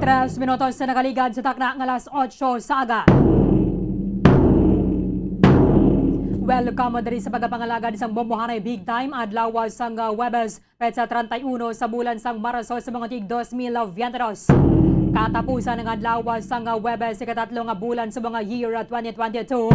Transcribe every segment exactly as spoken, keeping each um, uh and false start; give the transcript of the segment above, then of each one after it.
Tres minutos na nakaligad sa takna nga alas otso sa aga. Welcome diri sa pagpangalagad sang Bombohanay Big Time, adlaw sang, ah, Huwebes, petsa treinta y uno sa bulan sang Marso sa mga tig dos mil veinte dos. Katapusan nga adlaw sang, ah, Huwebes, ikatatlo nga bulan sa mga year, ah, twenty twenty-two.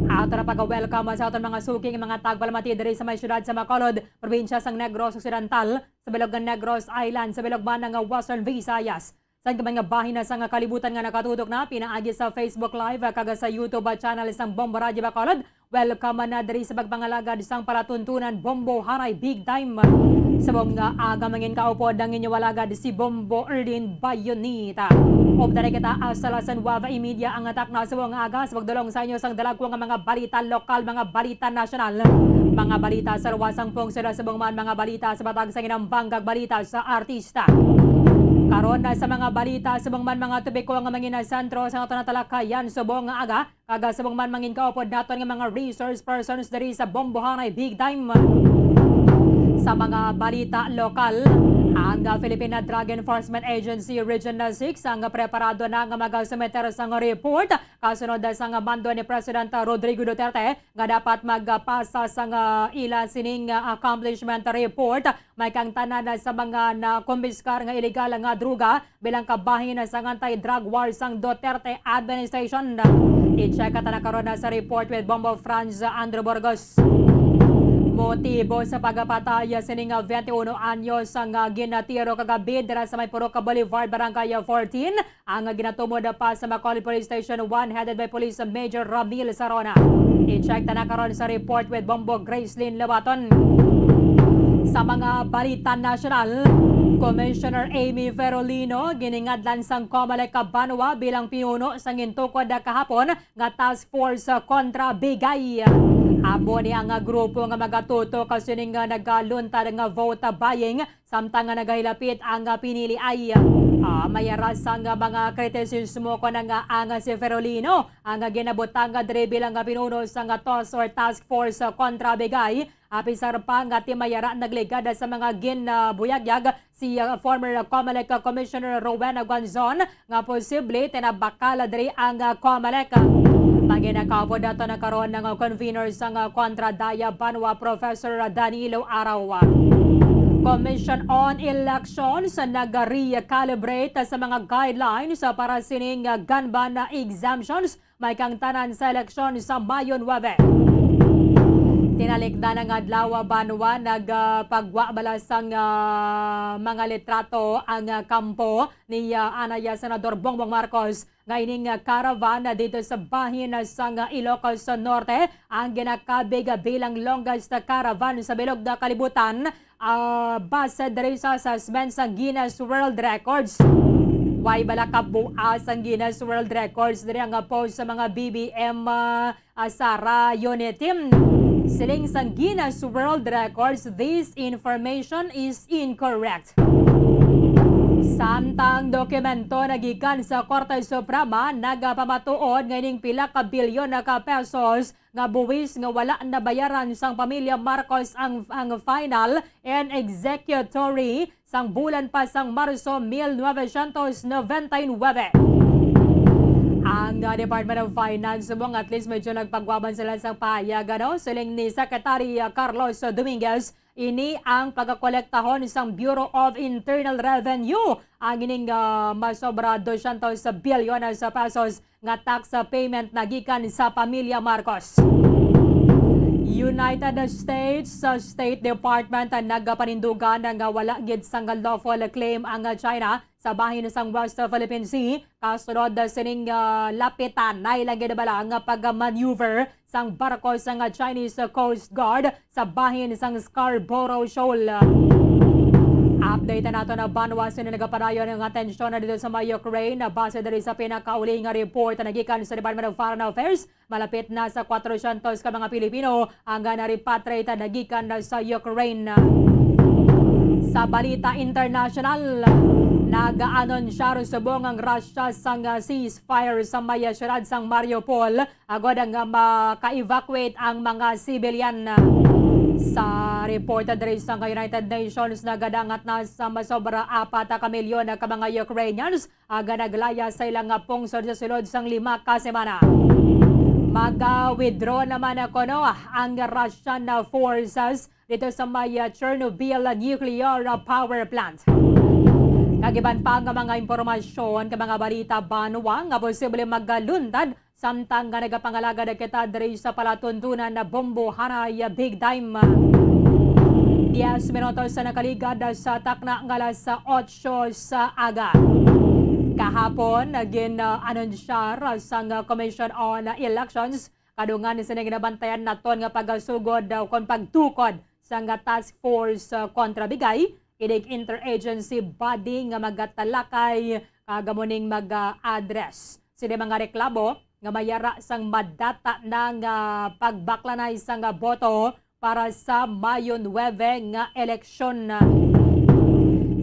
Ato na pag-welcome sa aton mga suking mga tagpalamati diri sa may siyudad sa Bacolod, probinsya sang Negros Occidental, sa bilog nga Negros Island, sa bilog man nga Western Visayas, sa iban nga bahin na sang kalibutan nga nakatutok na pinaagi sa Facebook Live kag sa YouTube channel sang Bombo Radyo Bacolod. Welcome na diri sa pagpangalagad sang palatuntunan Bombo Haray Big Time. Subong nga aga, mangin kaupod ang inyo alagad si Bombo Erlin Bayonita. Upod na kita, ah, sa alas nuwebe y media ang takna subong nga aga, sa pagdulong sa inyo sang dalagko nga mga balita lokal, mga balita nasyonal, mga balita sa luwas sang pungsod, subong man mga balita sa matag sang hinambang kag balita sa artista. Karon na sa mga balita, subong man mga topiko nga mangin sentro sa aton talakayan subong nga aga, kag subong man mangin kaupod naton nga mga resource persons diri sa Bombohanay Big Time. Sa mga balita lokal, ang Philippine Drug Enforcement Agency Region six ang preparado na nga magasumiter sang report kasunod sang mando ni President Rodrigo Duterte nga dapat magpasa sang ila sining accomplishment report. May kang tanan sa mga nakumpiskar nga iligal nga droga bilang kabahin sa anti-drug war sang Duterte administration. I-check ta na karon na sa report with Bombo Franz Andrew Burgos. Motibo sa pagpatay sining twenty-one anyos nga ginatiro kagabi dira sa may Purok Boulevard, Barangay fourteen, ang ginatumod pa sa Bacolod Police Station one, headed by Police Major Ramil Sarona. I-check ta na karon sa report with Bombo Gracelyn Labaton. Sa mga balita nasyonal, Commissioner Amy Ferolino giningadlan sang Comelec Banwa bilang pinuno sang gintukod kahapon nga task force kontra bigay. Amo ni ang grupo nga magatutok sining nagaluntad nga vote buying samtang nga nagahilapit ang piniliay. Ah, may aras ang mga kritisismo kon ang, ang si Ferolino ang ginabutang diri bilang pinuno sang TOS or Task Force kontra Bigay. Apisar pa nga ti may ara nagligad sa mga ginbuyagyag si, ah, former Comelec Commissioner Rowena Guanzon nga posible tinabakal diri ang, ah, Comelec. Manginakaupod naton na karon ang convener sang, ah, Kontra Daya Banwa, Professor Danilo Araw. Commission on Elections nag-recalibrate sa mga guidelines para sining, ah, gun ban exemptions may kang tanan sa eleksyon sa Mayo nuebe. Tinalikdan ang adlaw, Banwa, nagpagwa bala sang, ah, mga litrato ang, ah, kampo ni, ah, anay, ah, Senador Bongbong Marcos nga ining, ah, caravan, ah, dito sa bahin, ah, sang, ah, Ilocos Norte ang ginakabig, ah, bilang longest, ah, caravan sa bilog nga kalibutan, ah, base diri sa assessment sa Guinness World Records. Way bala kabuas ang Guinness World Records diri ang, ah, post sa mga B B M, ah, ah, Sara Unity. Siling sang Guinness World Records, this information is incorrect. Samtang dokumento nagikan sa Korte Suprema nagapamatuod nga ining pila ka bilyon na ka pesos nga buwis nga wala nabayaran sang pamilya Marcos ang, ang final and executory sang bulan pa sang Marso mil novecientos noventa y nuebe. Ang, ah, Department of Finance subong at least medyo nagpagwaban sila sang pahayag, ano? Siling ni Secretary, ah, Carlos Dominguez, ini ang pagakolektahon sang Bureau of Internal Revenue. Ang ining, ah, masobra dosyentos bilyones sa pesos nga tax payment nagikan sa pamilya Marcos. United States, ah, State Department ang nagapanindugan nga wala gid sang lawful claim ang China sa bahin sang West Philippine Sea, kasunod sining, ah, lapitanay lang gid bala nga pagmaneuver sang barko sang Chinese Coast Guard sa bahin sang Scarborough Shoal. Update nato na, Banwa, sini nagapadayon nga tensyon na dito sa may Ukraine. Base diri sa pinakauli nga report na gikan sa Department of Foreign Affairs, malapit na sa kwatrosyentos ka mga Pilipino ang, ah, na-repatriate na gikan na sa Ukraine. Sa balita international, nag-aanunsyar subong ang Russia sang, ah, ceasefire sa may, ah, siyudad sang Mariupol agod nga maka-evacuate ang mga civilian. Sa report diri sa United Nations, nagadangat na sa masobra apat ka milyon ka mga Ukrainians ang naglayas sa ilang pungsod sa sulod sang lima ka semana. Mag-withdraw naman kuno ang Russian forces dito sa may, ah, Chernobyl nuclear, ah, power plant. Kag iban pa nga mga impormasyon kag mga balita banwa nga posible magaluntad samtang nga nagapangalagad kita diri sa palatuntunan na bombohanay big time. Diyes minutos sa nakaligad sa takna nga alas otso sa aga. Kahapon, nagin, ah, anunsyar sang Commission on Elections kadungan sini ginabantayan naton nga pagasugod daw kon pagtukod sang task force, ah, kontra bigay, inig interagency body nga magatalakay kag amo ning mag-address sini mga reklamo nga mayara sang madata na nga pagbaklanay sang boto para sa Mayo nuebe nga eleksyon.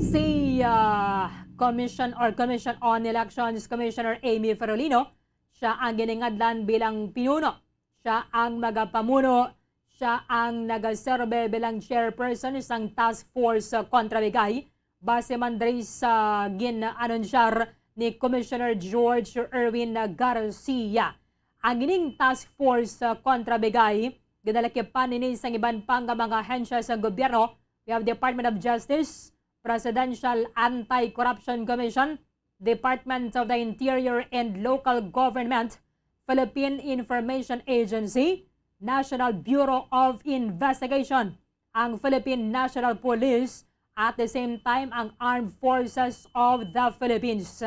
Si, ah, Commission or Commission on Elections Commissioner Amy Ferolino, siya ang giningadlan bilang pinuno. Siya ang magapamuno. Siya ang nagaserbe bilang chairperson sang task force, ah, kontra bigay, base man diri sa gin-anunsyar ni Commissioner George Erwin Garcia. Ang ining task force, ah, kontra bigay, ginalakipan ini sang iban pa nga mga ahensya sa gobyerno. We have Department of Justice, Presidential Anti-Corruption Commission, Department of the Interior and Local Government, Philippine Information Agency, National Bureau of Investigation, ang Philippine National Police, at the same time, ang Armed Forces of the Philippines.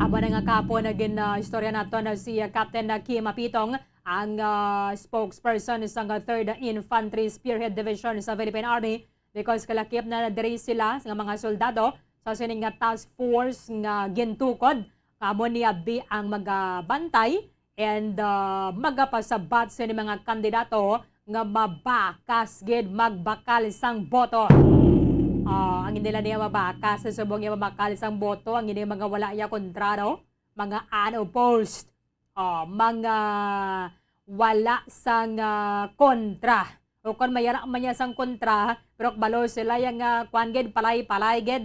Amo na nga kahapon, nagin, ah, istorya nato na si, ah, Captain Kim Apitong, ang, ah, spokesperson sang Third Infantry Spearhead Division sa Philippine Army, because kalakip na diri sila nga mga soldado sa sini nga task force nga gintukod. Kamo ni abi ang magabantay and, ah, magapasabat sini mga kandidato nga mabakas gid magbakal sang boto. Ah, ang hindi lang niya mabakas, sa subong niya mabakal sang boto, ang hindi mga wala iya kontra, no? Mga unopposed. Oh, mga wala sang, ah, kontra. O kon mayara man niya sang kontra, pero kabalo sila yang, ah, kuan gid, palay-palay gid.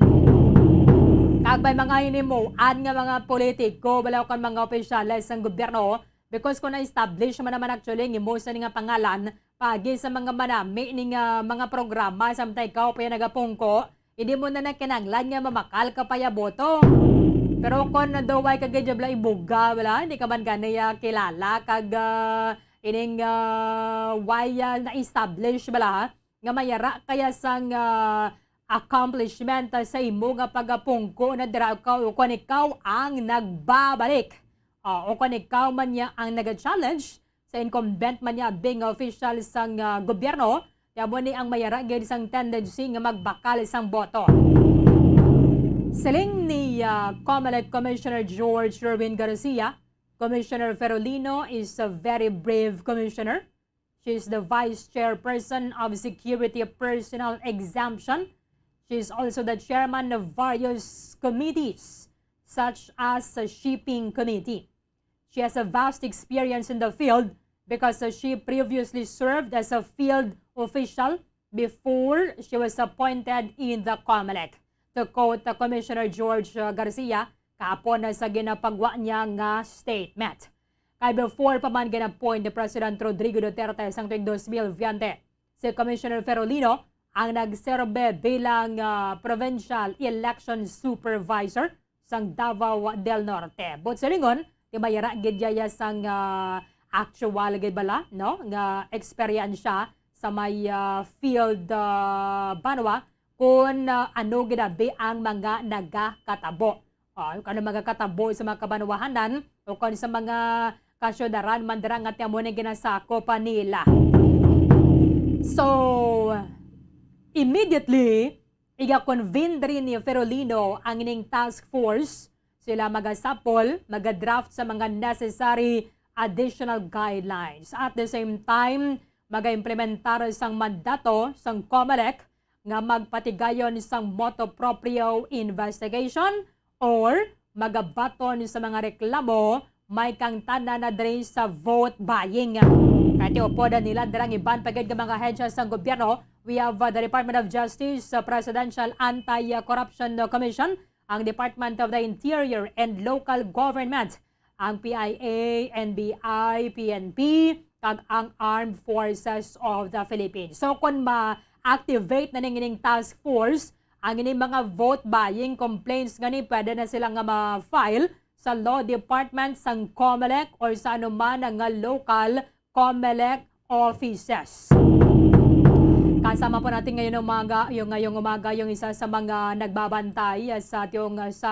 Kag may mga hinimuan nga mga politiko, bala, o kon mga opisyales sang gobyerno, because kung na-establish man naman actually ang imo sa nga pangalan, pagi sa mga manami ning, ah, mga programa, samtang ikaw pa yung nagapungko, hindi mo na nakinahanglan nga mamakal ka pa ya boto. Pero kung naduway ka gid bala ibuga, bala, hindi ka man gani ya kilala, kag, ah, ining, ah, way, ah, na-establish bala, nga mayara kaya sang, ah, accomplishment, ah, sa imo nga pagapungko na dira ka, o kung ikaw ang nagbabalik. Ah, o kung ikaw man niya ang nag-challenge, sa incumbent man niya abi nga official sang, ah, gobyerno, kaya mo ni ang mayara gid sang tendency nga magbakal sang boto. Siling ni, ah, Comelec Commissioner George Erwin Garcia, Commissioner Ferolino is a very brave commissioner. She is the vice chairperson of Security Personnel Exemption. She is also the chairman of various committees, such as the Shipping Committee. She has a vast experience in the field because, uh, she previously served as a field official before she was appointed in the Comelec. To quote, uh, Commissioner George, uh, Garcia, kahapon na sa ginapagwa niya nga statement. Kay before pa man gin-appoint ni President Rodrigo Duterte sang tuig dos mil veinte, si Commissioner Ferolino ang nagserbe bilang, ah, Provincial Election Supervisor sang Davao del Norte. But silingon, ti mayara gid yaya sang, ah, actual gid bala, no, nga eksperyensya sa may, ah, field, ah, banwa, kung, ah, ano gid abi ang mga nagakatabo. O, kung ano mga katabo sa mga kabanwahanan o kon sa mga kasyudaran man dira nga ti amo ni ginasakop pa nila. So, immediately, iga-convene diri ni Ferolino ang ining task force. Sila magasapol, magadraft sa mga necessary additional guidelines. At the same time, magaimplementar sang mandato sang Comelec nga magpatigayon sang motu proprio investigation or magabaton sa mga reklamo may kang tanan na diri sa vote buying. Kay upod nila dirang iban pa gid nga mga ahensya sang gobyerno, we have, uh, the Department of Justice, uh, Presidential Anti-Corruption Commission, ang Department of the Interior and Local Government, ang P I A, N B I, P N P, kag ang Armed Forces of the Philippines. So, kung ma-activate na ning ining task force, ang ining mga vote buying complaints nga ni pwede na sila nga ma-file sa law department sang COMELEC or sa anuman nga local COMELEC offices. Kasama po natin ngayon umaga, yung ngayong umaga, yung isa sa mga nagbabantay, ah, sa ating, ah, sa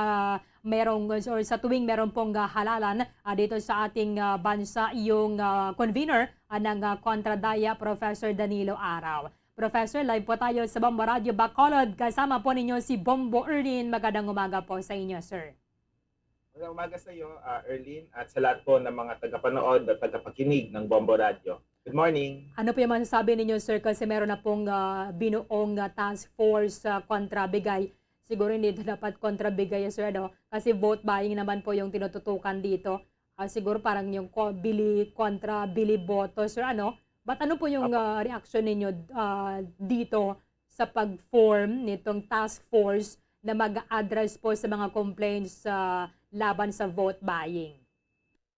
merong, or sa tuwing meron pong, ah, halalan, ah, dito sa ating, ah, bansa, yung, ah, convener, ah, ng, ah, Kontra Daya, Professor Danilo Araw. Professor, live po tayo sa Bombo Radio Bacolod. Kasama po ninyo si Bombo Erlin. Magandang umaga po sa inyo, sir. Magandang umaga sa iyo, ah, Erlin, at sa lahat po ng mga tagapanood at tagapakinig ng Bombo Radio. Good morning. Ano po yung masasabi ninyo, sir? Kasi meron na pong, ah, binuong, ah, task force, ah, kontra bigay. Siguro hindi ito dapat kontra bigay, sir, ano? Kasi vote buying naman po yung tinututukan dito. Ah, siguro parang yung ko-, bili kontra bili boto, sir, ano? But ano po yung, Apo. ah, reaction ninyo, ah, dito sa pag-form nitong task force na mag-address po sa mga complaints sa laban sa vote buying?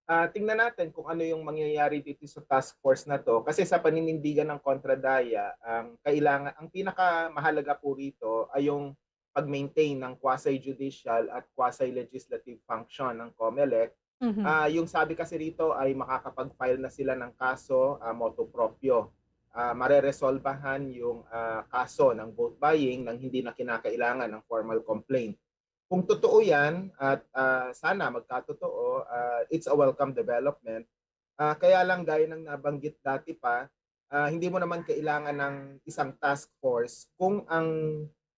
Ah, tingnan natin kung ano yung mangyayari dito sa task force na 'to. Kasi sa paninindigan ng Kontra Daya, ang kailangan, ang pinakamahalaga po rito ay yung pag-maintain ng quasi-judicial at quasi-legislative function ng COMELEC. Mhm. Ah, yung sabi kasi rito ay makakapag-file na sila ng kaso, ah, motu proprio. Ah, mareresolbahan yung, ah, kaso ng vote buying nang hindi na kinakailangan ng formal complaint. Kung totoo yan, at, ah, sana magkatotoo, ah, it's a welcome development. Ah, kaya lang, gaya ng nabanggit dati pa, ah, hindi mo naman kailangan ng isang task force kung ang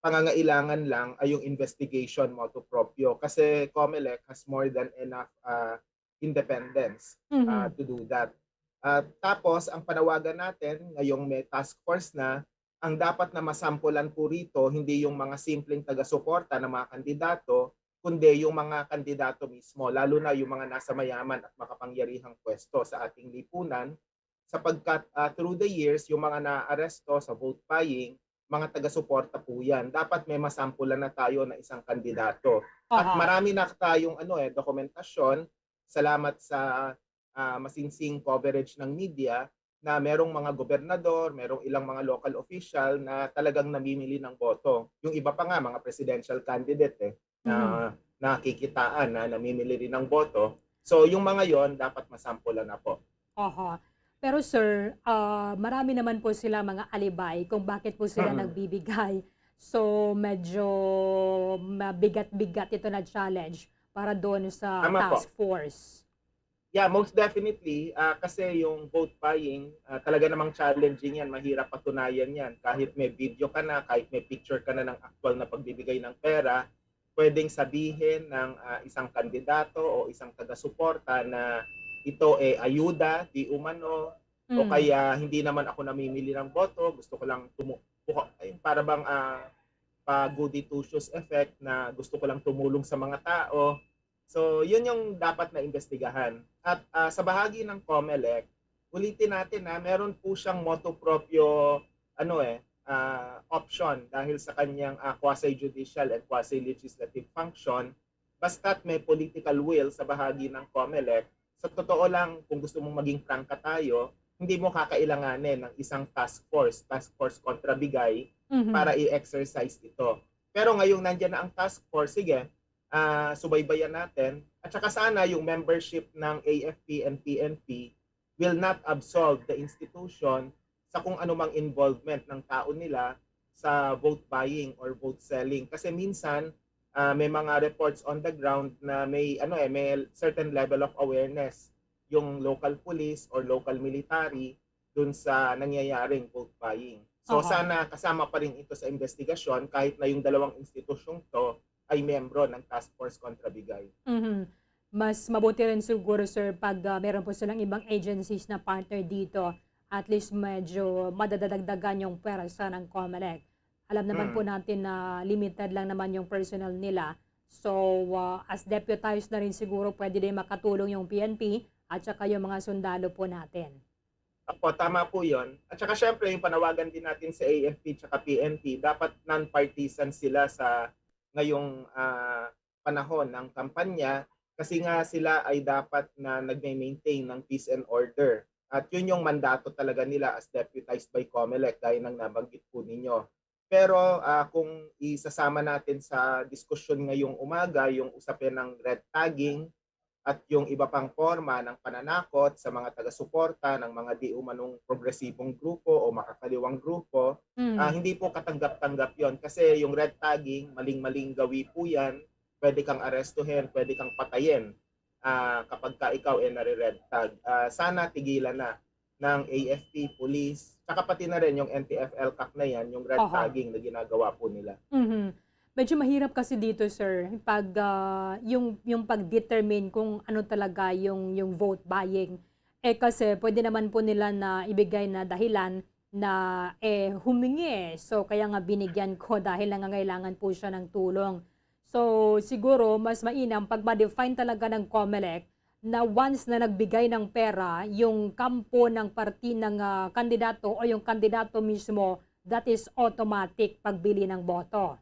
pangangailangan lang ay yung investigation motu proprio. Kasi COMELEC has more than enough, ah, independence, Mhm. ah, to do that. At tapos, ang panawagan natin ngayong may task force na, ang dapat na masampulan po rito, hindi yung mga simpleng taga-suporta ng mga kandidato, kundi yung mga kandidato mismo, lalo na yung mga nasa mayaman at makapangyarihang pwesto sa ating lipunan, sapagkat, ah, through the years, yung mga naaresto sa vote buying, mga taga-suporta po yan. Dapat may masampulan na tayo na isang kandidato. At Aha. marami na tayong, ano, eh, dokumentasyon. Salamat sa, ah, masingsing coverage ng media na merong mga gobernador, merong ilang mga local official na talagang namimili ng boto. Yung iba pa nga, mga presidential candidate, eh, na Mhm. nakikitaan na namimili rin ng boto. So, yung mga yon dapat masampulan na po. Aha. Pero sir, ah, marami naman po sila mga alibay kung bakit po sila Mm. nagbibigay. So, medyo mabigat-bigat ito na challenge para doon sa Tama po. task force. Yeah, most definitely, ah, kasi yung vote buying, ah, talaga namang challenging yan, mahirap patunayan yan. Kahit may video ka na, kahit may picture ka na ng aktual na pagbibigay ng pera, pwedeng sabihin ng, ah, isang kandidato o isang taga-suporta na ito, eh, ayuda, di umano, o Mm. kaya hindi naman ako namimili ng boto, gusto ko lang tumu-, buka-, ay, para bang, ah, pa-goody two-shoes effect na gusto ko lang tumulong sa mga tao. So, yun yung dapat na imbestigahan. At, ah, sa bahagi ng COMELEC, ulitin natin na meron po siyang motu proprio, ano eh, ah, option dahil sa kanyang, ah, quasi-judicial and quasi-legislative function. Basta't may political will sa bahagi ng COMELEC, sa totoo lang, kung gusto mong maging prangka tayo, hindi mo kakailanganin ng isang task force, task force kontra bigay, Mhm. para i-exercise ito. Pero ngayong nandiyan na ang task force, sige, ah, subaybayan natin. At saka sana yung membership ng A F P and P N P will not absolve the institution sa kung anumang involvement ng tao nila sa vote buying or vote selling. Kasi minsan, ah, may mga reports on the ground na may, ano eh, may certain level of awareness yung local police or local military dun sa nangyayaring vote buying. So, Aha. sana kasama pa rin ito sa investigasyon kahit na yung dalawang institusyong 'to ay miyembro ng Task Force Kontra Bigay. Mhm. Mas mabuti rin siguro, sir, pag, ah, meron po silang ibang agencies na partner dito. At least medyo madadagdagan yung pwersa ng COMELEC. Alam naman Mm. po natin na limited lang naman yung personnel nila. So, ah, as deputized na rin siguro, pwede din makatulong yung P N P at saka yung mga sundalo po natin. Opo, tama po yun. At saka syempre, yung panawagan din natin sa A F P tsaka P N P, dapat non-partisan sila sa ngayong ah, panahon ng kampanya kasi nga sila ay dapat na nagme-maintain ng peace and order. At yun yung mandato talaga nila as deputized by COMELEC, gaya ng nabanggit po ninyo. Pero ah, kung isasama natin sa diskusyon ngayong umaga yung usapin ng red tagging at yung iba pang forma ng pananakot sa mga taga-suporta ng mga di umanong progresibong grupo o makakaliwang grupo, ah, Mm. hindi po katanggap-tanggap yon kasi yung red tagging, maling-maling gawi po yan, pwede kang arestuhin, pwede kang patayin ah, kapag ka ikaw ay nare-red tag. Ah, sana tigilan na ng A F P, police, tsaka pati na rin yung N T F L, kak na yan, yung red Aha. tagging na ginagawa po nila. Mhm. Medyo mahirap kasi dito, sir, pag ah, yung yung pag-determine kung ano talaga yung yung vote buying. Eh kasi pwede naman po nila na ibigay na dahilan na eh humingi. So kaya nga binigyan ko dahil nangangailangan po siya ng tulong. So siguro mas mainam pag ma-define talaga ng COMELEC na once na nagbigay ng pera yung kampo ng parti ng ah, kandidato o yung kandidato mismo, that is automatic pagbili ng boto.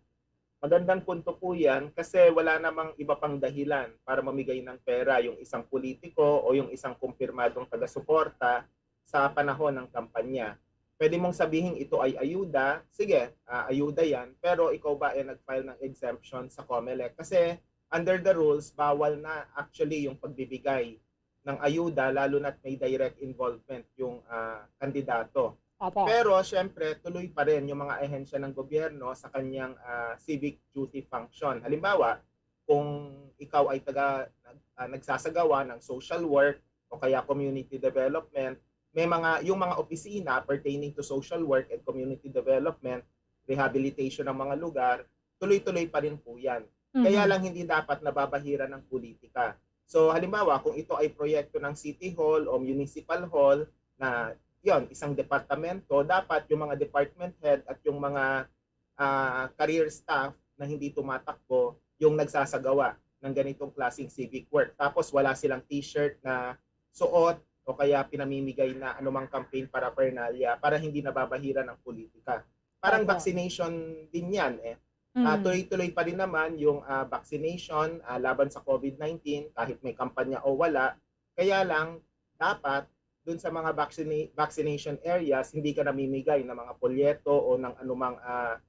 Magandang punto po yan kasi wala namang iba pang dahilan para mamigay ng pera yung isang politiko o yung isang kumpirmadong taga-suporta sa panahon ng kampanya. Pwede mong sabihin ito ay ayuda, sige, ah, ayuda yan, pero ikaw ba ay nag-file ng exemption sa COMELEC? Kasi under the rules, bawal na actually yung pagbibigay ng ayuda, lalo na't may direct involvement yung ah, kandidato. Opo. Pero syempre, tuloy pa rin yung mga ahensya ng gobyerno sa kanyang ah, civic duty function. Halimbawa, kung ikaw ay taga nag- ah, nagsasagawa ng social work o kaya community development, may mga yung mga opisina pertaining to social work and community development, rehabilitation ng mga lugar, tuloy-tuloy pa rin po 'yan. Kaya Mhm. lang hindi dapat nababahiran ng politika. So halimbawa, kung ito ay proyekto ng City Hall o Municipal Hall na yon isang departamento, dapat yung mga department head at yung mga ah, career staff na hindi tumatakbo yung nagsasagawa ng ganitong klaseng civic work. Tapos wala silang t-shirt na suot o kaya pinamimigay na anumang campaign paraphernalia para hindi nababahiran ng politika. Parang Opo. Vaccination din yan eh. Ah, Mm. tuloy-tuloy pa rin naman yung ah, vaccination ah, laban sa covid nineteen kahit may kampanya o wala. Kaya lang, dapat dun sa mga vaccina- vaccination areas, hindi ka namimigay ng mga polyeto o ng anumang ah,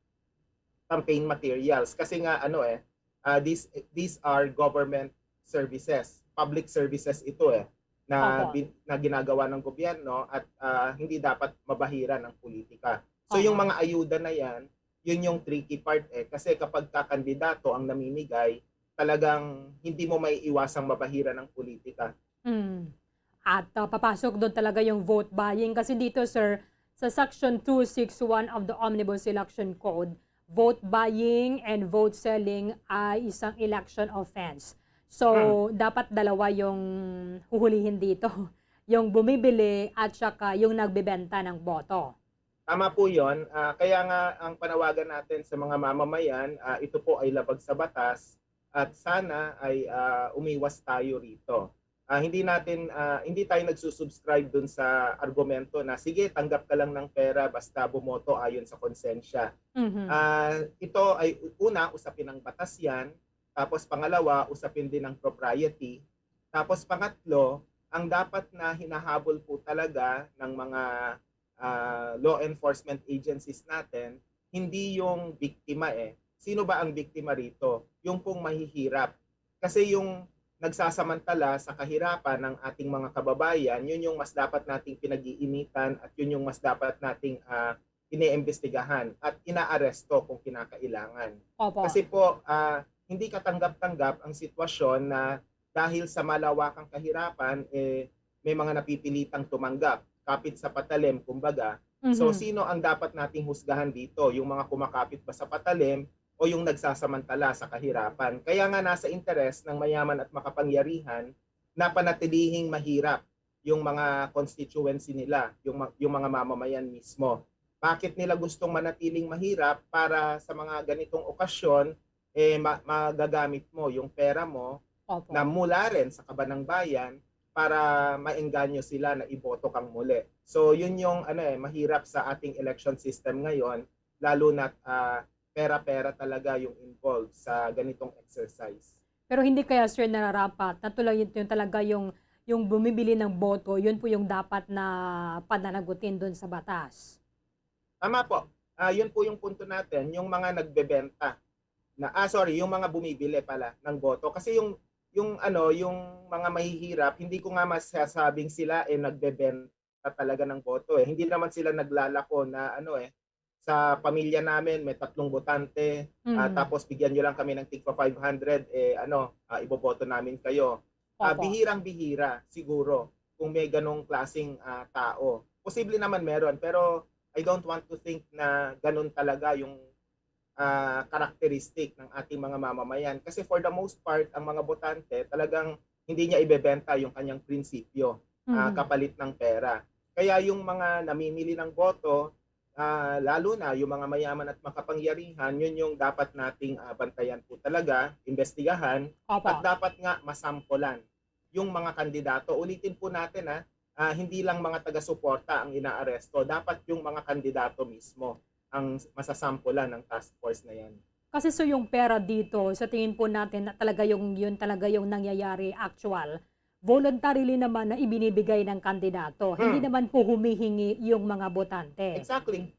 campaign materials. Kasi nga, ano eh, ah, these, these are government services. Public services ito eh, na, Opo. bin- na ginagawa ng gobyerno at ah, hindi dapat mabahiran ng politika. So yung Aha. mga ayuda na yan, yun yung tricky part eh. Kasi kapag ka kandidato ang namimigay, talagang hindi mo maiiwasang mabahiran ng politika. Mm. At ah, papasok doon talaga yung vote buying. Kasi dito, sir, sa Section two six one of the Omnibus Election Code, vote buying and vote selling ay isang election offense. So, Hmm. dapat dalawa yung huhulihin dito. Yung bumibili at saka yung nagbebenta ng boto. Tama po yon. Ah, kaya nga ang panawagan natin sa mga mamamayan, ah, ito po ay labag sa batas at sana ay ah, umiwas tayo rito. Ah, hindi natin ah, hindi tayo nagsusubscribe dun sa argumento na sige, tanggap ka lang ng pera basta bumoto ayon sa konsensya. Mhm. Ah, ito ay una, usapin ng batas yan. Tapos pangalawa, usapin din ng propriety. Tapos pangatlo, ang dapat na hinahabol po talaga ng mga ah, law enforcement agencies natin, hindi yung biktima eh. Sino ba ang biktima rito? Yung pong mahihirap. Kasi yung nagsasamantala sa kahirapan ng ating mga kababayan, yun yung mas dapat nating pinag-iinitan at yun yung mas dapat nating ah, iniimbestigahan at inaaresto kung kinakailangan. Opo. Kasi po, ah, hindi katanggap-tanggap ang sitwasyon na dahil sa malawakang kahirapan, eh, may mga napipilitang tumanggap kapit sa patalim, kumbaga. So, Mhm. sino ang dapat nating husgahan dito? Yung mga kumakapit ba sa patalim o yung nagsasamantala sa kahirapan? Kaya nga nasa interes ng mayaman at makapangyarihan na panatilihing mahirap yung mga constituency nila, yung, ma- yung mga mamamayan mismo. Bakit nila gustong manatiling mahirap? Para sa mga ganitong okasyon, eh, ma- magagamit mo yung pera mo Opo. na mula rin sa kaban ng bayan para maengganyo sila na iboto kang muli. So, yun yung ano eh, mahirap sa ating election system ngayon, lalo na ah, pera-pera talaga yung involved sa ganitong exercise. Pero hindi kaya, sir, nararapat na tuloy yun, yun talaga yung, yung bumibili ng boto, yun po yung dapat na pananagutin doon sa batas? Tama po. Ah, yun po yung punto natin, yung mga nagbebenta na ah sorry, yung mga bumibili pala ng boto kasi yung yung ano, yung mga mahihirap, hindi ko nga masasabing sila eh nagbebenta talaga ng boto eh. Hindi naman sila naglalako na ano eh, sa pamilya namin may tatlong botante, ah, Mm. tapos bigyan nyo lang kami ng tigpa five hundred, eh ano, ah, iboboto namin kayo. Ah, Opo. Bihirang-bihira siguro kung may ganong klaseng ah, tao. Posible naman meron, pero I don't want to think na ganun talaga yung ah, characteristic ng ating mga mamamayan. Kasi for the most part, ang mga botante talagang hindi niya ibebenta yung kanyang prinsipyo ah, Mhm. kapalit ng pera. Kaya yung mga namimili ng boto, ah, lalo na yung mga mayaman at makapangyarihan, yun yung dapat nating ah, bantayan po talaga, imbestigahan, Opo. at dapat nga masampulan yung mga kandidato. Ulitin po natin, ah, ah, hindi lang mga taga-suporta ang inaaresto. Dapat yung mga kandidato mismo ang masasampulan ng task force na yan. Kasi, so, yung pera dito, sa tingin po natin na talaga yung, yun talaga yung nangyayari, actual, voluntarily naman na ibinibigay ng kandidato. Hindi Hmm. naman po humihingi yung mga botante. Exactly.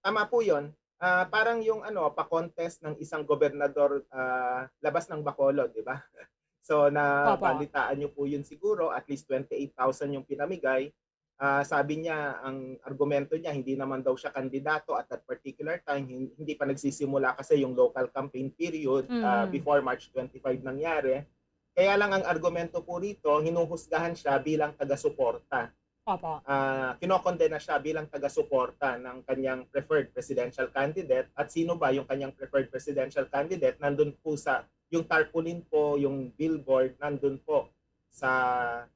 Tama po yun. Ah, parang yung ano, pa-contest ng isang gobernador ah, labas ng Bacolod, di ba? So, Opo. nabalitaan nyo po yun siguro, at least twenty-eight thousand yung pinamigay. Ah, sabi niya, ang argumento niya, hindi naman daw siya kandidato at that particular time, hin- hindi pa nagsisimula kasi yung local campaign period ah, Mm. before March twenty-five nangyari. Kaya lang ang argumento po rito, hinuhusgahan siya bilang taga-suporta. Opo. Ah, kinokondena siya bilang taga-suporta ng kanyang preferred presidential candidate. At sino ba yung kanyang preferred presidential candidate? Nandun po sa, yung tarpaulin po, yung billboard, nandun po sa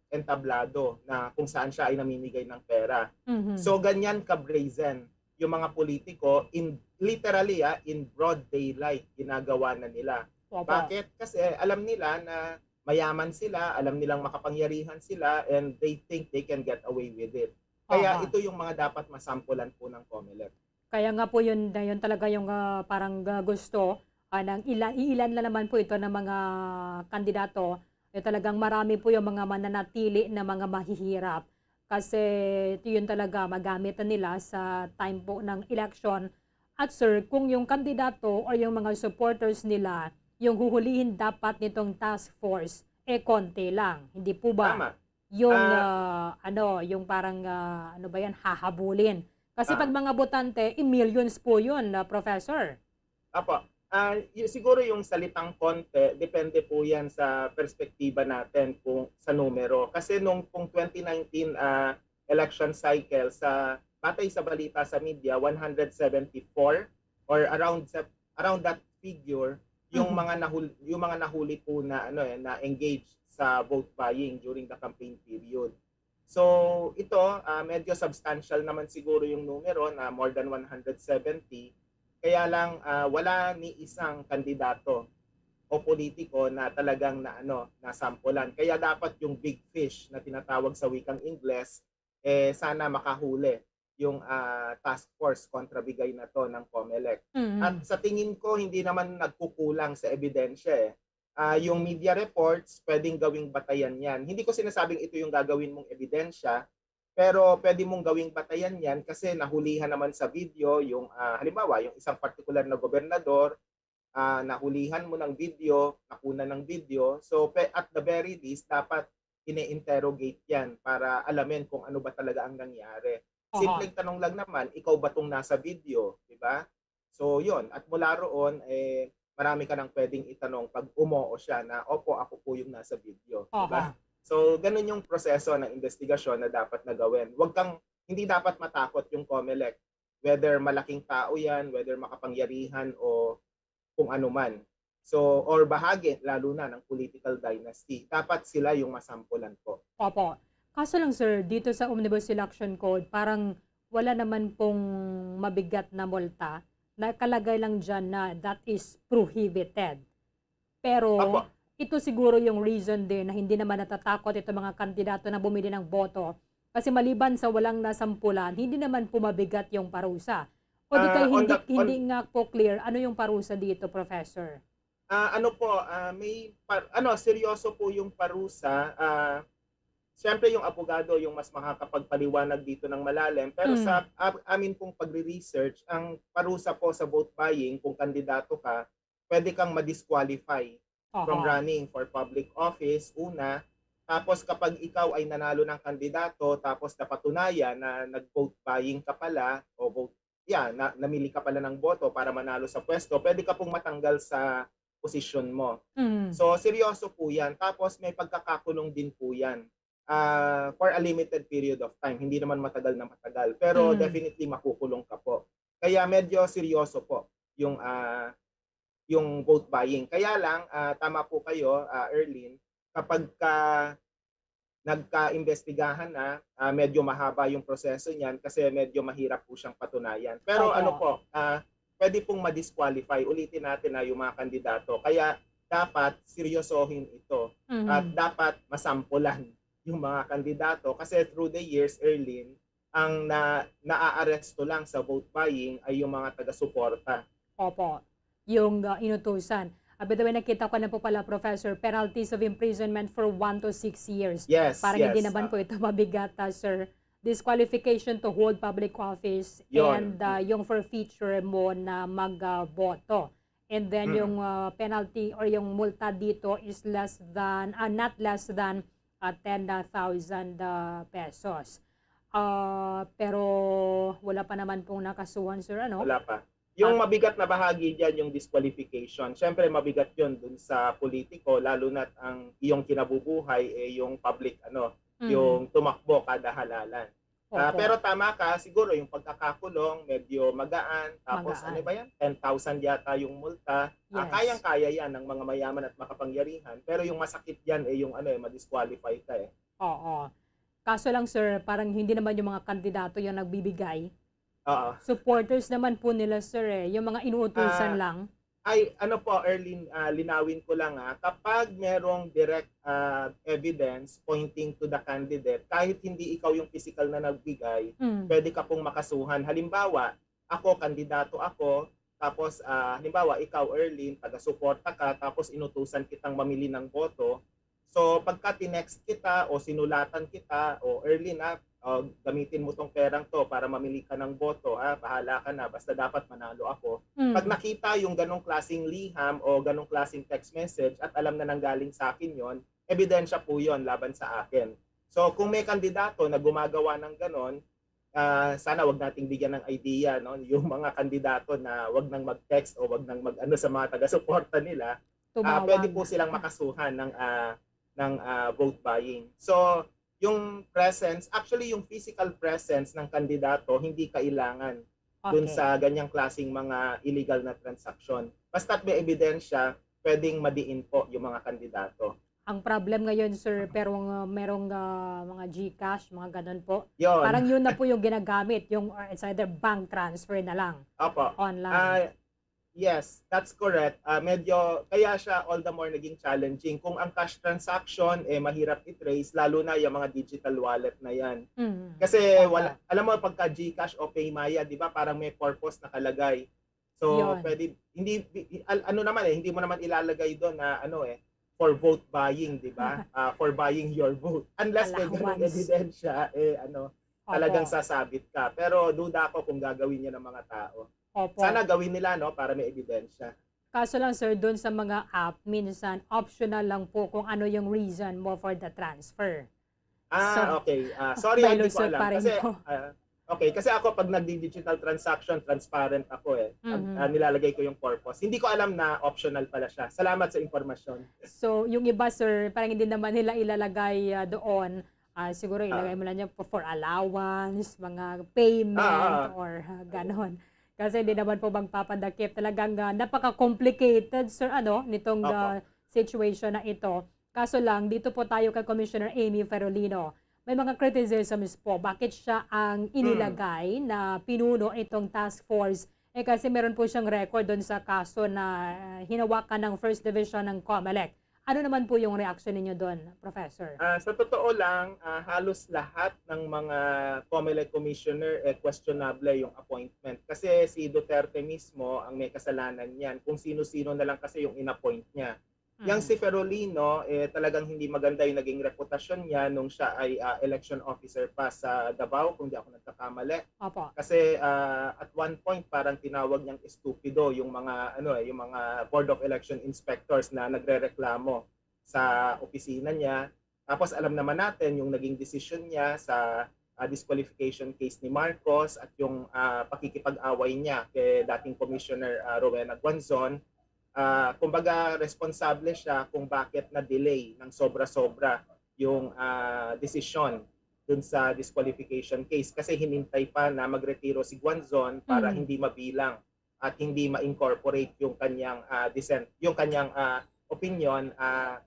entablado na kung saan siya ay namimigay ng pera. Mhm. So, ganyan ka-brazen yung mga politiko, in, literally, ah, in broad daylight, ginagawa na nila. Opo. Bakit? Kasi alam nila na mayaman sila, alam nilang makapangyarihan sila, and they think they can get away with it. Kaya Aha. Ito yung mga dapat masampulan po ng COMELEC. Kaya nga po yun, na yun talaga yung ah, parang ah, gusto ah, ng ilan, iilan na naman po ito ng mga kandidato. Eh, talagang marami po yung mga mananatili na mga mahihirap. Kasi ito yun talaga magamit na nila sa time po ng election. At sir, kung yung kandidato o yung mga supporters nila, yung huhulihin dapat nitong task force, eh konti lang. Hindi po ba? Tama. Yung, Ah. ah, ano, yung parang, ah, ano ba yan, hahabulin. Kasi Ah. pag mga botante, eh, millions po yun, ah, Professor. Apo. Ah, y- siguro yung salitang konti, depende po yan sa perspektiba natin kung sa numero. Kasi nung pong twenty nineteen ah, election cycle, sa batay sa balita sa media, one hundred seventy-four or around sa around that figure yung Mhm. mga nahul yung mga nahuli po na ano eh, na engaged sa vote buying during the campaign period. So ito, ah, medyo substantial naman siguro yung numero na more than one hundred seventy. Kaya lang ah, wala ni isang kandidato o politiko na talagang na ano, nasampulan. Kaya dapat yung big fish na tinatawag sa wikang Ingles eh sana makahuli yung ah, task force kontra bigay na to ng COMELEC. Mm. At sa tingin ko hindi naman nagkukulang sa ebidensya eh. Ah, yung media reports, pwedeng gawing batayan yan. Hindi ko sinasabing ito yung gagawin mong ebidensya, pero pwede mong gawing batayan yan kasi nahulihan naman sa video yung ah, halimbawa, yung isang partikular na gobernador, ah, nahulihan mo ng video, nakunan ng video. So pe- at the very least, dapat ine-interrogate yan para alamin kung ano ba talaga ang nangyari. Aha. Simpleng tanong lang naman, ikaw ba tong nasa video, di ba? So yun, at mula roon, eh, marami ka nang pwedeng itanong pag umoo siya na, opo, ako po yung nasa video, di ba? Aha. So ganun yung proseso ng investigasyon na dapat na gawin. Huwag kang, hindi dapat matakot yung COMELEC, whether malaking tao yan, whether makapangyarihan o kung ano man. So, or bahagi, lalo na ng political dynasty. Dapat sila yung masampulan po. Opo. Kaso lang, sir, dito sa Omnibus Election Code, parang wala naman pong mabigat na multa. Nakalagay lang dyan na that is prohibited. Pero, Opo. ito siguro yung reason din na hindi naman natatakot itong mga kandidato na bumili ng boto. Kasi maliban sa walang nasampulan, hindi naman po mabigat yung parusa. O di Ah, kaya on hindi, the, on, hindi nga po clear ano yung parusa dito, Professor. ah, ano po, ah, may, par, ano, seryoso po yung parusa. Ah, Siyempre, yung abogado yung mas makakapagpaliwanag dito ng malalim. Pero Mm. sa a- amin pong pagre-research, ang parusa po sa vote buying, kung kandidato ka, pwede kang ma-disqualify from Oho. running for public office, una. Tapos kapag ikaw ay nanalo ng kandidato, tapos napatunayan na nag-vote buying ka pala, o vote, yeah, na, namili ka pala ng boto para manalo sa pwesto, pwede ka pong matanggal sa posisyon mo. Mm. So, seryoso po yan. Tapos may pagkakakulong din po yan, ah, for a limited period of time. Hindi naman matagal na matagal. Pero Mm. definitely makukulong ka po. Kaya medyo seryoso po yung, ah, yung vote buying. Kaya lang, ah, tama po kayo, ah, Erlyn, kapag ka nagka-imbestigahan na, ah, medyo mahaba yung proseso niyan kasi medyo mahirap po siyang patunayan. Pero Opo. ano po, ah, pwede pong ma-disqualify. Ulitin natin na yung mga kandidato. Kaya dapat seryosohin ito. Mhm. At dapat masampulan yung mga kandidato kasi through the years, Erlyn, ang na, naaaresto lang sa vote buying ay yung mga taga-suporta. Opo. Yung, ah, inutusan. Ah, by the way, nakita ko na po pala, Professor, penalties of imprisonment for one to six years. Yes, Parang hindi yes, naman ah. po ito mabigat, ah, sir. Disqualification to hold public office Yun. and, ah, yung forfeiture mo na magboto. And then Mm. yung, ah, penalty or yung multa dito is less than, ah, not less than, ah, ten thousand, ah, pesos. Ah, pero wala pa naman pong nakasuhan, sir, ano? Wala pa. Yung Ah. mabigat na bahagi diyan, yung disqualification. Siyempre, mabigat yun dun sa politiko, lalo na't ang iyong kinabubuhay, eh, yung public, ano, Mm. yung tumakbo kada halalan. Ah, Opo. pero tama ka, siguro yung pagkakakulong, medyo magaan, tapos Magaan. ano ba yan? Ten thousand yata yung multa. Ah, Yes. kayang-kaya yan ng mga mayaman at makapangyarihan, pero yung masakit yan, eh, yung ano, eh, ma-disqualify ka, eh. Oo. Kaso lang, sir, parang hindi naman yung mga kandidato yung nagbibigay. Oo. Supporters naman po nila, sir, eh. Yung mga inuutusan Ah, lang. Ay, ano po, Erlyn, ah, linawin ko lang, ah, kapag merong direct, ah, evidence pointing to the candidate, kahit hindi ikaw yung physical na nagbigay, Mm. pwede ka pong makasuhan. Halimbawa, ako, kandidato ako, tapos, ah, halimbawa, ikaw, Erlyn, taga-suporta ka, tapos inutusan kitang mamili ng boto. So, pagka tinext kita o sinulatan kita, o Erlyn, ah, o, gamitin mo tong perang to para mamili ka ng boto, ah, bahala ka na, basta dapat manalo ako. Pag Mm. nakita yung ganong klaseng liham o ganong klaseng text message at alam na nanggaling sa akin yon, ebidensya po yon laban sa akin. So, kung may kandidato na gumagawa ng ganon, ah, sana wag nating bigyan ng idea, no, yung mga kandidato na wag nang mag-text o wag nang mag-ano sa mga taga-suporta nila. Ah, pwede Tumawag. po silang makasuhan ng, ah, ng, ah, vote buying. So, yung presence, actually yung physical presence ng kandidato, hindi kailangan dun Okay. sa ganyang klaseng mga illegal na transaksyon. Basta't may ebidensya, pwedeng madiin po yung mga kandidato. Ang problem ngayon, sir, pero nga merong, ah, mga GCash, mga ganun po. Yun. Parang yun na po yung ginagamit, yung, uh, it's either bank transfer na lang, Opo. Online. Ah, yes, that's correct. Ah, medyo, kaya siya all the more naging challenging. Kung ang cash transaction, eh, mahirap i-trace, lalo na yung mga digital wallet na yan. Mm. Kasi, Opo. Wala, alam mo, pagka GCash o PayMaya, di ba, parang may purpose nakalagay. So, Yun. Pwede, hindi, di- al- ano naman eh, hindi mo naman ilalagay doon na ano eh, for vote buying, di ba? Ah, for buying your vote. Unless may ganung Allowance. Ebidensya, eh, ano, Opo. Talagang sasabit ka. Pero duda ako kung gagawin niya ng mga tao. Opo. Sana gawin nila, no, para may ebidensya. Kaso lang, sir, dun sa mga app, minsan optional lang po kung ano yung reason mo for the transfer. Ah, So, okay. Ah, sorry, may hindi ko lusot alam. pa rin Kasi, po. ah, okay, kasi ako pag nagdi-digital transaction, transparent ako eh. Pag, Mhm. ah, nilalagay ko yung purpose. Hindi ko alam na optional pala siya. Salamat sa impormasyon. So, yung iba, sir, parang hindi naman nila ilalagay, ah, doon. Ah, siguro ilagay Ah. mo lang yan po for allowance, mga payment, Ah, ah. or, ah, ganon. Kasi hindi naman po magpapadakip. Talagang, ah, napaka-complicated, sir, ano, nitong, Opo. ah, situation na ito. Kaso lang, dito po tayo kay Commissioner Amy Ferolino. May mga criticisms po. Bakit siya ang Hmm. inilagay na pinuno itong task force? Eh, kasi meron po siyang record doon sa kaso na, ah, hinawakan ng First Division ng COMELEC. Ano naman po yung reaction ninyo doon, Professor? Ah, sa totoo lang, ah, halos lahat ng mga COMELEC commissioner, eh, questionable yung appointment. Kasi si Duterte mismo ang may kasalanan niyan, kung sino-sino na lang kasi yung inappoint niya. Yang Mhm. si Ferolino, eh, talagang hindi maganda yung naging reputasyon niya nung siya ay, ah, election officer pa sa Davao, kung di ako nagkakamali. Opo. Kasi, ah, at one point, parang tinawag niyang estupido yung mga, ano, eh, yung mga Board of Election Inspectors na nagrereklamo sa opisina niya. Tapos alam naman natin yung naging desisyon niya sa, ah, disqualification case ni Marcos at yung, ah, pakikipag-away niya kay dating Commissioner, ah, Rowena Guanzon. Ah, kumbaga, responsable siya kung bakit na-delay ng sobra-sobra yung, ah, desisyon dun sa disqualification case kasi hinintay pa na magretiro si Guanzon para Mm. hindi mabilang at hindi ma-incorporate yung kanyang, ah, dissent, yung kanyang, ah, opinion, ah,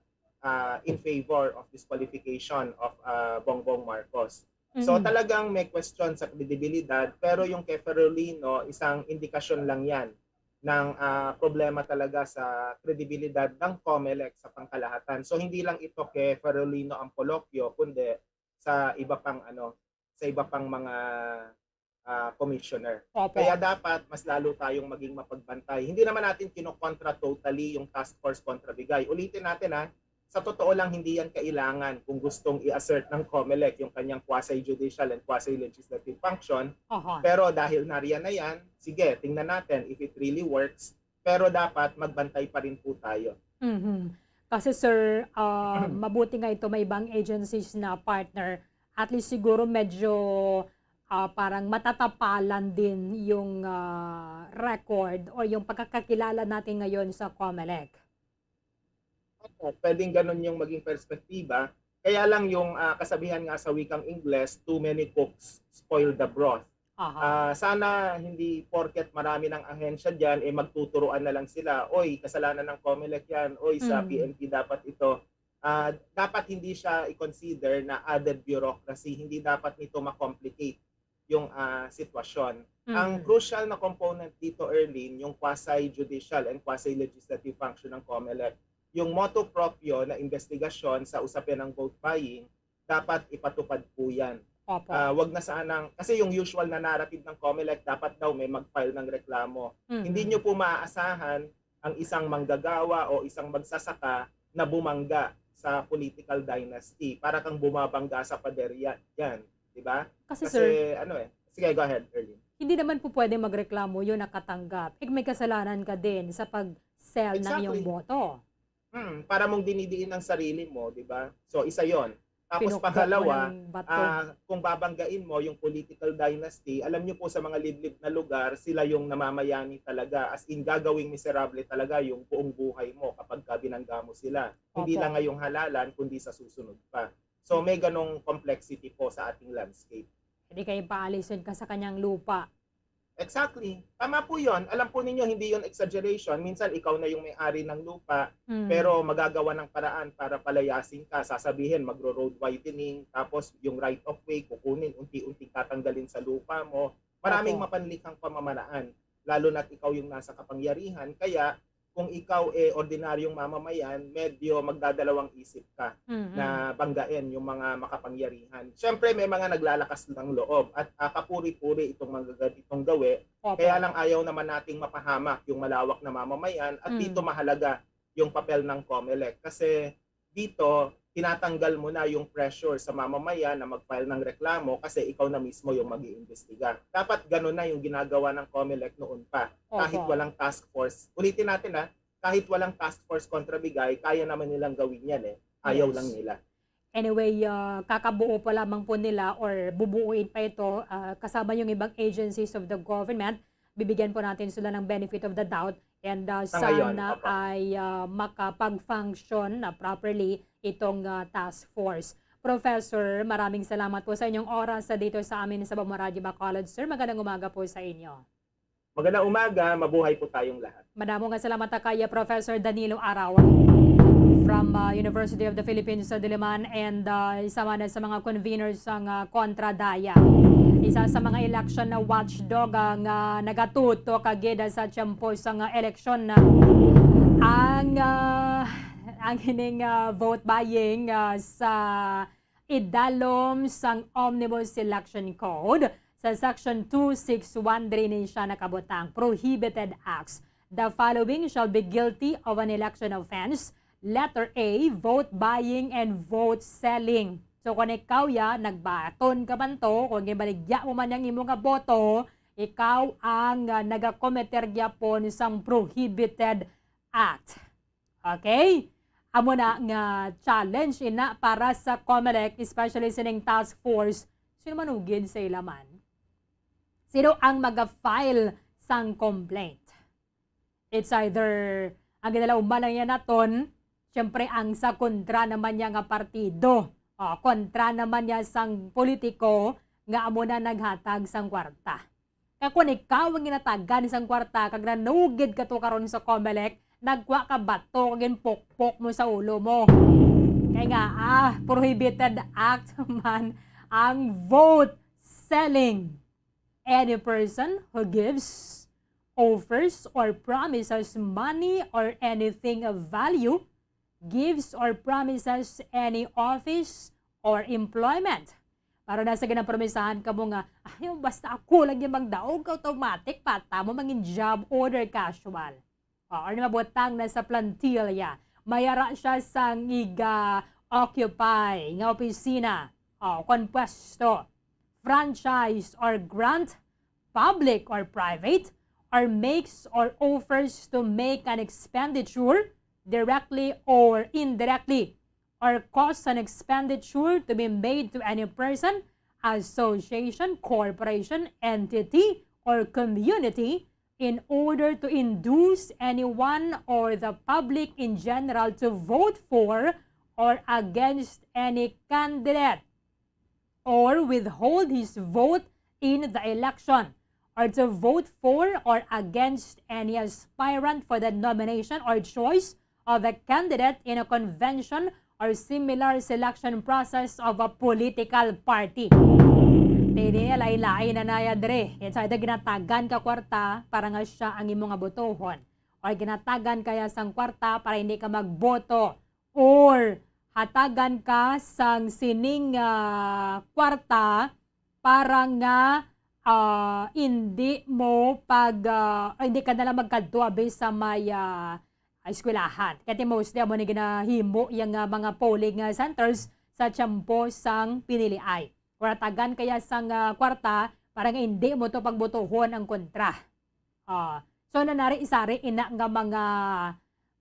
ah, in favor of disqualification of, ah, Bongbong Marcos. So, Mhm. talagang may question sa kredibilidad, pero yung kay Ferolino, isang indikasyon lang yan ng, ah, problema talaga sa kredibilidad ng COMELEC sa pangkalahatan. So, hindi lang ito kay Ferolino ang polokyo, kundi sa iba pang, ano, sa iba pang mga, ah, commissioner. Opo. Kaya dapat mas lalo tayong maging mapagbantay. Hindi naman natin kinokontra totally yung task force kontra Bigay. Ulitin natin, ha, sa totoo lang, hindi yan kailangan kung gustong i-assert ng COMELEC yung kanyang quasi-judicial and quasi-legislative function. Aha. Pero dahil nariyan na yan, sige, tingnan natin if it really works. Pero dapat magbantay pa rin po tayo. Mhm. Kasi, sir, ah, mabuti nga ito may ibang agencies na partner. At least siguro medyo, ah, parang matatapalan din yung, ah, record o yung pagkakakilala natin ngayon sa COMELEC. Opo, pwedeng ganun yung maging perspektiba. Kaya lang yung, ah, kasabihan nga sa wikang Ingles, "Too many cooks spoil the broth." Aha. Ah, sana hindi porket marami ng ahensya diyan, eh, magtuturuan na lang sila, "Oy, kasalanan ng COMELEC yan. Oy, sa Mm. P N P dapat ito." Ah, dapat hindi siya i-consider na added bureaucracy. Hindi dapat nito ma-complicate yung, ah, sitwasyon. Ang Mhm. crucial na component dito, Erlene, yung quasi-judicial and quasi-legislative function ng COMELEC. Yung motu proprio na investigasyon sa usapin ng vote buying, dapat ipatupad po yan. Opo. Ah, wag na sanang, kasi yung usual na narrative ng COMELEC, dapat daw may mag-file ng reklamo. Mhm. Hindi nyo po maaasahan ang isang manggagawa o isang magsasaka na bumangga sa political dynasty. Para kang bumabangga sa pader yan, yan. Di ba? Kasi, Kasi, sir, ano eh. Sige, go ahead, Erlene. hindi naman po pwede magreklamo yun nakatanggap. Eh, may kasalanan ka din sa pag-sell ng iyong Exactly. boto. Hmm, para mong dinidiin ang sarili mo, di ba? So, isa yon. Tapos Pinukpok mo pangalawa, ng bato. ah, kung babanggain mo yung political dynasty, alam nyo po sa mga liblib na lugar, sila yung namamayani talaga. As in, gagawing miserable talaga yung buong buhay mo kapag ka binangga mo sila. Hindi Opo. lang ngayong halalan, kundi sa susunod pa. So, may ganong complexity po sa ating landscape. Hindi kayo paalisin ka sa kanyang lupa. Exactly. Tama po yon. Alam po ninyo, hindi yon exaggeration. Minsan, ikaw na yung may-ari ng lupa, Mm. pero magagawa ng paraan para palayasin ka. Sasabihin, magro-road widening, tapos yung right of way, kukunin, unti-unting tatanggalin sa lupa mo. Maraming Opo. mapanlikhang pamamaraan. Lalo na't ikaw yung nasa kapangyarihan. Kaya, kung ikaw, eh, ordinaryong mamamayan, medyo magdadalawang isip ka Mhm. na banggain yung mga makapangyarihan. Siyempre, may mga naglalakas ng loob at, ah, kapuri-puri itong mga ganitong gawi. Opo. Kaya lang, ayaw naman nating mapahamak yung malawak na mamamayan at Mm. dito mahalaga yung papel ng COMELEC. Kasi dito, tinatanggal mo na yung pressure sa mamamayan na mag-file ng reklamo kasi ikaw na mismo yung mag-iimbestiga. Dapat ganun na yung ginagawa ng COMELEC noon pa. Kahit Opo. walang task force. Ulitin natin, ha, kahit walang task force kontra Bigay, kaya naman nilang gawin yan eh. Ayaw Yes. lang nila. Anyway, ah, kakabuo pa lamang po nila or bubuuin pa ito, ah, kasama yung ibang agencies of the government. Bibigyan po natin sila ng benefit of the doubt and, ah, Sa ngayon, sana opo. ay, ah, makapag-function na properly itong, ah, task force. Professor, maraming salamat po sa inyong oras sa dito sa amin sa Bamaraji Bacolod. Sir, magandang umaga po sa inyo. Magandang umaga, mabuhay po tayong lahat. Madamo nga salamat ta kay Professor Danilo Araw from, ah, University of the Philippines sa Diliman and, ah, isa man sa mga conveners sang, ah, Kontra Daya. Isa sa mga election na watchdog, ah, nga nagatutok gid sa tiyempo sang, ah, eleksyon na ang, ah, Ang hining, ah, vote buying, ah, sa idalom sang Omnibus Election Code, sa Section two six one diri ni siya nakabutang, prohibited acts. The following shall be guilty of an election offense. Letter A, vote buying and vote selling. So, kung ikaw ya, nagbaton ka man to, kung ginbaligya mo man ang imo nga boto, ikaw ang, ah, nagakometer gyapon sang prohibited act. Okay? Amo na nga challenge ina para sa Comelec, especially sining task force. Sino manugid sa ila man? Sino ang maga-file sang complaint? It's either ang ginalauman lang niya naton, siyempre ang sa kontra naman niya nga partido. O, kontra naman niya sang politiko nga amo na naghatag sang kwarta. Kag kung ikaw ang ginatagan sang kwarta kag nanugid ka to karon sa Comelec, nagkuha ka bato kag ginpukpok mo sa ulo mo. Kay nga, ah, prohibited act man ang vote selling. Any person who gives, offers, or promises money or anything of value, gives or promises any office or employment. Para na sa ginapromisahan ka mo nga, "Ay, basta ako lang yung magdaog, automatic, pata mo mangin job order casual." O, or mabutang na sa plantilla. Mayara siya sang iga-occupy nga opisina. O, kon pwesto, franchise or grant, public or private, or makes or offers to make an expenditure directly or indirectly, or cause an expenditure to be made to any person, association, corporation, entity, or community in order to induce anyone or the public in general to vote for or against any candidate or withhold his vote in the election, or to vote for or against any aspirant for the nomination or choice of a candidate in a convention or similar selection process of a political party. Tini, lain-lain na naya dre. It's either ginatagan ka kwarta para nga siya ang imo nga botohon, or ginatagan kaya sang kwarta para hindi ka magboto, or hatagan ka sang sining, ah, kwarta para nga, ah, hindi mo pag, ah, hindi ka na lang magkadto abi sa may, ah, eskwelahan. Kaya mostly amo ni ginahimo yang, ah, mga polling, ah, centers sa tiyempo sang piniliay. Or hatagan kaya sang, ah, kwarta para nga hindi mo to pagbotohon ang kontra. Ah, so, nanari-sari ina nga mga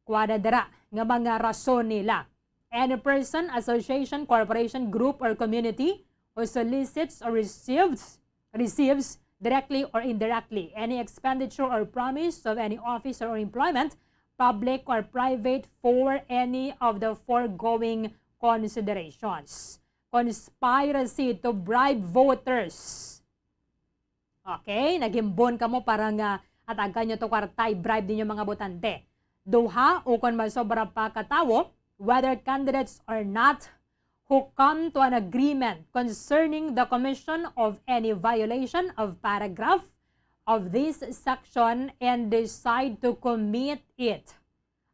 kuan na dira, nga mga rason nila. Any person, association, corporation, group, or community who solicits or receives, receives directly or indirectly any expenditure or promise of any office or employment, public or private, for any of the foregoing considerations. Conspiracy to bribe voters. Okay, naghimbon kamo para nga atagan nyo to kwarta, i-bribe ninyo mga botante. Duha o kon masobra pa ka tawo, whether candidates or not, who come to an agreement concerning the commission of any violation of paragraph of this section and decide to commit it.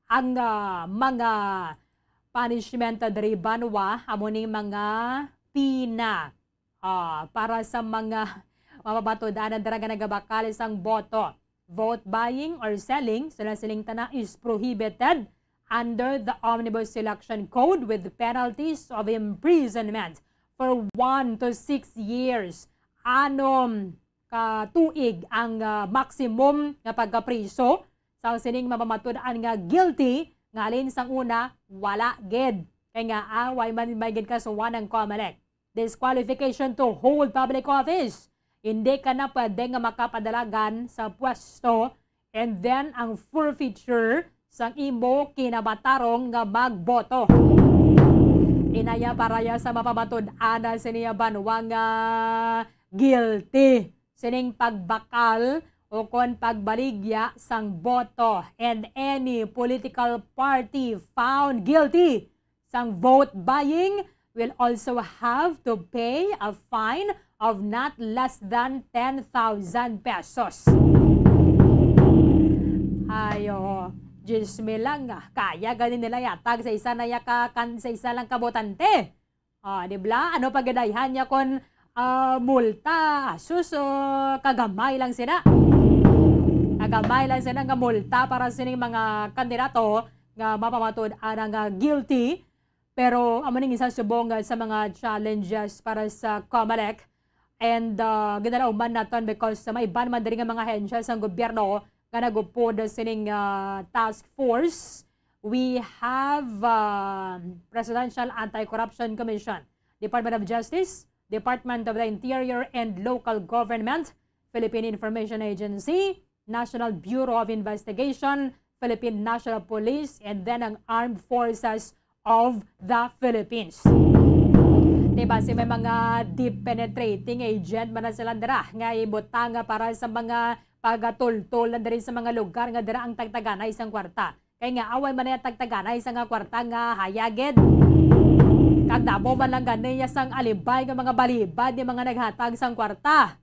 Ang, ah, mga punishment diri banwa amo ni mga pina. Ah, para sa mga mapamatud-anan dira nga nagabakal sang boto, vote buying or selling, sila sining tanan is prohibited under the Omnibus Election Code with penalties of imprisonment for one to six years. Anom ka tuig ang, ah, maximum nga pagkapriso sang sining mapamatud-an nga guilty, nga halin sang una, wala gid. Kay nga, ah, way man may gid kasuhan ang Comelec. Disqualification to hold public office. Hindi ka na pwede nga makapadalagan sa pwesto, and then ang forfeiture sang imo kinamatarong nga magboto. Inaya paraya sa mapamatud-ana sini banwa nga guilty sining pagbakal o kon pagbaligya sang boto, and any political party found guilty sang vote buying will also have to pay a fine of not less than ten thousand pesos. Ayo. Diyes mil lang, ah, kaya gani nila ihatag sa isa na ya ka, kan-, sa isa lang ka botante. Ah, di bala? Ano pa gid ayhan niya kon, ah, multa? Asus, oh, kagamay lang sina. Kagamay lang sina nga multa para sining mga kandidato nga mapamatud-an nga guilty. Pero amo ning isa subong, ah, sa mga challenges para sa COMELEC. And, ah, ginalauman naton because may iban man diri nga mga ahensya sang gobyerno nga nagupod sining, ah, task force. We have, ah, Presidential Anti-Corruption Commission, Department of Justice, Department of the Interior and Local Government, Philippine Information Agency, National Bureau of Investigation, Philippine National Police, and then ang Armed Forces of the Philippines. Diba, si may mga deep penetrating agent man na sila dira nga ibutang para sa mga pagatultol na diri sa mga lugar nga dira ang tagtaganay sang kwarta. Kay nga away man niya tagtaganay sa nga kwarta nga hayagid. Kag damo man lang gani niya sang alibay nga mga balibad ni mga naghatag sang kwarta.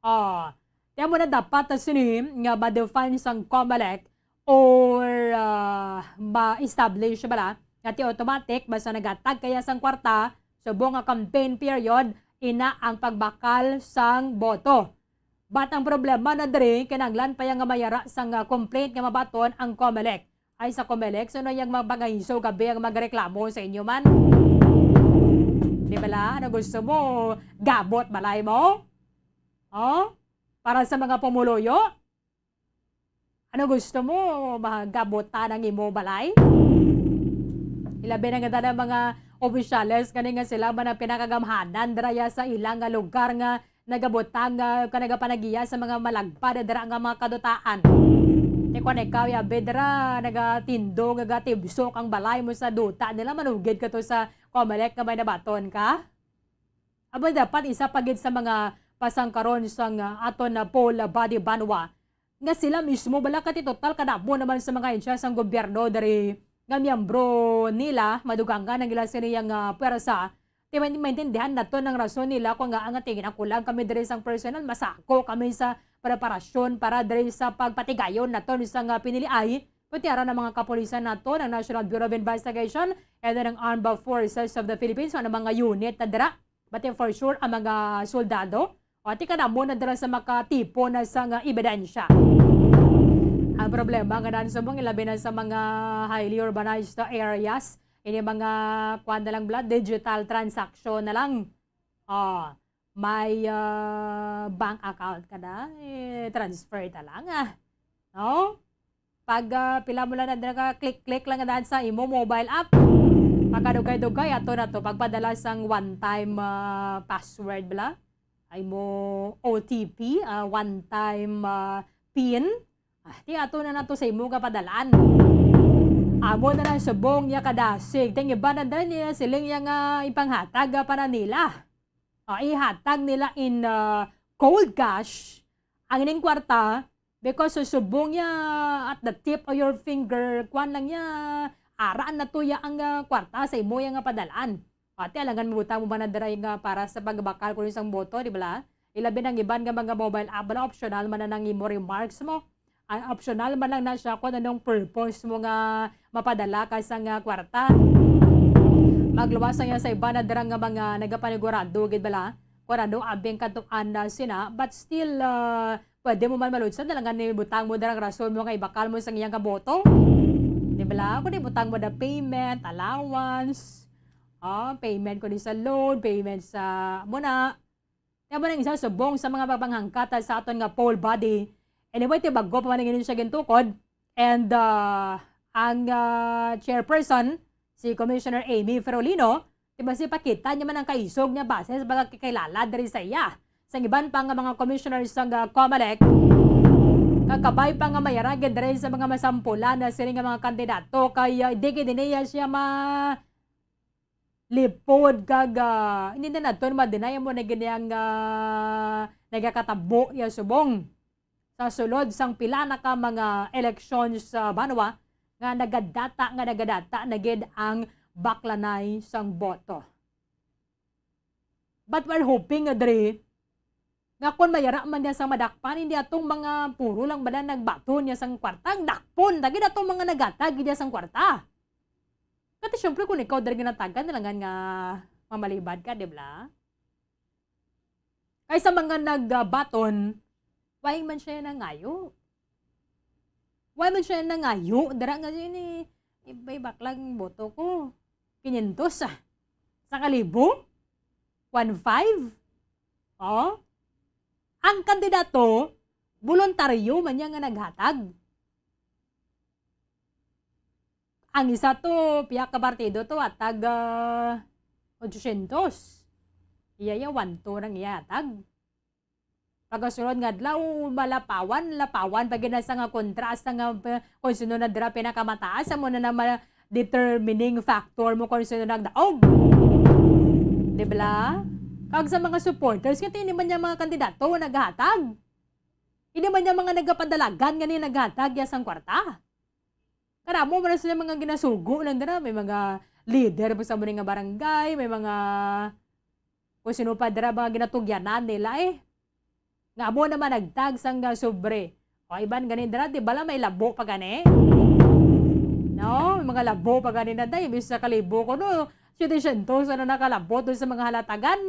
Oh, kaya mo na dapat ta sini nga ma-define sang COMELEC or, ah, ma-establish bala nga ti automatic basta naghatag kaya sang kwarta subong nga campaign period, ina ang pagbakal sang boto. But ang problema na diri, kinahanglan pa ya nga mayara sang, ah, complaint nga mabaton ang COMELEC. Ay, sa COMELEC, sino yang magbangayiso gabi ang magreklamo sa inyo man? Di bala? Ano gusto mo? Gabot balay mo? Oh? Para sa mga pumuluyo? Ano gusto mo? Magabutan ang imo balay? Ilabi na nga tanan mga opisyales kani nga sila man ang pinakagamhanan dira ya sa ilang nga lugar nga nagabutang, ah, ka nagapanagiya sa mga malagpad dira nga mga kadutaan. Ti kon ikaw, yabi dira, nagatindog, nagatibsok ang balay mo sa duta nila, manugid ka to sa COMELEC nga may nabaton ka? Aba, dapat isa pa gid sa mga pasangkaron sang, ah, aton na poll body banwa nga sila mismo bala, kay total kadamo naman sa mga ahensya sang gobyerno diri nga miyembro nila, madugangan ang ila sini nga pwersa. Ti main-, maintindihan naton ang rason nila kung nga ang tingin ako lang kami diri sang personal, masako kami sa preparasyon para diri sa pagpatigayon naton sa nga piniliay. Pati ara ng mga kapulisan naton, ang National Bureau of Investigation, and then ang Armed Forces of the Philippines, ang mga unit na dira. But for sure, ang mga soldado, o, ti kadamo na dira sa makatipo na sa nga ebidensya. Ang problema nga nan subong, ilabi na sa mga highly urbanized areas, ini mga, kuwan na lang bala, digital transaction na lang. O, may, ah, bank account ka na, eh, transfer na lang, ah. No? Pag, ah, pila mo lang na, ka click-click lang daan sa imo mobile app. Pagkadugay-dugay, ato na to. Pagpadala sang one-time, ah, password bala. Ay mo O T P, ah, one-time, ah, pin. Ah, ti ato na nato sa imo nga padalaan. Amo na lang subong niya kadasig. Ting iba na daan niya siling niya nga ipanghatag, ah, para nila. Ah, ihatag nila in, ah, cold cash ang ining kwarta. Because subong niya at the tip of your finger, kuwan lang niya, araan na to ya ang, ah, kwarta sa imo ya nga padalaan. Pati alangan mabutang mo ba na dira nga para sa pagbakal ko sa boto, di ba? Ilabi ng iban nga mga mobile app, bala optional man na nang imo remarks mo. Ah, optional man lang na siya kung anong purpose mo nga mapadala ka sa nga kwarta. Magluwas ang iya sa iba na dira nga mga nagapanigurado, gid bala? Kung ano, abing katuan na sina, but still, ah, pwede mo man maludsad na lang nga ni butang mo darang rason mo nga ibakal mo sang iyang kaboto. Di ba la? Kung ibutang mo na payment, allowance, ah, payment ko ni sa loan, payment sa muna. Kaya mo nang isa subong sa mga papanghangkatan sa aton nga poll body. Anyway, ti bago pa man ang siya gintukod. And, ah, ang, ah, chairperson, si Commissioner Amy Ferolino, di ba, si pakita niya man ang kaisog niya base sa pagkakilala diri sa iya. Sa iban pa nga mga commissioners sa, ah, COMELEC, kakabay pa nga mayaragid diri sa mga masampulan na sini nga mga kandidato kay, ah, di gid niya siya ma-, lipod kag, ah, hindi na naton ma-deny mo na gini ang, ah, nagakatabo ya subong sa sulod sang pila na ka mga eleksyon sa banwa nga nagadata, nga nagadata na gid ang baklanay sang boto. But we're hoping nga diri Nga kon mayara man niya sang madakpan, hindi atong mga puro lang bala nagbaton niya sang kwarta. Ang dakpon, dagid atong mga naghatag niya sang kwarta. Kati, syempre, kung ikaw diri ginatagan, nalangan nga mamalibad ka, di ba? Kay sa mga nagbaton, why man siya nangayo? Why man siya nangayo? Dara nga yun eh, ibay baklang boto ko. Quinientos ah. Sa kalibo? One five? Oh? Ang kandidato, voluntaryo man niya nga naghatag. Ang isa to, piya ka partido to, hatag, ah, ochocientos. Iya, iya, one two nang iya hatag. Pagkasunod nga adlaw, malapawan, lapawan pa gid na sa nga kontra, sa nga, eh, kung sino na dira pinakamataas, amo na na ma-, determining factor mo kung sino nagdaog. Di bala? Kag sa mga supporters, nga hindi man niya mga kandidato naghatag. Hindi man niya mga nagapadalagan nga ni naghatag ya sang kwarta. Karamo man sila mga ginasugo lang dira. May mga leader pa sa muni nga barangay, may mga kung sino pa dira mga ginatugyanan nila eh. Nga amo naman nagtag sang, ah, sobre. O iban gani dira, di bala may labo pa gani? No, may mga labo pa gani na day, imbis sa kalibo ko no, setecientos ano nakalabo dun sa mga halatagan.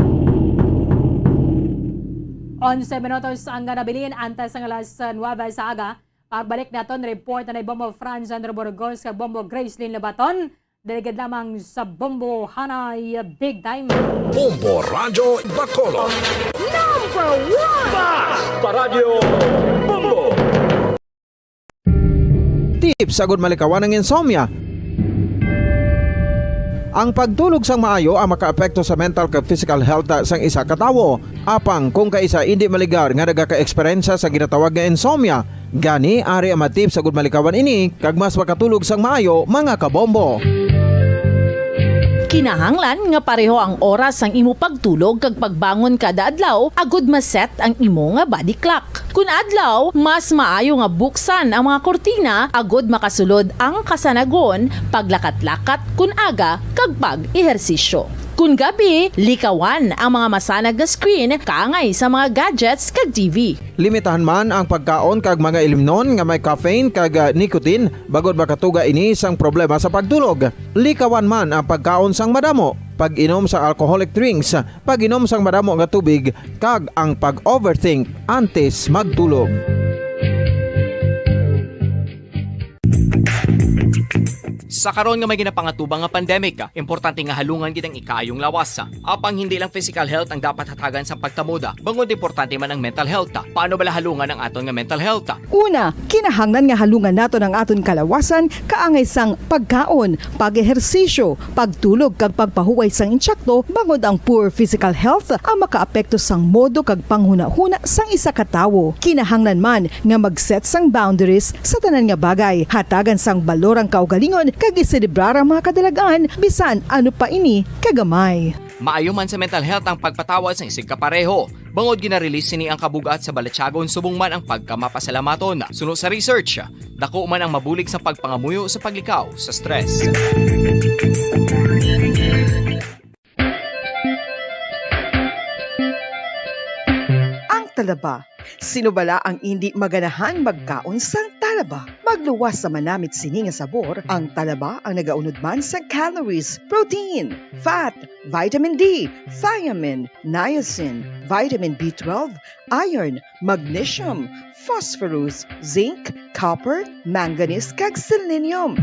Onse minutos ang nabilin antes sang alas nuebe sa aga. Pagbalik naton, report na ni Bombo Franz Andrew Burgos kag Bombo Gracelyn Lobaton. Diri gid lamang sa Bombo Hanay Big Time. Bombo Radyo Bacolod. Number one! Basta Radyo Bombo! Tips agud malikawan ang insomnia. Ang pagtulog sang maayo ang makaapekto sa mental kag physical health sang isa ka tawo. Apang kung kaisa indi maligar nga nagaka-eksperyensya sa ginatawag nga insomnia, gani ari ang mga tips agud malikawan ini kag mas makatulog sang maayo, mga kabombo. Kinahanglan nga pareho ang oras sang imo pagtulog kag pagbangon kada adlaw agud ma-set ang imo nga body clock. Kun adlaw, mas maayo nga buksan ang mga kurtina agud makasulod ang kasanagon, paglakat-lakat kun aga, kag pag-ehersisyo. Kun gabi, likawan ang mga masanag nga screen kaangay sa mga gadgets kag T V. Limitahan man ang pagkaon kag mga ilimnon nga may caffeine kag, ah, nicotine, bangod makatuga ini sang problema sa pagtulog. Likawan man ang pagkaon sang madamo, pag-inom sa alcoholic drinks, pag-inom sang madamo nga tubig, kag ang pag-overthink antes magtulog. Sa karon nga may ginapangatubang nga pandemic, importante nga halungan gid ang ikaayong lawas. Apang hindi lang physical health ang dapat hatagan sang pagtamod, bangod importante man ang mental health. Paano bala halungan ang aton nga mental health? Una, kinahanglan nga halungan naton ang aton kalawasan kaangay sang pagkaon, pag-ehersisyo, pagtulog kag pagpahuway sang intsakto, bangod ang poor physical health ang makaapekto sang modo kag panghunahuna sang isa ka tawo. Kinahanglan man nga mag-set sang boundaries sa tanan nga bagay, hatagan sang balor ang kaugalingon kag iselebrar ang mga kadalag-an bisan ano pa ini kagamay. Maayo man sa mental health ang pagpatawad sang isigkapareho, bangod gina-release sini ang kabug-at sa balatyagon subong man ang pagkamapasalamaton. Suno sa research, dako man ang mabulig sa pagpangamuyo sa paglikaw sa stress. Ang talaba. Sino bala ang indi maganahan magkaon sang talaba? Magluwas sa manamit sini nga sabor, ang talaba ang nagaunod man sa calories, protein, fat, vitamin D, thiamine, niacin, vitamin B twelve, iron, magnesium, phosphorus, zinc, copper, manganese, kag selenium.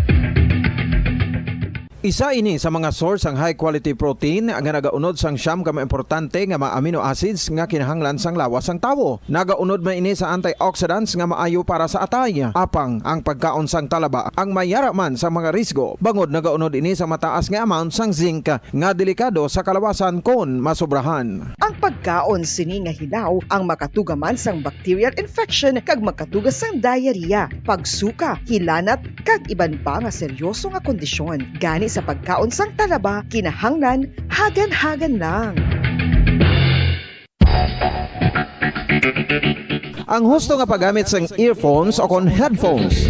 Isa ini sa mga source sang high quality protein nga nagaunod sang siyam ka mga importante nga mga amino acids nga kinahanglan sang lawas sang tawo. Nagaunod man ini sa antioxidants nga maayo para sa atay. Apang ang pagkaon sang talaba ang mayara man sa mga risgo, bangod nagaunod ini sa mataas nga amount sang zinc nga delikado sa kalawasan kon masobrahan. Ang pagkaon sini nga hilaw ang makatuga man sang bacterial infection kag makatuga sang diarrhea, pagsuka, hilanat, kag iban pa nga seryoso nga kondisyon. Gani sa pagkaon sang talaba, kinahanglan hagan-hagan lang. Ang husto nga paggamit sang earphones o kon headphones.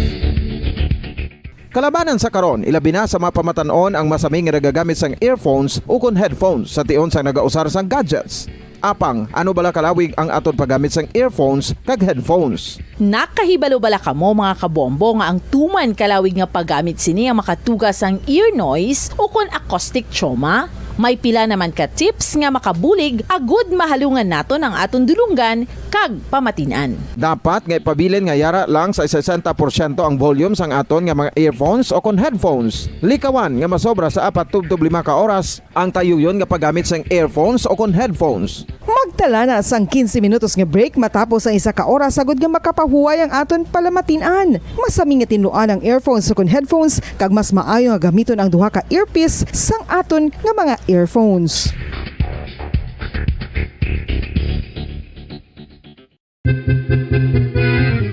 Kalabanan sa karon, ilabi na sa mga pamatan-on ang masami nga nagagamit sang earphones ukon headphones sa tion sang nagausar sang gadgets. Apang, ano bala kalawig ang aton paggamit sang earphones kag headphones? Nakahibalo bala kamo, mga kabombo, nga ang tuman kalawig nga paggamit sini ang makatuga sang ear noise ukon acoustic trauma? May pila naman ka tips nga makabulig agud mahalungan naton ang aton dulonggan kag pamatin-an. Dapat nga ipabilin nga yara lang sa sesenta porsyento ang volume sang aton nga mga earphones ukon headphones. Likawan nga masobra sa apat tubtob lima ka oras ang tayuyon nga paggamit sang earphones ukon headphones. Magtala na sang quince minutos nga break matapos ang isa ka oras, agud nga makapahuway ang aton palamatin-an. Masami nga tinluan ang earphones ukon headphones, kag mas maayo nga gamiton ang duha ka earpiece sang aton nga mga earphones.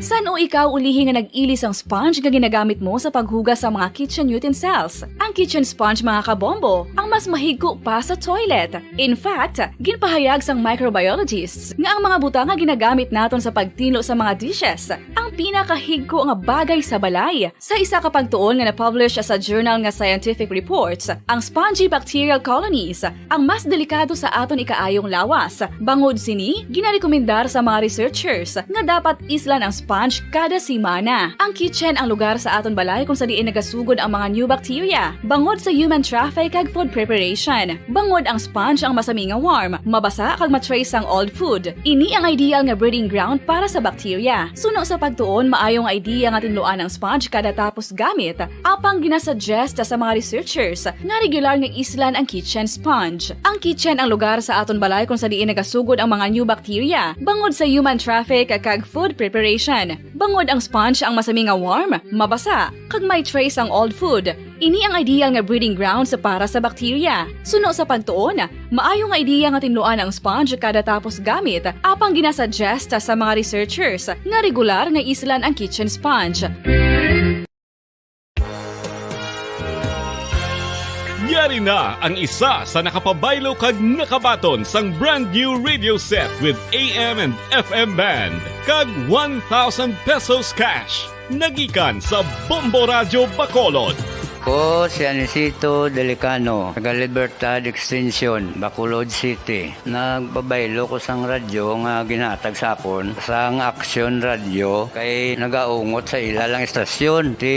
San-o ikaw ulihi nga nag-ili sang sponge nga ginagamit mo sa paghugas sa mga kitchen utensils? Ang kitchen sponge, mga kabombo, ang mas mahigko pa sa toilet. In fact, ginpahayag sang microbiologists nga ang mga butang nga ginagamit naton sa pagtinlo sa mga dishes ang pinakahigko nga bagay sa balay. Sa isa ka pagtuon nga na-publish sa journal nga Scientific Reports, ang spongy bacterial colonies ang mas delikado sa aton ikaayong lawas. Bangod sini, ginarekomendar sa mga researchers nga dapat islan ang sponge kada semana. Ang kitchen ang lugar sa aton balay kung sa diin nagasugod ang mga new bacteria, bangod sa human traffic kag food preparation. Bangod ang sponge ang masami nga warm, mabasa kag ma-trace sang old food. Ini ang ideal nga breeding ground para sa bacteria. Suno sa pagtuon, maayo nga idea nga tinluan ang sponge kada tapos gamit. Apang ginasuggest sa mga researchers nga regular nga islan ang kitchen sponge. Ang kitchen ang lugar sa aton balay kung sa diin nagasugod ang mga new bacteria, bangod sa human traffic kag food preparation. Bangod ang sponge ang masami nga warm, mabasa, kag may trace ang old food. Ini ang ideal nga breeding grounds para sa bacteria. Suno sa pagtuon, maayo nga idea nga tinluan ang sponge kada tapos gamit, apang ginasuggest sa mga researchers nga regular nga islan ang kitchen sponge. Yari na ang isa sa nakapabaylo kag nakabaton sang brand new radio set with A M and F M band kag one thousand pesos cash. Nagikan sa Bombo Radyo Bacolod. Ko si Anisito Delicano, taga Libertad Extension, Bacolod City. Nagpabaylo ko sang radyo nga ginhatag sa akon sang Action Radio, kay nagaungot sa ila lang istasyon. Ti,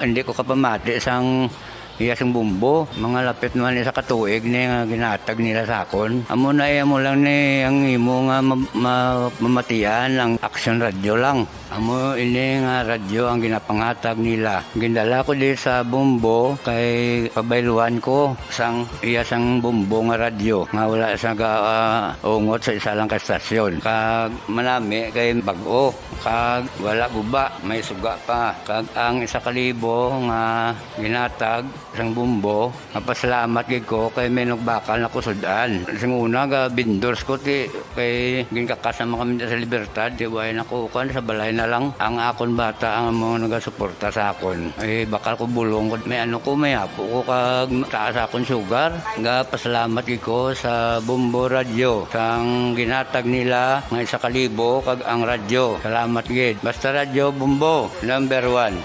hindi ko kapamati sang iya sing bumbo. Mga lapit naman isa ka tuig ni nga ginhatag nila sa akon. Amo na, eh, amo lang ni ang imo nga ma-, ma-, mamatian ang Action Radio lang. Amo ini nga radyo ang ginapanghatag nila. Gindala ko di sa bumbo kay pabayluhan ko sang iya sang bumbo nga radyo nga wala sa ga-, ah, ungot sa isa lang ka estasyon. Kag manami kay bag-o, kag wala guba, may suga pa. Kag ang isa ka libo nga ginhatag sang bumbo, mapasalamat gid ko kay may nagbakal na ko sud-an. Sing una, ga vendors ko, ti, kay ginkakas naman kami sa Libertad, ti, way na ko, kuwan, sa balay na lang. Ang akon bata ang mga nagasuporta sa akon. Eh, bakal ko bulong ko, may ano ko, may apo ko, kag taas akon sugar. Ga pasalamat gid ko sa Bombo Radyo, sang ginhatag nila nga isa ka libo, kag ang radyo. Salamat gid. Basta Radyo Bombo, number one.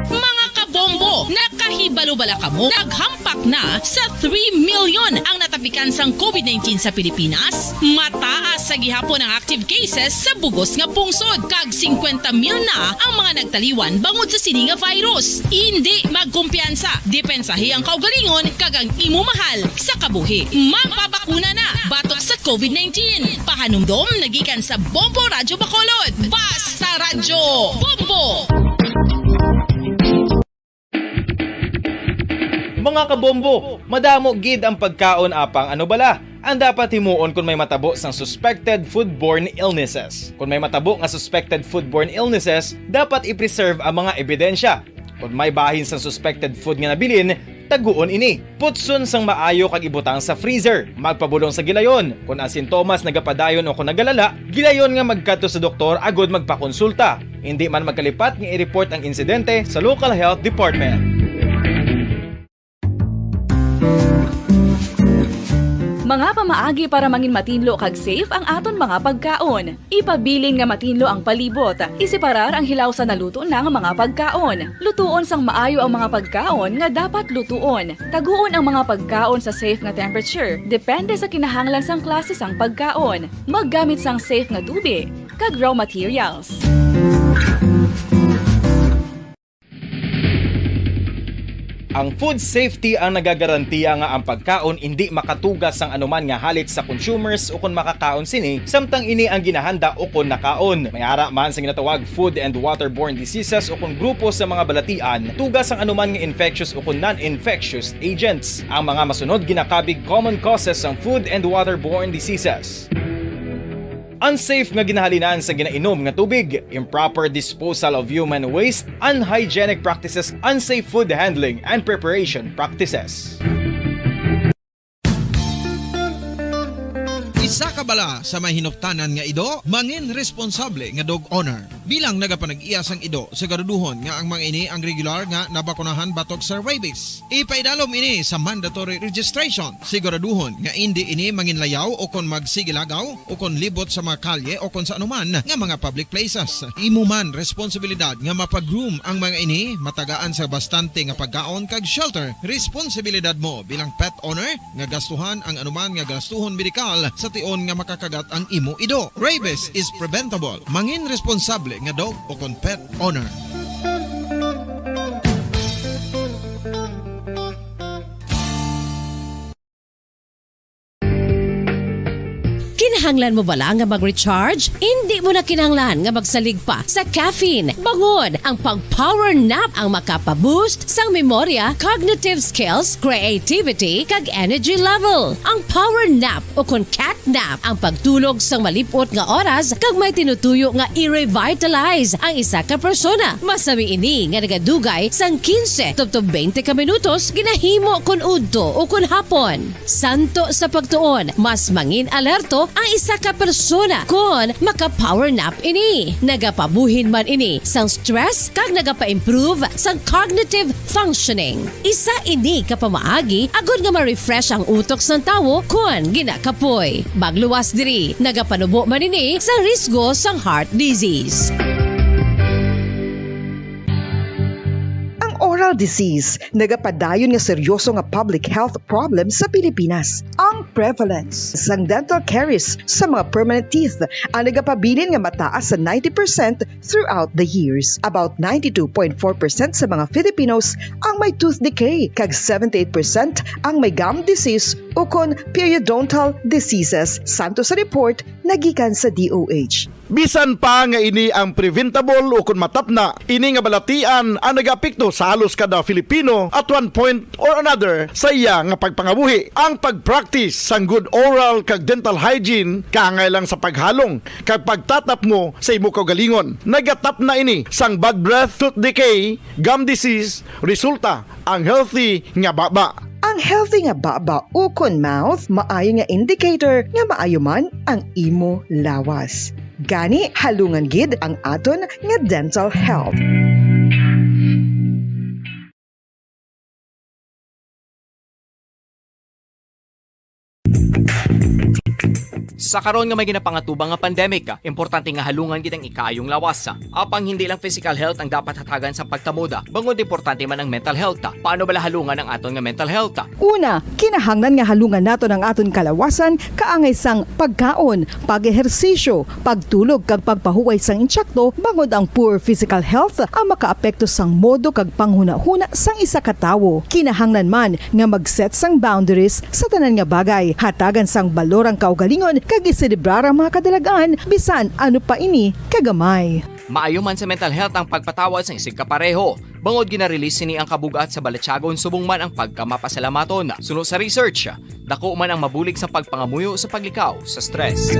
Mga kabombo, nakahibalo bala kamo? Naghampak na sa three million ang natapikan sang COVID nineteen sa Pilipinas. Mataas sa gihapon ang active cases sa bugos nga pungsod, kag singkwenta mil na ang mga nagtaliwan bangod sa sini nga virus. Indi magkumpiyansa, depensahi ang kaugalingon kag ang imo mahal sa kabuhi. Magpabakuna na batok sa COVID nineteen. Pahanumdom nagikan sa Bombo Radyo Bacolod. Basta Radyo Bombo! Mga kabombo, madamo gid ang pagkaon, apang ano bala ang dapat himuon kon may matabo sang suspected foodborne illnesses? Kon may matabo nga suspected foodborne illnesses, dapat i-preserve ang mga ebidensya. Kon may bahin sang suspected food nga nabilin, taguon ini. Putson sang maayo kag ibutang sa freezer. Magpabulong sa gilayon. Kon ang sintomas nagapadayon o kon nagalala, gilayon nga magkadto sa doktor agud magpakonsulta. Indi man magkalipat nga i-report ang insidente sa local health department. Mga pamaagi para mangin matinlo kag safe ang aton mga pagkaon. Ipabilin nga matinlo ang palibot. Iseparar ang hilaw sa naluto na nga mga pagkaon. Lutuon sang maayo ang mga pagkaon nga dapat lutuon. Taguon ang mga pagkaon sa safe nga temperature, depende sa kinahanglan sang klase sang pagkaon. Maggamit sang safe nga tubi kag raw materials. Ang food safety ang nagagarantiya nga ang pagkaon indi makatuga sang anuman nga halit sa consumers ukon makakaon sini, samtang ini ang ginahanda ukon nakaon. May ara man sa ginatawag food and waterborne diseases ukon grupo sa mga balatian, tuga sang anuman nga infectious ukon non-infectious agents. Ang mga masunod ginakabig common causes sang food and waterborne diseases. Unsafe nga ginahalinan sa ginainom nga tubig, improper disposal of human waste, unhygienic practices, unsafe food handling and preparation practices. Isa ka bala sa may hinuktanan nga ido, mangin responsable nga dog owner. Bilang nagapanag-iya sang ido, siguraduhon nga ang mga ini ang regular nga nabakunahan batok sa rabies. Ipaidalom ini sa mandatory registration. Siguraduhon nga indi ini manginlayaw o kon magsigilagaw o kon libot sa mga kalye o kon sa anuman nga mga public places. Imo man responsibilidad nga mapag-groom ang mga ini, matagaan sa bastante nga pagkaon kag shelter. Responsibilidad mo bilang pet owner nga gastuhan ang anuman nga gastuhon medikal sa tion nga makakagat ang imo ido. Rabies is preventable. Mangin responsable nga dog o kon pet owner. Kinahanglan mo bala nga mag-recharge? Indi mo na kinahanglan nga magsalig pa sa caffeine. Bangod ang pag-power nap ang makapa-boost sang memorya, cognitive skills, creativity, kag energy level. Ang power nap o kon cat nap ang pagtulog sang malip-ot nga oras kag may tinutuyo nga i-revitalize ang isa ka persona. Masami ini nga nagadugay sang quince tubtob twenty ka minutos ginahimo kon udto o kon hapon. Santo sa pagtuon, mas mangin-alerto ang isa ka persona kon maka-power nap ini. Nagapabuhin man ini sang stress kag nagapa-improve sang cognitive functioning. Isa ini ka pamaagi agod nga ma-refresh ang utok sang tawo kon ginakapoy. Magluwas diri, nagapanubo man ini sang risgo sang heart disease. Ang oral disease nagapadayon nga seryoso nga public health problem sa Pilipinas. Ang prevalence sang dental caries sa mga permanent teeth ang nagapabilin nga mataas sa ninety percent throughout the years. About ninety-two point four percent sa mga Filipinos ang may tooth decay, kag seventy-eight percent ang may gum disease ukon periodontal diseases, santo sa report nga gikan sa D O H. Bisan pa nga ini ang preventable ukon matapna, ini nga balatian ang nagaapekto sa halos kada Filipino at one point or another sa iya nga pagpangabuhi. Ang pag-practice sang good oral kag dental hygiene kaangay lang sa paghalong kag pagtatapmo sa imo kaugalingon. Nagatapna ini sang bad breath, tooth decay, gum disease, resulta ang healthy nga baba. Ang healthy nga baba ukon mouth maayo nga indicator nga maayo man ang imo lawas. Gani, halungan gid ang aton nga dental health. Sa karon nga may ginapangatubang nga pandemic, importante nga halungan gid ang ikaayong lawas. Apang hindi lang physical health ang dapat hatagan sa pagtamod, bangod importante man ang mental health. Paano bala halungan ang aton nga mental health? Una, kinahanglan nga halungan naton ang aton kalawasan kaangay sang pagkaon, pag-ehersisyo, pagtulog kag pagpahuway sang insakto, bangod ang poor physical health ang makaapekto sang modo kag panghunahuna sang isa ka tawo. Kinahanglan man nga mag-set sang boundaries sa tanan nga bagay, hatagan sang balor ang kaugalingon kag iselebrar ang mga kadalag-an bisan ano pa ini kagamay. Maayo man sa mental health ang pagpatawad sang isigkapareho, bangod gina-release sini ang kabug-at sa balatyagon subong man ang pagkamapasalamaton. Suno sa research, dako man ang mabulig sa pagpangamuyo sa paglikaw sa stress.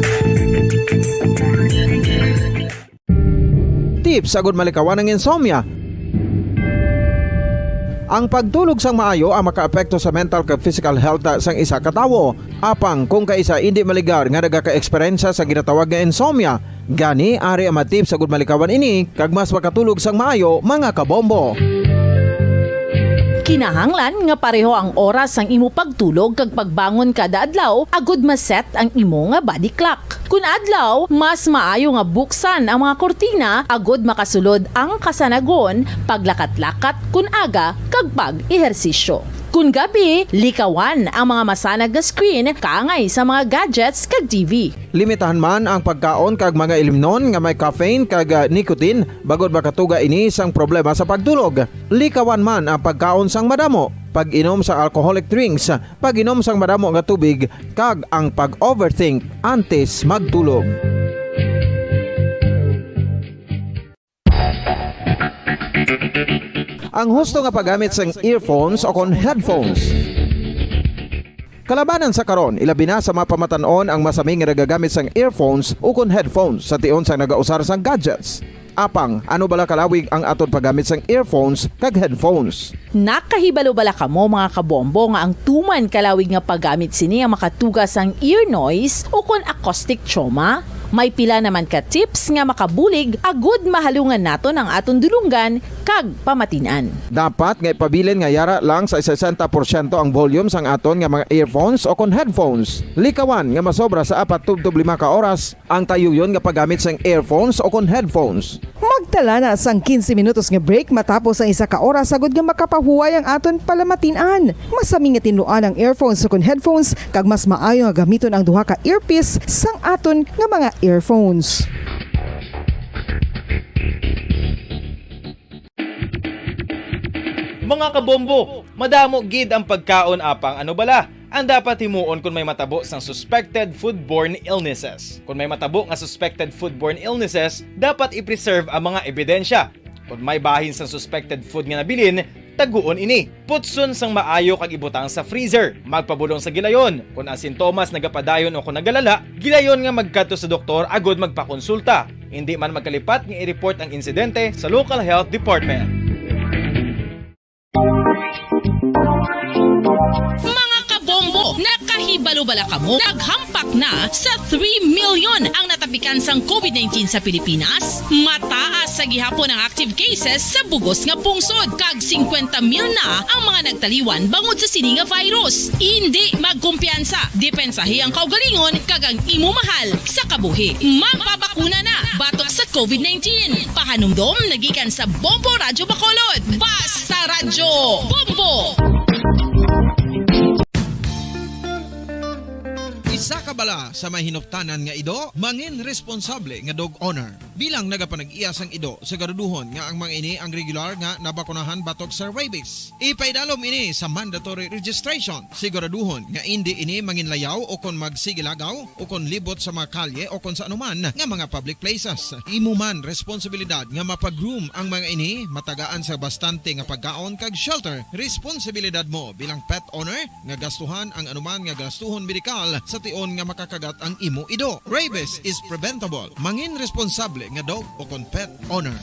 Tips agud malikawan ang insomnia. Ang pagtulog sang maayo ang makaapekto sa mental kag physical health sang isa ka tawo. Apang kung kaisa indi maligar nga nagaka-eksperyensya sa ginatawag nga insomnia, gani ari ang mga tips agud malikawan ini kag mas makatulog sang maayo, mga kabombo. Kinahanglan nga pareho ang oras sang imo pagtulog kag pagbangon kada adlaw agud ma-set ang imo nga body clock. Kun adlaw, mas maayo nga buksan ang mga kurtina agud makasulod ang kasanagon, paglakat-lakat kun aga, kag pag-ehersisyo. Kun gabi, likawan ang mga masanag nga screen kaangay sa mga gadgets kag T V. Limitahan man ang pagkaon kag mga ilimnon nga may caffeine kag, ah, nicotine, bangod makatuga ini sang problema sa pagtulog. Likawan man ang pagkaon sang madamo, pag-inom sang alcoholic drinks, pag-inom sang madamo nga tubig, kag ang pag-overthink antes magtulog. Ang husto nga paggamit sang earphones o kon headphones. Kalabanan sa karon, ilabi na sa mga pamatan-on ang masami nga nagagamit sang earphones o kon headphones sa tion sang nagausar sang gadgets. Apang, ano bala kalawig ang aton paggamit sang earphones kag headphones? Nakahibalo bala kamo, mga kabombo, nga ang tuman kalawig nga paggamit sini ang makatuga sang ear noise o kon acoustic trauma? May pila naman ka tips nga makabulig agud mahalungan naton ang aton dulonggan kag pamatin-an. Dapat nga ipabilin nga yara lang sa sesenta porsyento ang volume sang aton nga mga earphones o kon headphones. Likawan nga masobra sa apat tubtob lima ka oras ang tayuyon nga paggamit sang earphones o kon headphones. Magtala na sang quince minutos nga break matapos ang isa ka oras, agud nga makapahuway ang aton palamatin-an. Masami nga tinluan ang earphones o kon headphones, kag mas maayo nga gamiton ang duha ka earpiece sang aton nga mga earphones. Mga kabombo, madamo gid ang pagkaon, apang ano bala ang dapat himuon kon may matabo sang suspected foodborne illnesses? Kon may matabo nga suspected foodborne illnesses, dapat i-preserve ang mga ebidensya. Kon may bahin sang suspected food nga nabilin, taguon ini. Putson sang maayo kag ibutang sa freezer. Magpabulong sa gilayon. Kon ang sintomas nagapadayon o kon nagalala, gilayon nga magkadto sa doktor agud magpakonsulta. Indi man magkalipat nga i-report ang insidente sa local health department. Mga kabombo, nakahibalo bala kamo? Naghampak na sa three million ang natapikan sang covid nineteen sa Pilipinas. Mataas sa gihapon ang active cases sa bugos nga pungsod, kag singkwenta mil na ang mga nagtaliwan bangod sa sini nga virus. Indi magkumpiyansa, depensahi ang kaugalingon kag ang imo mahal sa kabuhi. Magpabakuna na batok sa covid nineteen. Pahanumdom nagikan sa Bombo Radyo Bacolod. Basta Radyo Bombo! Isa ka bala sa may hinuptanan nga ido, mangin responsable nga dog owner. Bilang nagapanag-iya sang ido, siguraduhon nga ang mga ini ang regular nga nabakunahan batok sa rabies. Ipaidalom ini sa mandatory registration. Siguraduhon nga indi ini manginlayaw o kon magsigilagaw o kon libot sa mga kalye o kon sa anuman nga mga public places. Imo man responsibilidad nga mapag-groom ang mga ini, matagaan sa bastante nga pagkaon kag shelter. Responsibilidad mo bilang pet owner nga gastuhan ang anuman nga gastuhon medikal sa tion nga makakagat ang imo ido. Rabies is preventable. Mangin responsable nga dog o kon pet owner.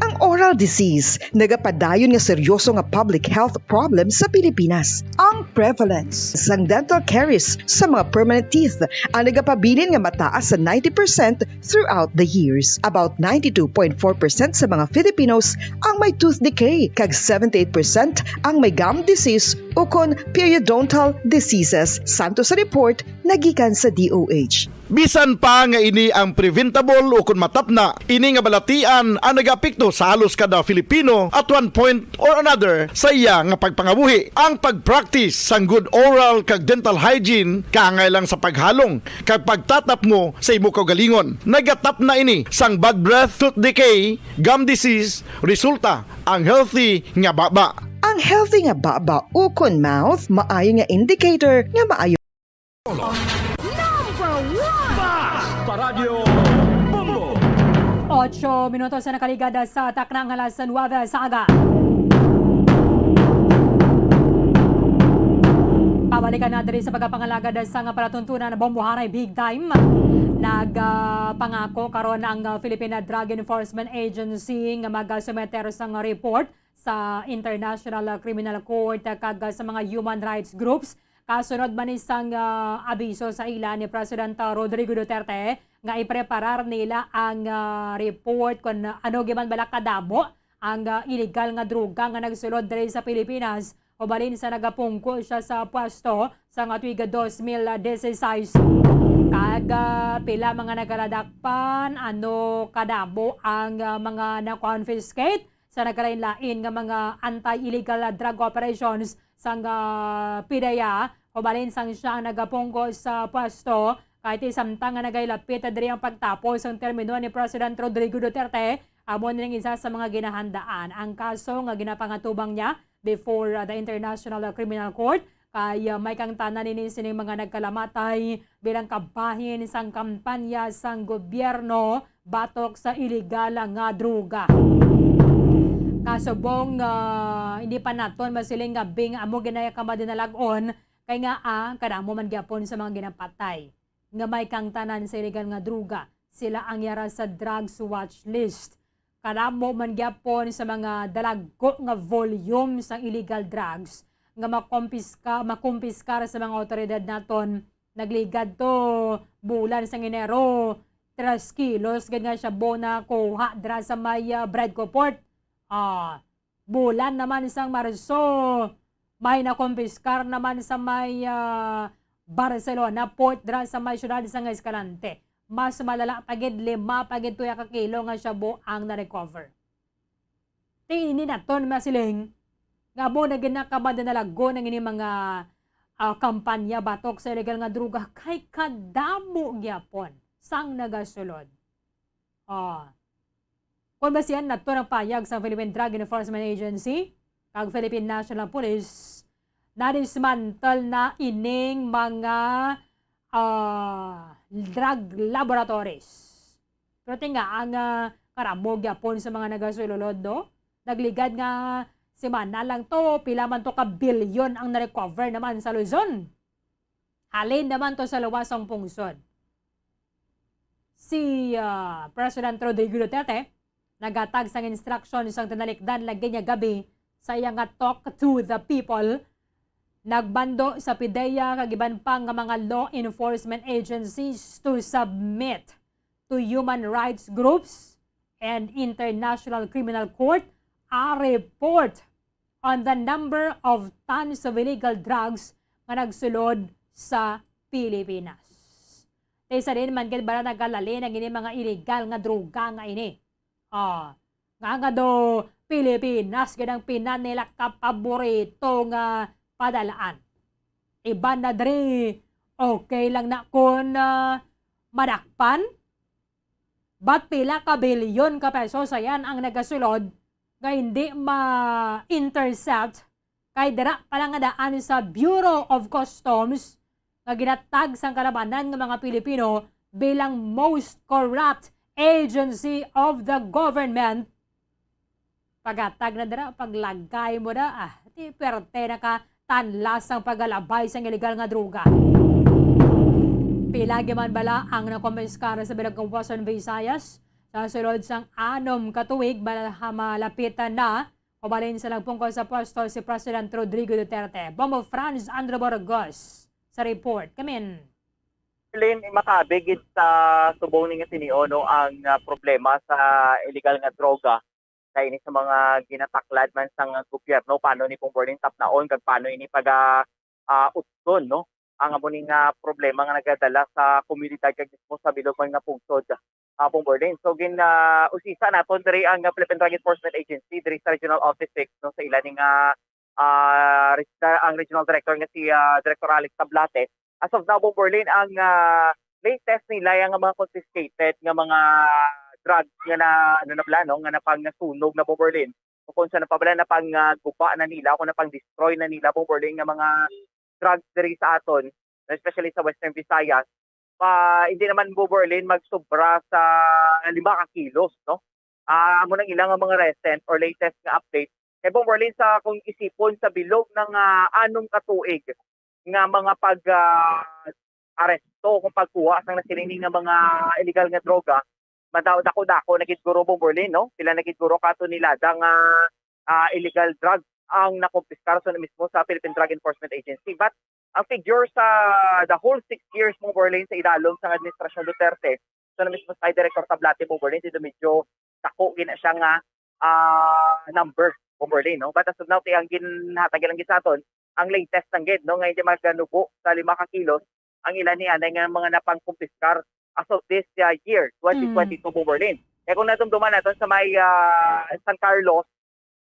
Ang oral disease nagapadayon nga seryoso nga public health problem sa Pilipinas. Ang prevalence sang dental caries sa mga permanent teeth ang nagapabilin nga mataas sa ninety percent throughout the years. About ninety-two point four percent sa mga Filipinos ang may tooth decay, kag seventy-eight percent ang may gum disease ukon periodontal diseases, santo sa report nagikan sa D O H. Bisan pa nga ini ang preventable ukon matapna, ini nga balatian ang nagaapekto sa halos kada Filipino at one point or another sa iya nga pagpangabuhi. Ang pag-practice sang good oral kag dental hygiene kaangay lang sa paghalong kag pagtatapngo sa imo kaugalingon. Nagatapna ini sang bad breath, tooth decay, gum disease, resulta ang healthy nga baba. Ang healthy nga baba ukon mouth maayo nga indicator nga maayo. Number one! Basta Radyo Bombo! Ocho minutos na nakaligad sa takna nga alas nuwebe sa aga. Pabalikan na diri sa pagkapangalagad sa nga palatuntunan, Bombo Haray Big Time. Nag, ah, pangako karon ang, ah, Philippine Drug Enforcement Agency nga mag, ah, sumeter sang report sa International Criminal Court kag sa mga human rights groups Kasunod man ni sang, ah, abiso sa ila ni President, ah, Rodrigo Duterte nga ipreparar nila ang, ah, report kung ano gyud man bala kadamo ang, ah, illegal nga droga nga nagsulod diri sa Pilipinas, ubalin sa nagapungko siya sa pwesto sa nga tuig dos mil dieciséis. Kag, ah, pila mga nagaladakpan, ano kadamo ang, ah, mga na-confiscate sa nagkalain-lain nga mga anti-illegal drug operations sang, ah, PDEA, ubalin sang siya ang nagapungko sa pwesto, kay ti samtang nga nagailapit diri ang pagtapos sang termino ni President Rodrigo Duterte, amo ni ang isa sa mga ginahandaan ang kaso nga ginapangatubang niya before, ah, the International Criminal Court, kay, ah, may kaangtanan ini sining mga nagkalamatay bilang kabahin sang kampanya sang gobyerno batok sa iligal nga droga. Kasubong, ah, hindi pa naton masiling nga bing amo ginaya ka madinalag-on, kay nga, ah, kadamo man gyapon sa mga ginapatay nga may kaangtanan sa iligal nga droga, sila ang yara sa drugs watch list. Kadamo man gyapon sa mga dalagko nga volume sang illegal drugs nga makumpiska-, makumpiskar sa mga awtoridad naton. Nagligad to bulan sang Enero, tres kilos gid nga shabu na kuha dira sa may, ah, Bredco Port. Ah, bulan naman sang Marso, may nakumpiskar naman sa may, ah, Barcelona Port dira sa may siyudad sang Escalante. Mas malala pa gid, lima pa gid tuya ka kilo nga shabu ang na-recover. Ti ini naton masiling nga amo na gid na kamadinalagon ang ini mga, ah, kampanya batok sa illegal nga droga kay kadamo gyapon sang nagasulod. Ah. Kon basihan nato ang pahayag sa Philippine Drug Enforcement Agency kag Philippine National Police, na-dismantle na ining mga, ah, drug laboratories. Pero tinga ang, ah, karamo gyapon sa mga nagasulod, no? Nagligad nga semana lang to, pila man to ka bilyon ang na-recover naman sa Luzon. Halin naman to sa luwas sang pungsod. Si, ah, President Rodrigo Duterte naghatag sang instruction sang tinalikdan lagi niya gabi sa iya nga Talk to the People. Nagbando sa PDEA kag iban pa nga mga law enforcement agencies to submit to human rights groups and International Criminal Court a report on the number of tons of illegal drugs nga nagsulod sa Pilipinas. Kay sa din man gid bala nagalalim ang ini mga illegal nga droga nga ini. Ah, nga nga do Pilipinas gid ang pinanila ka paborito nga padalaan. Iban na diri, okay lang na kun, ah, madakpan. But pila ka bilyon ka pesos sa yan ang nagasulod nga hindi ma-intercept kay dira pa lang nga daan sa Bureau of Customs nga ginatag sang kalabanan nga mga Pilipino bilang most corrupt agency of the government. Paghatag na dira, paglagay mo na, ah, di perte na ka tanlas ang paggalabay sang iligal nga droga. Pila gyud man bala ang nakumpiskar sa bilog nga Western Visayas sa sulod sang anom ka tuig, bala ha malapitan na, ubalin sa nagpungko sa pwesto si President Rodrigo Duterte. Bombo Franz Andrew Burgos sa report. Kamin. Lin, makaabig gid sa subong ni nga sini, no, ang, ah, problema sa iligal nga droga sa ini sa mga ginataklad man sang gobyerno, paano ni Pong Berlin tapnaon kag paano ini paga, ah, utson, no? Ang amo ni nga problema nga nagadala sa komunidad kag mismo sa bilog man nga pungsod, ah, Pong Berlin. So, gin, ah, usisa naton diri ang Philippine Drug Enforcement Agency diri sa Regional Office six, no, sa ila ni nga, ah, res-, ang Regional Director nga si, ah, Director Alex Tablate. As of now, Pong Berlin, ang, ah, latest nila yung mga confiscated nga mga drugs nga na, ano na pala, no, nga napangasunog na, Pong Berlin. O kung sa napabala na pang, ah, guba na nila, kung na pang destroy na nila, Pong Berlin, nga mga drugs diri sa aton, especially sa Western Visayas, pa, hindi naman, Pong Berlin, magsobra sa lima ka kilos, no? Ah, amo nang ilang mga recent or latest nga update. Kay, Pong Berlin, sa kung isipon sa bilog ng, ah, anom ka tuig, nga mga pag, ah, aresto kung pagkuha sang nasiling nga mga illegal nga droga, madaw dako-dako na gid guro, Pong Berlin, no? Pila na gid guro ka tonelada nga, ah, illegal drugs ang nakumpiskar sa mismo sa Philippine Drug Enforcement Agency. But Ang figure sa the whole six years, Bomborlin, sa idalom sang administrasyon Duterte, so na mismo kay Director Tablate, Bomborlin, dito medyo dako gina siya nga ah, number, Bomborlin, no? But as of now, kay ang ginhatag lang gid sa aton, ang latest lang gid, no, nga hindi maganubo sa lima ka kilos ang ilan ni anay nga mga napangkumpiskar as of this ah, year, twenty twenty-two, Bomborlin. Kaya kung natumduman natin sa may ah, San Carlos,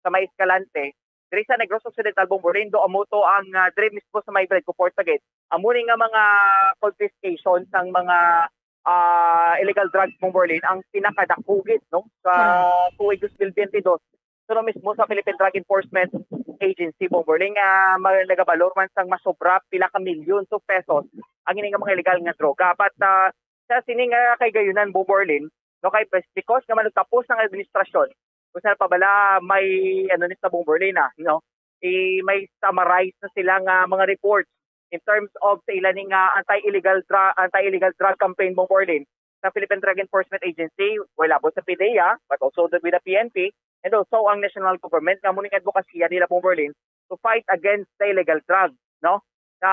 sa may Escalante, diri sa Negros Occidental, Bomborlin, do amo to ang ah, diri mismo sa may Bredco Port sa gate. Amo ni nga mga confiscation sang mga ah, illegal drugs, Bomborlin, ang pinakadako gid, no, sa Correct. Tuig dos mil biyente dos. Suno mismo sa Philippine Drug Enforcement Agency, Bomborlin, nga ma- nagabalor man sang masobra pila ka milyon of pesos ang ini nga mga illegal nga droga. But ah, sa sini nga kay gayunan, Bomborlin, no, kay bes- because nga manugtapos ang administrasyon, kung saan pa bala may ano ni sa Bomborlin, ah, no, i may summarize na sila nga mga reports in terms of sa ila ni nga anti-illegal drug anti-illegal drug campaign, Bomborlin, sa Philippine Drug Enforcement Agency, well, abot sa PDEA, but also the, with the P N P, and also ang national government nga muna nga advokasya nila, Bomborlin, to fight against the illegal drug, no? Sa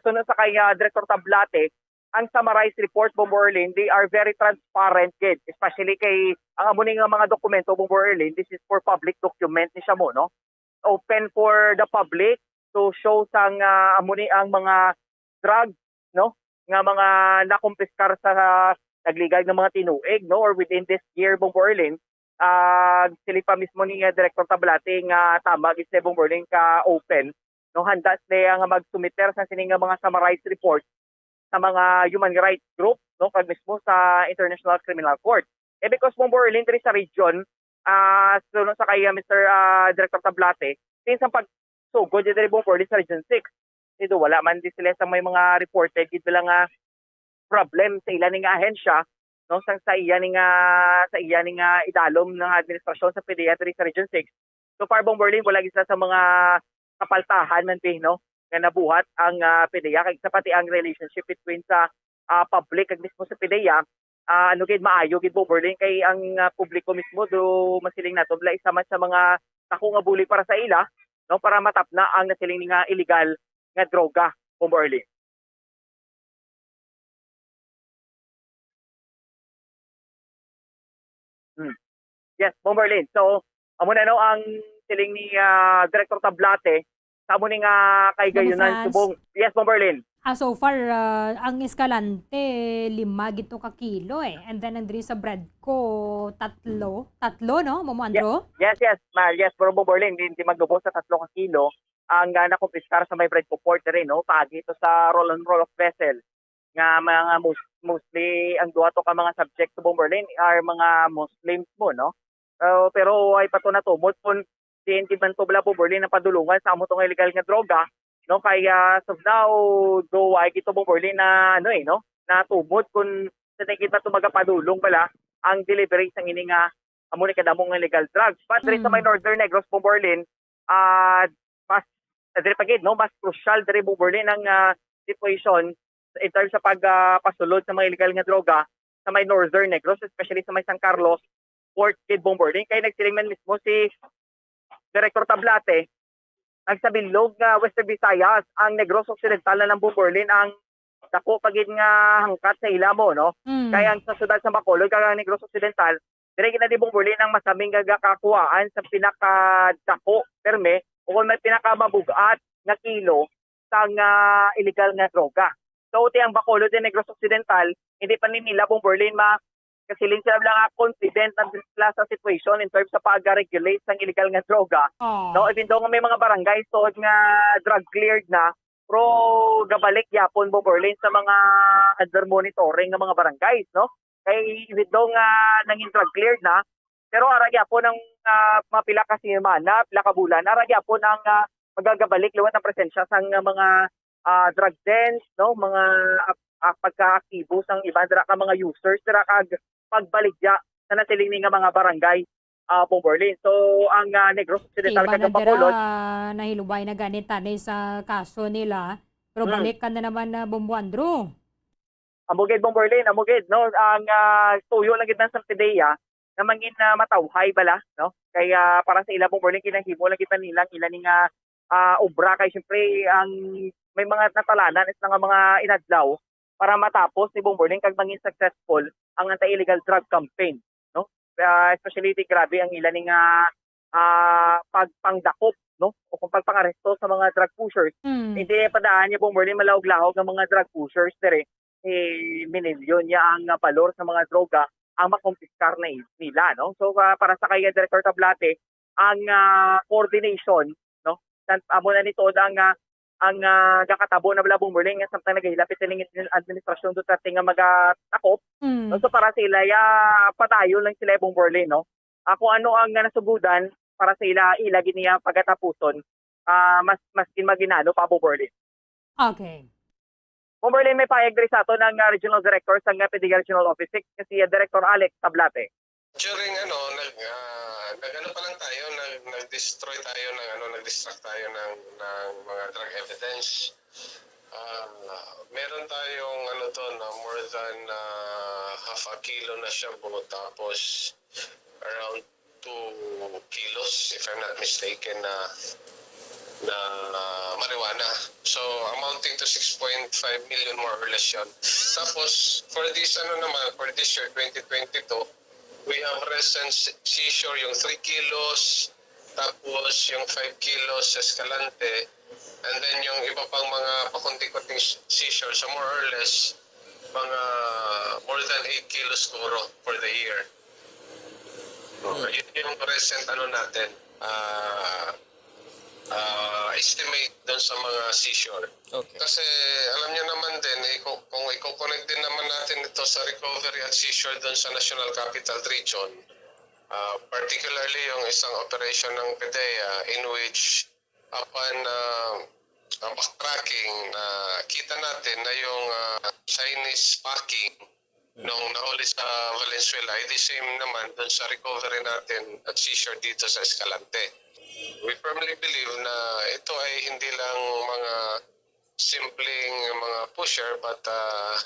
suno sa kay ah, Director Tablate, ang summarized report, Bomborlin, they are very transparent gid, especially kay ang amo ni nga mga dokumento, Bomborlin, this is for public document ni siya mo, no? Open for the public to show sang ah, amo ni ang mga drugs, no, nga mga nakumpiskar sa nagligad nga mga tinuig, no, or within this year, Bomborlin. Ah, sili pa mismo ni ah, Director Tablate nga tama gid si Bomborlin ka open, no, handa sila nga magsumiter sa sini nga mga summarized report sa mga human rights group, no, kag mismo sa International Criminal Court. Eh, because, Bomborlin, diri sa region, ah, suno sa kay ah, Mister ah, Director Tablate, since ang pagsugod diri, Bomborlin, sa Region six, dito wala man di sila sa may mga reported gid lang nga problem sa ila ni nga ahensya, no, sang sa iya ni nga sa iya ni nga idalom ng administrasyon sa PDEA diri sa Region six. So far, Bomborlin, wala gid sila sa mga kapaltahan man, pi, no, nga nabuhat ang ah, PDEA, kag sa pati ang relationship between sa ah, public kag mismo sa PDEA, ah, ano gid, maayo gid, Bomborlin, kay ang ah, publiko mismo do masiling nato bala isa man sa mga dako nga bulig para sa ila, no, para matapna ang nasiling nga illegal nga droga, Bomborlin. Hmm. Yes, Bomborlin. So, amo na, no, ang siling ni ah, Director Tablate sa amo ni nga kay Gayunan Subong. Yes, Bomborlin. Ah, so far, ah, ang Escalante, lima gito ka kilo, eh. And then, ang diri sa Bredco, tatlo. Tatlo, no, Momo Andrew? Yes, yes, ma, yes, pero Bomborlin, hindi, hindi magubos sa tatlo ka kilo ang ah, nakumpiskar sa may Bredco Port diri, no? Paagi to sa roll and roll of vessel nga mga mus- mostly ang duha to ka mga subject sa Bomborlin are mga Muslims mo, no? Uh, pero ay pa to natumod kung diin gid man to bala, Bomborlin, ang padulungan sa amo to nga illegal nga droga, no? Kaya as of now, do ay gito, Bomborlin, na ano eh, no? Natumod kung sa gid man to magapadulong bala ang delivery sang ini nga amo ni kadamo nga illegal drugs. But diri sa may Mm. Northern Negros, Bomborlin, ah, mas diri pa gid, no, mas crucial diri, Bomborlin, ang ah, situation in terms sa pag ah, pasulod sa mga illegal nga droga sa may Northern Negros, especially sa may San Carlos Port gid, Bomborlin. Kay nagsiling man mismo si Director Tablate, ang sa bilog nga Western Visayas, ang Negros Occidental na lang, Bomborlin, ang dako pa gid nga hangkat sa ila mo, no? Mm. Kay ang sa siyudad sa Bacolod kag ang Negros Occidental, diri gid na di, Bomborlin, ang masaming nga gakakuhaan sa pinakadako perme o kung may pinakamabug-at nga kilo sang ah, illegal nga droga. So, ti ang Bacolod and Negros Occidental, hindi pa ni nila, Bomborlin, ma kasiling sila lang nga confident na sila sa situation in terms sa pag-regulate sang illegal nga droga. Oh. No, even though nga may mga barangay tuod nga drug cleared na, pero gabalik gyapon, Bomborlin, sa mga under monitoring nga mga barangays, no? Kay even though nga nangin drug cleared na, pero ara gyapon ang ah, mga pila ka semana, pila ka bulan, ara gyapon ang ah, magagabalik liwat ang presensya sang ah, mga ah, drug dens, no, mga ah, ah, pagkaaktibo sang iban dira ka mga users dira kag pagbaligya sa nasiling ni nga mga barangay, ah, Bomborlin. So ang ah, Negros Occidental Iba kag na ang dira, Bacolod, ah, nahilubay na gani tani sa kaso nila. Pero Mm. balik ka na naman na, Bombo Andrew. Amo gid, Bomborlin, amo gid, no? Ang ah, tuyo lang gid na sa PDEA na mangin ah, matawhay bala, no? Kaya para sa ila, Bomborlin, ginahimo lang gid na nila ang ila ni nga ah, obra kay siyempre ang may mga natalanan sila nga mga inadlaw para matapos ni Bomberlin kag mangin successful ang anti-illegal drug campaign, no? Ah, especially di grabe ang ila ni nga, ah, pagpangdakop, no? O kung pagpangaresto sa mga drug pushers. Mm. Hindi padaan niya Bomberlin malahog-lahog ang mga drug pushers diri. Eh, minilyon niya ang, ah, balor sa mga droga ang makumpiskar na i-, nila, no? So, ah, para sa kay Director Tablate, ang, ah, coordination, no? San-, amo na ni tuod ang, ah, ang, ah, gakatabo na bala, Bomberlin, nga samtang nagahilapit ining administrasyon Duterte nga magatakop, Mm. no? So, para sa ila, ya, padayon lang sila, Bomberlin, no? Ah, kung ano ang, ah, nasugudan para sa ila, ila gid niya pagatapuson, ah, mas, mas gin-, maginano pa, Bomberlin. Okay. Bomberlin, may pahayag diri sa aton ang, ah, Regional Director sang, ah, P D E A Regional Office Six, nga si, ah, Director Alex Tablate. During, ano, nag, ah, nag-ano pa lang tayo, nag, nag-destroy tayo ng, ano, nag-distract tayo ng, ng mga drug evidence. Ah, meron tayong, ano, to, na more than, ah, half a kilo na shabu, tapos around two kilos, if I'm not mistaken, na, na marijuana. So, amounting to six point five million, more or less, yun. Tapos, for this, ano naman, for this year, twenty twenty-two, we have recent se-, seizure, yung three kilos, tapos yung five kilos Escalante, and then yung iba pang mga pakunti-kunting s-, seizure. So, more or less, mga more than eight kilos siguro for the year. Hmm. Yun yung recent, ano natin, ah, ah, estimate dun sa mga seizure. Okay. Kasi alam niyo naman din, eh, kung, kung i-connect din naman natin ito sa recovery at seizure dun sa National Capital Region, ah, particularly yung isang operation ng P D E A in which upon, ah, ah, backtracking, na kita natin na yung, ah, Chinese packing nung nahuli sa Valenzuela ay the same naman dun sa recovery natin at seizure dito sa Escalante. We firmly believe na ito ay hindi lang mga simpleng mga pusher, but, ah,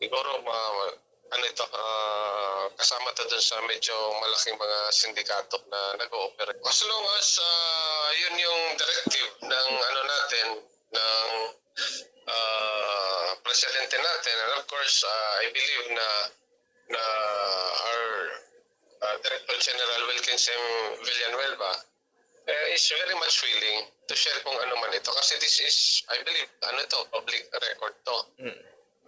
siguro ma-, ano ito, ah, kasama to dun sa medyo malaking mga sindikato na nag-ooperate. As long as, ah, yun yung directive ng, ano, natin, ng, ah, presidente natin. And of course, ah, I believe na, na our, ah, Director General Wilkins M. Villanueva, eh, is very much willing to share kung ano man ito. Kasi this is, I believe, ano to, public record to. Mm.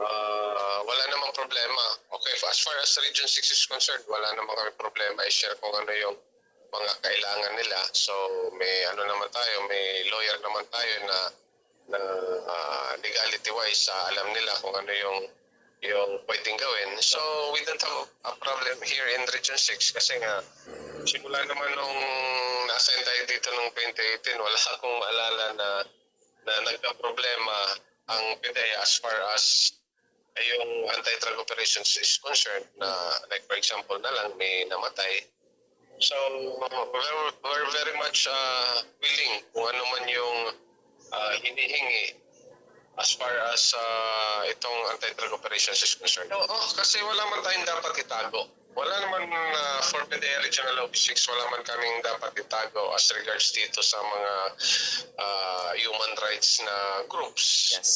Ah, wala namang problema. Okay, as far as Region Six is concerned, wala naman kami problema i-share kung ano yung mga kailangan nila. So, may ano naman tayo, may lawyer naman tayo na, na, ah, legality-wise, ah, alam nila kung ano yung, yung pwedeng gawin. So, we don't have a problem here in Region Six kasi nga, simula naman nung na-assign tayo dito nung twenty eighteen, wala akong maalala na, na nagka-problema ang P D E A as far as yung anti-drug operations is concerned na, like, for example na lang, may namatay. So, we're, we're very much, ah, willing kung ano man yung, ah, hinihingi as far as, ah, itong anti-drug operations is concerned. Oo, kasi wala man tayong dapat itago. Wala naman, ah, for P D E A Regional Office Six, wala man kaming dapat itago as regards dito sa mga, ah, human rights na groups. Yes.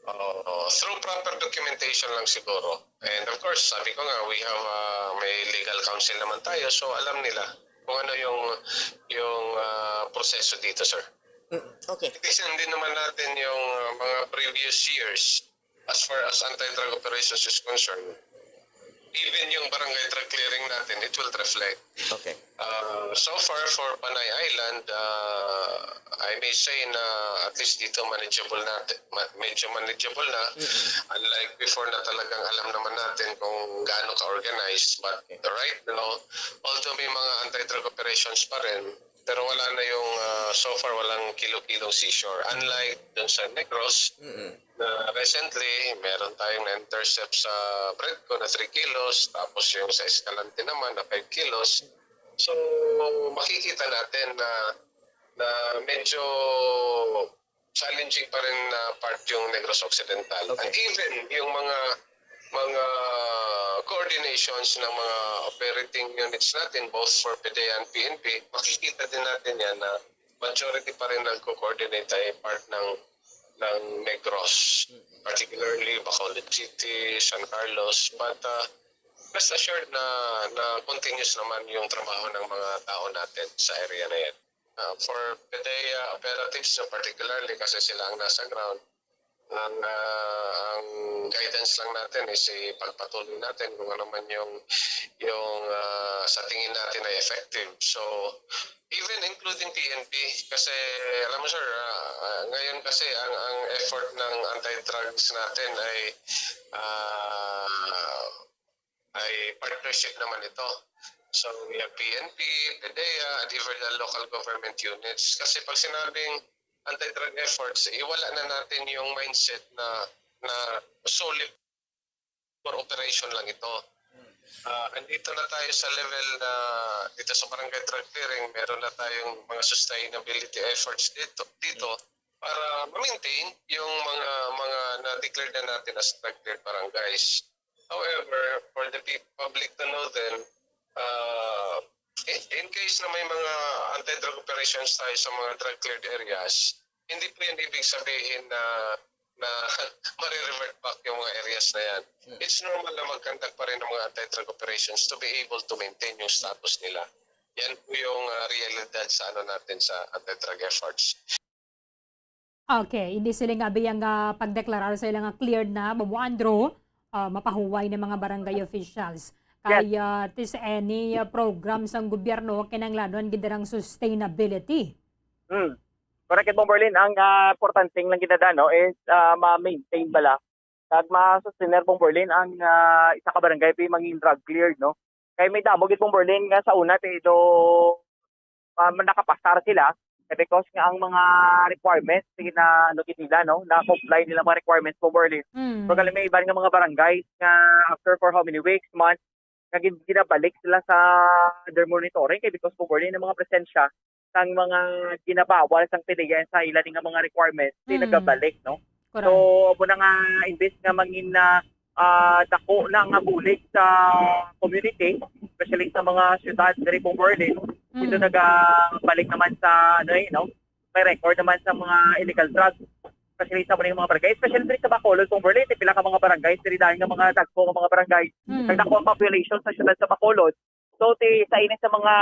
Oo, through proper documentation lang siguro. And of course, sabi ko nga, we have, ah, may legal counsel naman tayo, so alam nila kung ano yung, yung, ah, proseso dito, sir. Mm, okay. Titignan din naman natin yung, ah, mga previous years as far as anti-drug operations is concerned. Even yung barangay drug clearing natin, it will reflect. Okay. Uh, so far for Panay Island, uh, I may say na at least dito manageable na, ma-, medyo manageable na. Mm-mm. Unlike before na talagang alam naman natin kung gaano ka-organized. But Okay. right now, although may mga anti-drug operations pa rin, pero wala na yung, uh, so far walang kilo-kilong seizure. Unlike dun sa Negros, Mm-mm. na recently, meron tayong na-intercept sa Predco na three kilos, tapos yung sa Escalante naman na five kilos. So, makikita natin na, na medyo challenging pa rin na part yung Negros Occidental. Okay. And even yung mga, mga coordinations ng mga operating units natin, both for P D E A and P N P, makikita din natin yan na majority pa rin nagko-coordinate ay part ng, ng Negros, particularly Bacolod City, San Carlos, but uh, rest assured na, na continuous naman yung trabaho ng mga tao natin sa area na yan. Uh, for PDEA operatives, uh, particularly kasi sila ang nasa ground, ang, uh, ang guidance lang natin is ipagpatuloy natin kung ano man yung, yung uh, sa tingin natin ay effective. So, even including P N P, kasi alam mo sir, uh, uh, ngayon kasi ang, ang effort ng anti-drugs natin ay uh, ay partnership naman ito. So, we have P N P, PDEA, and even the local government units. Kasi pag sinabing anti-drug efforts, iwala na natin yung mindset na na solid for operation lang ito. Uh, andito na tayo sa level na dito sa barangay drug clearing, meron na tayong mga sustainability efforts dito, dito para ma-maintain yung mga mga na-declare na natin as drug cleared barangays. However, for the pe- public to know then, uh, in, in case na may mga anti-drug operations tayo sa mga drug cleared areas, hindi po yan ibig sabihin na na marirevert back yung mga areas na yan. It's normal na mag-conduct pa rin ng mga anti-drug operations to be able to maintain yung status nila. Yan po yung uh, realidad sa ano natin sa anti-drug efforts. Okay, hindi sila nga biyang uh, pagdeklarar sa ilang cleared na, Bobo Andrew, uh, mapahuway ng mga barangay officials. Kaya yes. Uh, tis any uh, program sang gobyerno, kinahanglanon gid ang sustainability. Hmm. Correct, Bomberlin. Ang uh, importante lang gid na no is uh, ma-maintain bala kag ma-sustainer, Bomberlin, ang uh, isa ka barangay pa mangin drug cleared, no? Kay may damo gid, Bomberlin, nga sa una pero uh, nakapasar sila because nga ang mga requirements sige na ano gid nila, no, na comply nila mga requirements, Bomberlin. Mm. Pero may iban nga mga barangay nga after for how many weeks, months, nga ginabalik sila sa their monitoring kay because Bomberlin ang mga presensya sang mga ginabawal sang PDEA sa ila nga mga requirements di mm. nagabalik, no? Correct. So amo na nga imbes nga mangin na uh, dako na nga bulig sa community, especially sa mga syudad diri Bomberlin, mm. Ito nagabalik naman sa ano eh, no? May record naman sa mga illegal drugs, especially sa mga barangay, especially diri sa Bacolod, Bomberlin, pila ka mga barangay, diri dahil nga mga dagko nga mga barangay, mm. Nagdako ang population sa syudad sa Bacolod. So ti sa ini sa mga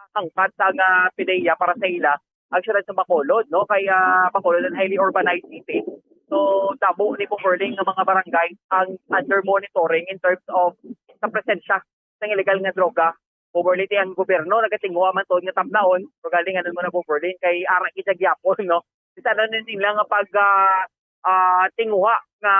hangkat sa nga PDEA para sa ila, ang syudad sa Bacolod, no? Kay uh, Bacolod ang highly urbanized city. So damo ni Bomberlin nga mga barangay ang under monitoring in terms of sa presensya sang illegal nga droga. Bomberlin ang gobyerno nagatinguha man tuod nga tapnaon, pero galing ano mo na Bomberlin kay ara kita gyapon, no? Sa ano nila nga pag uh, uh, tinguha nga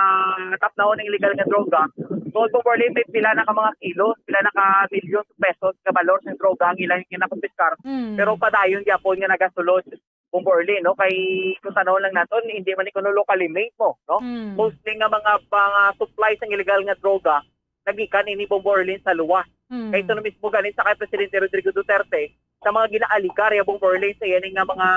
tapnawon ang illegal nga droga. Tungod po, Borlin, may pila na ka mga kilos, pila na ka milyon pesos nga balor sa droga ang ilang ginakumpiskar. Mm. Pero padayon gyapon nga nagasulod, Bomborlin, no? Kay kung tanawon lang naton, hindi man ni kuno locally made mo, no? Mm. Mostly nga mga mga supply sang illegal nga droga nagikan ini Bomborlin sa luwas. Mm. Kay ito na mismo galing sa kay Presidente Rodrigo Duterte sa mga ginaaligar ya Bomborlin sa iyang nga mga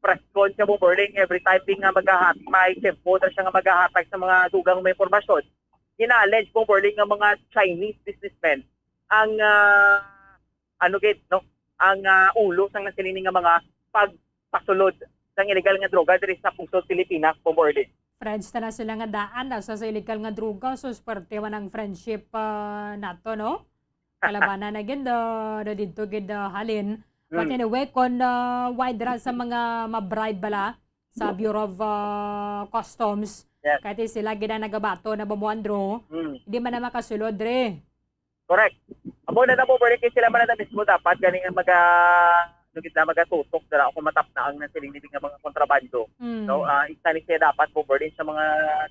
press con siya Bomborlin every time nga magahat may tempo na siya nga magahatag sa mga dugang may impormasyon. Gina-allege Bomborlin nga mga Chinese businessmen ang uh, ano gid no ang uh, ulo sang nasiling nga mga pagpasulod sang illegal nga droga diri sa pungsod Pilipinas, Bomborlin. Friends na, na sila nga daan na sa, sa illegal nga droga, so swerte man ang friendship uh, nato, no? Kalabanan na gid uh, na didto gid uh, halin. But mm. Anyway, kung uh, wide ra sa mga ma-bribe bala sa Bureau of uh, Customs, yes. Kahit sila gid ang nagabato na bumuandro, mm. Hindi man na makasulod re. Correct. Amo na na po, balik sila man na mismo dapat ganing ang maga ano gid na magatutok dira kung matapna ang nasiling nga mga kontrabando. Mm. No, uh, isa ni siya dapat po burden sa mga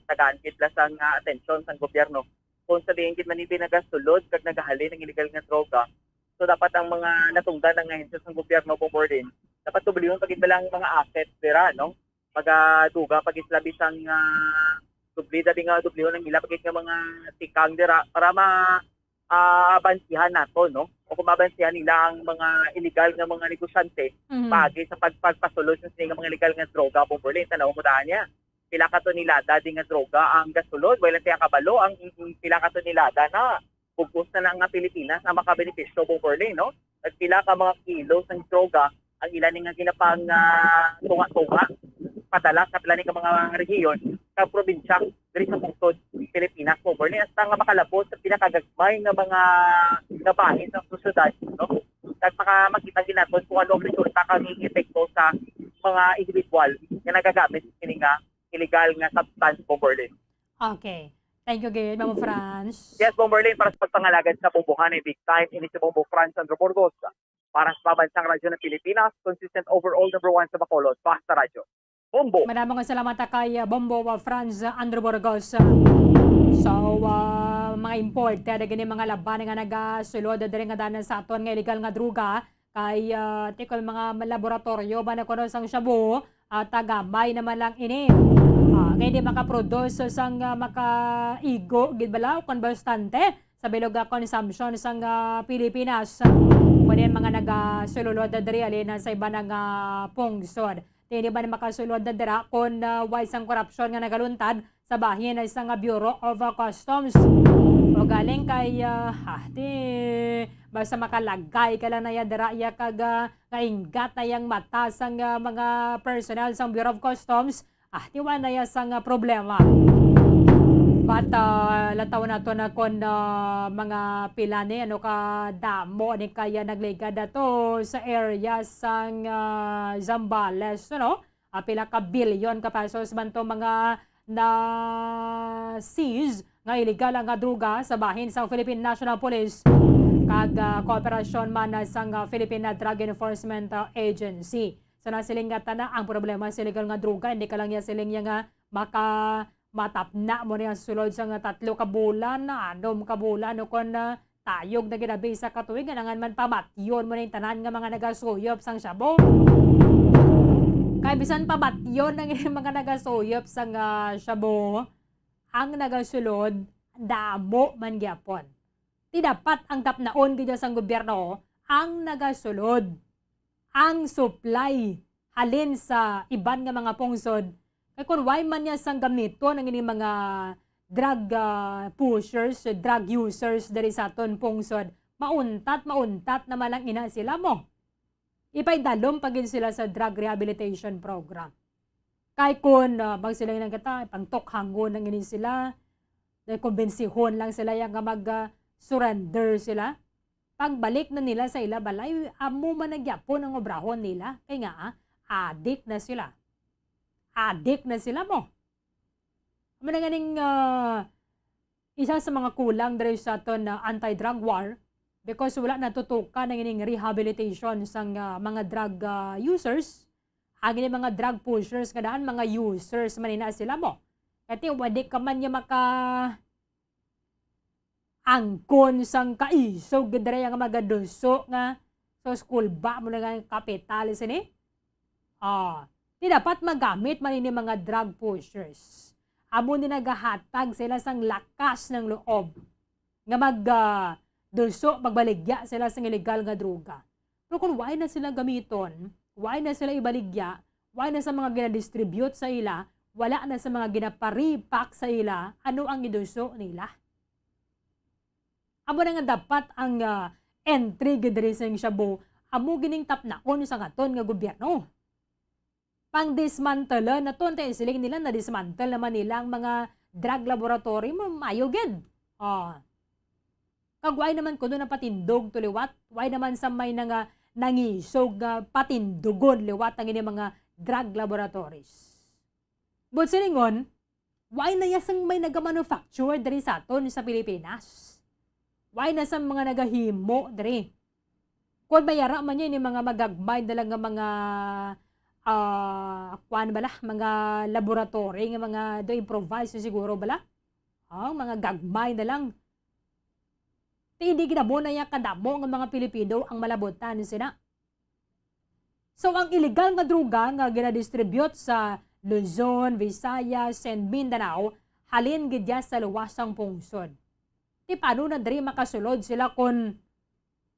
tagaan kidla sang uh, atensyon sang gobyerno. Kung sa diin gid man hindi nagasulod kag nagahalin ang illegal nga droga, so dapat ang mga natungdan nga ahensya sang gobyerno po burden dapat tublion pag lang mga assets dira, no? Magaduga pag islabi sang uh, dubli dabi nga dublihon ang ila pagit nga mga tikang dira para ma uh, abansihan nato, no? O kung mabansihan nila ang mga illegal nga mga negosyante mm-hmm. Pagi sa pagpagpasulod sa mga illegal nga droga, Bomberlin, tanaw mo daan niya. Pila ka tonelada din nga droga ang gasulod, wala siya kabalo ang pila ka tonelada na bugos na lang nga Pilipinas ang makabenepisyo, Bomberlin, no? Nagpila ka mga kilo sang droga ang ila ni nga ginapang uh, tunga-tunga. padala sa pila ni ka mga rehiyon sa probinsya diri sa pungsod Pilipinas, Bomberlin, hasta nga makalabot sa pinakagagmay nga mga, nga bahin sa syudad, no? At maka-, makita gid naton kung ano ang resulta kag ang epekto sa mga individual nga nagagamit kini nga illegal nga substance, Bomberlin. Okay. Thank you gid, Mamo Franz. Yes, Bomberlin, para sa pagpangalagad sa bombohan ay big time, ini si Bombo Franz Andrew Burgos. Para sa Pambansang Radyo ng Pilipinas, consistent overall number one sa Bacolod, Basta Radyo. Bombo! Madamo nga salamat kay, uh, Bombo, uh, Franz, uh, Andrew Burgos. So, uh, mga imported gini mga laban nga nagasulod diri nga dalan sa aton nga illegal nga droga kay, uh, tikon mga laboratoryo ba na kuno sang shabu, uh, tagamay naman lang ini. Uh, kay di makaproduce sang, uh, makaigo gid bala o kon bastante sa bilog nga consumption sang, ah, Pilipinas. Kundi ang mga nagasulod diri halin sa iban nga pungsod. Di ba makasulod na dira kon, ah, way sang korupsyon nga nagaluntad sa bahin ay sa nga Bureau of, ah, Customs. O galing kay, ah, ah, di, basta makalagay ka lang na ya dira ya kag, ah, nga inggat na yang mata sang, ah, mga personnel sang Bureau of Customs, ah, di wala na ya sang, ah, problema. But, ah, lataw nato na kon, ah, mga pila ni, ano, ka damo ni kaya nagligad ato sa area sang, ah, Zambales, ano? Ah, pila ka bilyon ka pesos man to mga na-seize nga illegal nga droga sa bahin sang Philippine National Police kag, ah, kooperasyon man sang, ah, Philippine Drug Enforcement, ah, Agency. So, nasiling nga tana ang problema sa illegal nga droga, hindi ka lang niya siling niya nga maka-, matapna mo niya sulod sa nga tatlo ka bulan, anom ka bulan, o kon, ah, tayog na ginabi sa katuig, nga nangan man pamatyon mo na yung tanan nga mga nagasuyop sang shabu. Kay bisan pamatyon ang mga nagasuyop sang, ah, shabu, ang nagasulod, damo man gyapon. Di dapat ang tapnaon gid sang gobyerno ang nagasulod, ang supply halin sa iban nga mga pungsod. Kay kung why man niya sang gamiton ang ining mga drug, ah, pushers, drug users diri sa aton pungsod, mauntat, mauntat naman lang ina sila mo. Ipaidalom pa gid sila sa drug rehabilitation program. Kay kun, ah, mag sila nang kita, pangtokhangon lang ini sila, dahil kumbensihon lang sila yang nga mag, ah, surrender sila. Pagbalik na nila sa ila balay, amo man na gyapon ang obrahon nila. Kay nga, ah, adik na sila. Adik na sila mo. Amo na ganing, ah, isa sa mga kulang diri sa aton, ah, anti-drug war, because wala natutukan ang ining rehabilitation sang, ah, mga drug, ah, users, ang ining mga drug pushers nga daan, mga users man ina sila mo. Kati, wadi ka man niya maka-, angkon sang kaisog diri nga magaduso nga sa school ba mo na nga kapital sini? Ah, di dapat magamit man ini mga drug pushers. Amo ni nagahatag sila sang lakas ng loob nga mag, ah, duso, magbaligya sila sang illegal nga droga. Pero kung why na sila gamiton, why na sila ibaligya, why na sa mga ginadistribute sa ila, wala na sa mga ginaparipak sa ila, ano ang iduso nila? Amo na nga dapat ang, ah, entry gid diri sa shabu, amo gining tapnaon sa aton nga gobyerno. Pang-dismantle na to, antay siling nila na-dismantle naman nila ang mga drug laboratory mo, mayo gid. Oh. Kag why naman kuno napatindog to liwat? Why naman sa may na nga nangisog nga patindugon liwat ang ini mga drug laboratories? But silingon, why na ya sang may nagamanufacture diri sa aton sa Pilipinas? Why na sa mga nagahimo diri? Kung may ara man niya, ni mga magagmay na lang nga mga, ah, kuwan bala, mga laboratory nga mga do improvise siguro bala? Ah, mga gagmay na lang. Ti hindi gid amo na ya kadamo nga mga Pilipino ang malabutan sina. So, ang illegal nga droga nga ginadistribute sa Luzon, Visayas, and Mindanao, halin gid ya sa luwas sang pungsod. Ti paano na diri makasulod sila kun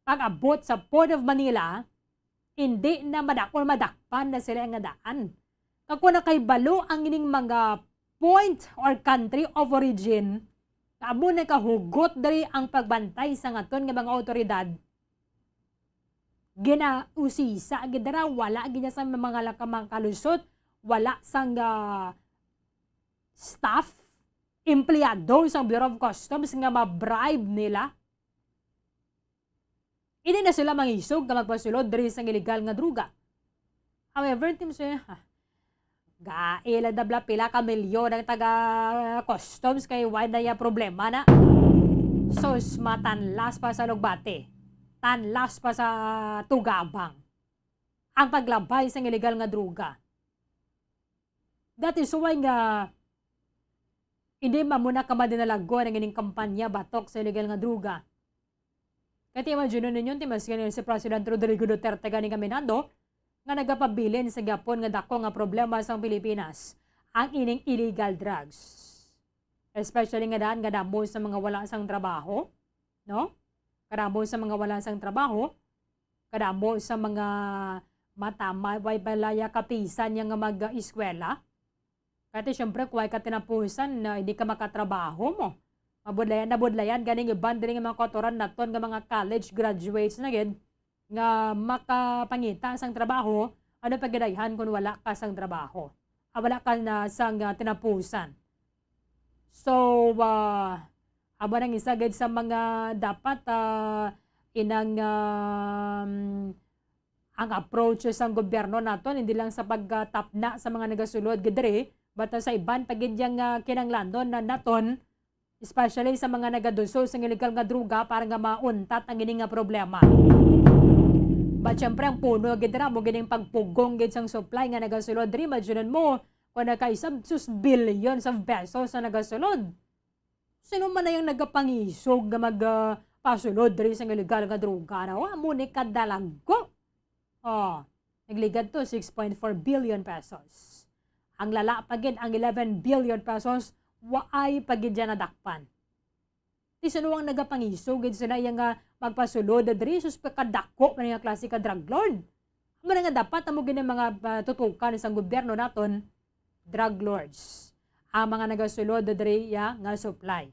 pag-abot sa Port of Manila, hindi na madakpan, madakpan na sila nga daan. Kag kung nakahibalo ang ining mga point or country of origin, amo na kahugot diri ang pagbantay sa aton nga mga awtoridad. Ginausisa gid dira, wala gid sa mga laka-, makalusot, wala sang, ah, staff, empleyado sang Bureau of Customs nga ma-bribe nila. Hindi na sila mangisog nga magpasulod diri sang illegal nga droga. However, Team Sir, ha, gaila dabla pila ka milyon ang taga customs kay why na iya problema na. Sus, matanlas pa sa Lugbate. Tanlas pa sa Tugabang. Ang paglabay sang illegal nga droga. That is why nga hindi man muna ka madinalagon ang ining kampanya batok sa illegal nga droga. Kaya imagine ninyo, ti mas ganyan si President Rodrigo Duterte gani kaminado nga nagapabilin sa gyapon nga dako nga problema sa Pilipinas, ang ining illegal drugs. Especially nga daan nga damo sa mga wala sang trabaho, no? Kadamo sa mga wala sang trabaho, kadamo sa mga mata, ma-, way balaya kapisan niya nga mag-eskwela. Kati, syempre, kuway ka tinapusan na hindi ka makatrabaho mo. Mabudlayan, nabudlayan, ganing iban diri nga mga kautoran naton nga mga college graduates na gid nga makapangita sang trabaho, ano pa gidayhan kung wala ka sang trabaho? Ah, wala ka na sang, ah, tinapusan. So, ah, amo nang isa gid sa mga dapat, ah, inang, um, ang approach sang gobyerno naton, hindi lang sa pagtapna sa mga nagasulod gid diri, but, ah, sa iban pa gid yang, ah, kinahanglanon na naton, especially sa mga nagaduso sang illegal nga droga para nga mauntat ang ini nga problema. But syempre, ang puno gid dira mo gining pagpugong gid sang supply nga nagasulod diri, imagine mo, kung nakaisab sus billions of pesos ang nagasulod. Sino man na yung nagapangisog nga mag, ah, pasulod diri sa illegal nga droga na, oh, amo ni kadalago. Oh, nagligad to six point four billion pesos. Ang lala pa gid, ang eleven billion pesos, waay pa gid dyan nadakpan. Ti sino ang nagapangisog gid sila iya nga magpasulod diri, sus, kadako man nga klase ka drug lord. Amo na nga dapat amo gid ang mga, ah, tutukan sang gobyerno naton, drug lords, ang mga nagasulod diri iya nga supply.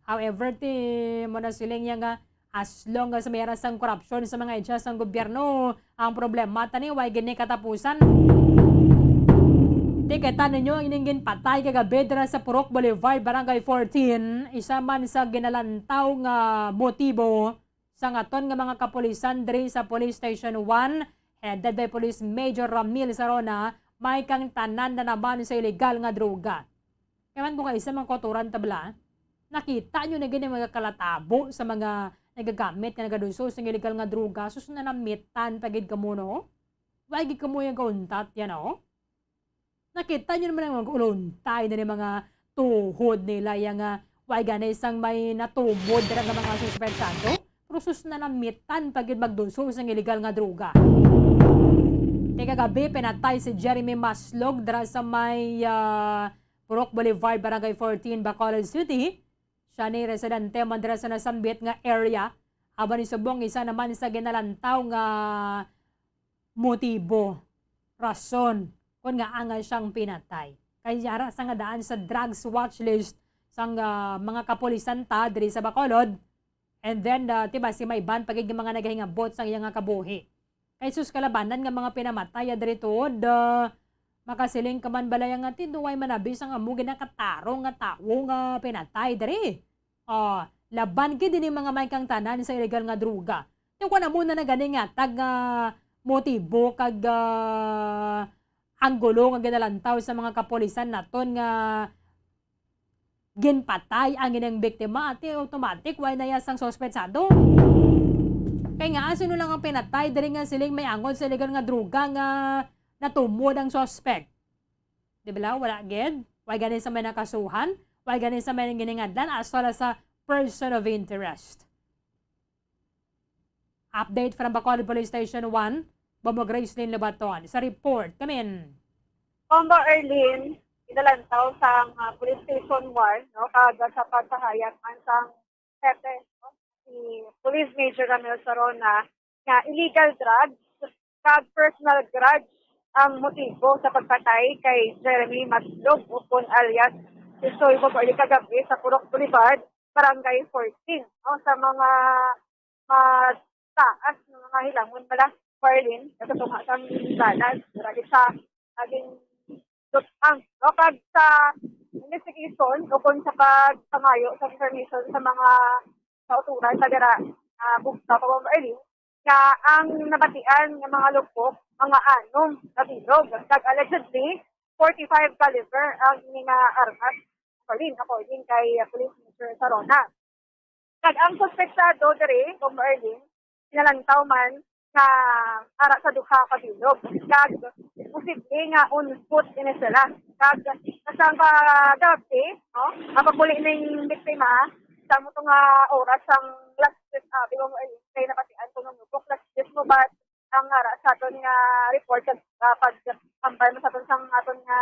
However, ti mo na siling iya nga as long as may ara sang korupsyon sa mga ahensya sang gobyerno, ang problema tani way gini katapusan. Ti kita ninyo ining ginpatay kagabi dira sa Purok Boulevard, Barangay fourteen, isa man sa ginalantaw nga motibo sang aton nga mga kapulisan diri sa Police Station one, headed by Police Major Ramil Sarona, may kang tanan na naman sa illegal nga droga. Kaya man kung kaisa mga kautoran tabla, nakita nyo na gid ang mga kalatabo sa mga nagagamit nga nagaduso sa illegal nga droga, sus, nanamitan pa gid kamo, no? Wa gid kamo yung kauntat yan, oh. Nakita nyo naman ang mga uluntay na ni mga tuhod nila, yang, ah, wa gani sang may natumod dira nga mga suspetsado. Pero sus, nanamitan pa gid magduso sang illegal nga droga. Ti kagabi, pinatay si Jeremy Maslog dira sa may, ah, Purok Boulevard, Barangay fourteen, Bacolod City. Siya ni residente man dira sa nasambit nga area. Aban ni subong isa naman sa ginalantaw nga motibo, rason, kon ngaa nga siyang pinatay. Kay ara sa nga daan sa drugs watch list sang, ah, mga kapulisan ta diri sa Bacolod. And then, ah, ti basi may iban pa gid nga mga nagahingabot sang iya nga kabuhi. Kay sus, kalabanan nga mga pinamatay, ah, diri tuod, ah, makasiling ka man balay nga ti duway man abi sang amo ginakatarong nga tawo nga pinatay diri. Ah, laban gid ini mga may kang tanan sa illegal nga droga. Ti kung amo na gani nga tag nga motibo kag, ah, anggulo nga ginalantaw sa mga kapulisan naton nga ginpatay ang ining biktima, ti automatic, wala na iya sang suspetsado. Kay nga, sino lang ang pinatay, diri nga siling may angod sa illegal nga droga nga natumod ang suspect? Di ba? Wala gid. Wala gani sa may nakasuhan, wala gani sa may giningadlan, as well as sa person of interest. Update from Bacolod Police Station one, Bombo Gracelyn Lobaton. Sa report, kamin. Bombo Erlin, ginalantaw sa, ah, Police Station one, no, kag sa pagsahayag man sang hepe, no, si Police Major Ramil Sarona, nga illegal drugs kag personal grudge ang motibo sa pagpatay kay Jeremy Maslog, ukon alias Tisoy Boboy, kagabi sa Purok Boulevard, Barangay fourteen, no? Sa mga mataas nga mga hilangon pala, Marlene, nagkatunga sang dalan. Grabe sa naging tutang. No? Kag sa investigation o kung sa pagpangayo sa information sa mga kauturan sa dira, ah, bugto pa, Marlene, nga ang nabatian nga mga lupok, mga anom na bilog, kag allegedly forty-five caliber ang ini nga armas. According, according kay, uh, Police Major Sarona. Kag ang suspetsado diri, Bombo Erling, sinalantaw man nga ara sa duha ka bilog. Kag posible nga on foot ini sila. Kag sa kagabi, no, mapapuli ning biktima, sa mo to nga oras ang last, ah, Bombo Erling, kay nabatian ko nung lupok, last mo ba ang ara sa aton nga report kag, ah, pag-ambal mo sa aton sang aton nga,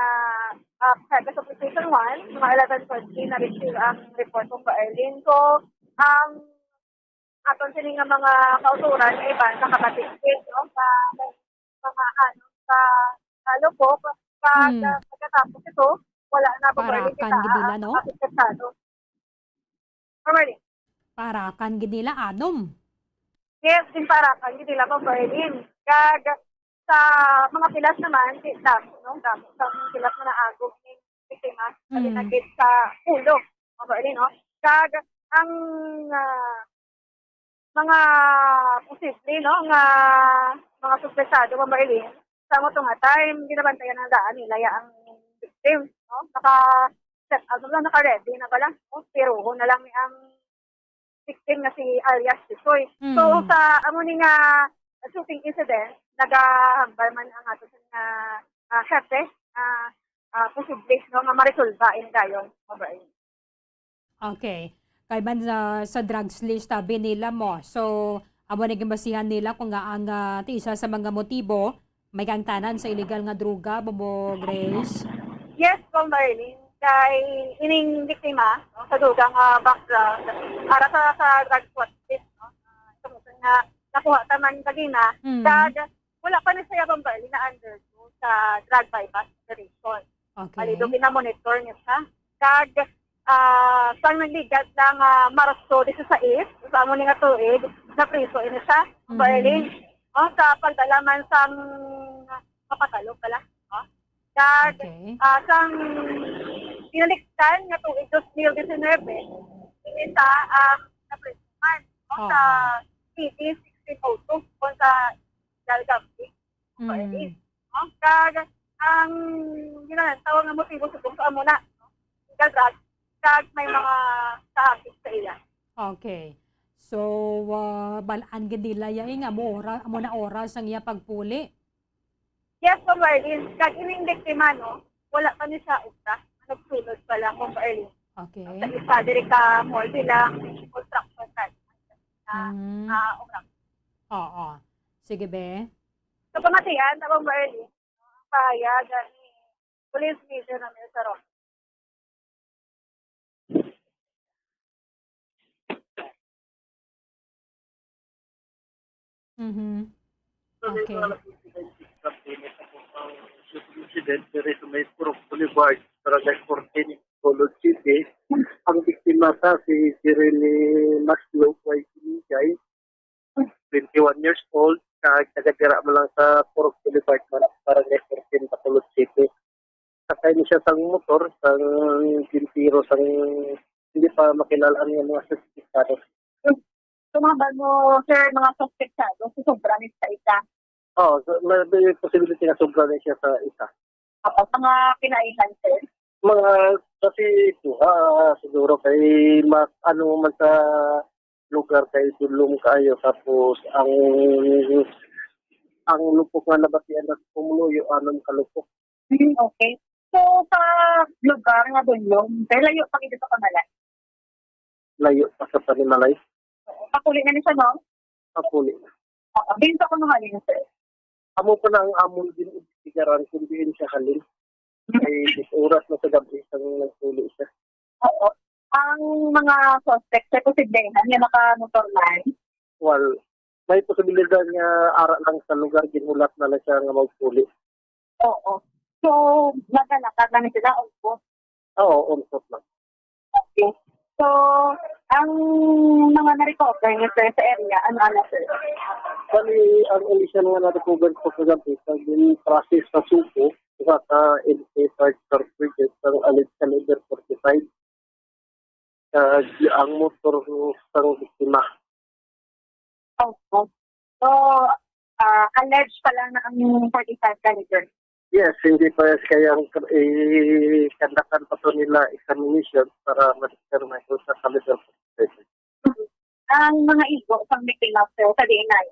ah, Head of Station one, mga eleven twenty na receive ang report, Bombo Erling. So, ang aton sini nga mga kauturan nga iban nakabatikit, no, sa mga ano, sa, sa lupok, pag, Hmm. ah, pagkatapos ito, wala na, Bombo Erling, Parakan kita gid nila, ang no? Mga suspetsado. Bombo Erling. Parakan gid nila, anom. Yes, ginparakan gid nila, Bombo Erling. Kag sa mga pilas naman, di, damo, no? Damo sa mga pilas nga naagom ni biktima, sabi Mm. na gid sa ulo, Bombo Erling, no? Kag ang, ah, mga posible, no, nga mga suspetsado, Bombo Erling, sa mo to nga time, ginabantayan ang daan nila ya ang victim, no? Naka-set up na lang, naka-ready na pala, no? Tiruhon na lang ni ang victim nga si alias Tisoy. Mm. So, sa amo ni nga shooting incident, nagahambal man ang ato nga, ah, hepe, ah, ah, posible, no, nga maresolba ini dayon, Bombo Erling. Okay. Kay man sa, sa drugs list, sabi nila mo. So, amo na ginbasihan nila kung nga ang, ah, ti isa sa mga motibo, may kaangtanan sa illegal nga droga, Bombo Grace? Yes, Bombo Erling. Kay ining biktima, no, sa dugang, ah, background, ara sa, sa drug swap list, no, ah, ito mo nga nakuha ta man kagina, Mm. kag wala pa ni siya, Bombo Erling, na-undergo sa drug buy-bust operation. Okay. Bali, do gina-monitor niya siya. Kag, ah, sang nagligad lang, ah, Marso disisais, sa amo ni nga tuig, napriso ini siya, Bombo Mhm. Erling. Oh, sa pagdala man sang mapatalo pala, oh. Kag, Okay. ah, sang binalikdan nga tuig dos mil disinebe, ini siya ang napriso man, oh, sa Oo. P D sixteen oh two, kung sa illegal gambling. Mm. Pwede. No? Kag ang ginatawag nga motibo subong sa amo na, no? Illegal drugs, kag may mga kaakit sa iya. Okay. So, ah, balaan gid nila ya, eh, nga amo ora-, amo na oras ang iya pagpuli. Yes, Ma'am Marlene. Kag ining biktima, no, wala pa ni siya ubra. Nagsulod pa lang, Ma'am Marlene. Okay. Sa isa diri ka mall bilang construction site. Na, Mm. ah, obra. Oo. Sige, be. Sa pamatian, Ma'am Marlene, ang pahayag ni Police Major Ramil Saron. Mhm. Okay. Incident diri sa may Purok Boulevard, Barangay fourteen, Bacolod City. Ang biktima sa si Jeremy Maslog, Y T J, twenty-one years old, kag taga dira man lang sa Purok Boulevard, Barangay fourteen, Bacolod City. Sakay ni siya sang motor, sang gintiro, sang hindi pa makilala ang mga suspect. Tumambal mo, sir, mga suspect sa, so, sobra ni sa isa. Oo, so, may, may possibility na sobra na siya sa isa. Tapos, mga kinainan, sir? Mga, kasi, ah, siguro kay ma-, ano man sa lugar kay dulom kaayo, tapos ang, ang lupok nga nabatian na pumuluyo, anom ka lupok. Hmm, okay. So, sa lugar nga dulom, sir, layo pa gid sa Panimalay? Layo pa sa Panimalay. Oo, pakuli na ni siya, no? Pakuli. Oo, binsa ko nung halin, sir. Amo pa na ang amon gin-imbestigaran kung diin siya halin. Hmm. Kay oras na sa gabi sang nagpuli siya. Oo. Ang mga suspect, sir, posible na niya naka-motor man? Well, may posibilidad nga ara lang sa lugar, ginhulat na lang siya nga magpuli. Oo. So, nagalakad na ni sila, opo? Oo, on foot lang. Okay. So, ang mga na-recover niyo, sir, sa area, ano-ano, sir? Bali, ang initial nga na-recover ko kagabi, sa gin-process sa Subo, isa ka L K five cartridges, ang alleged caliber forty-five, kag ang motor sang biktima. Opo. So, ah, alleged pa lang na ang forty-five caliber. Yes, hindi pa kayang i-conductan pa to nila examination para ma-determine kung sa caliber forty-five. Ang mga igo sang biktima, sir, sa D N I?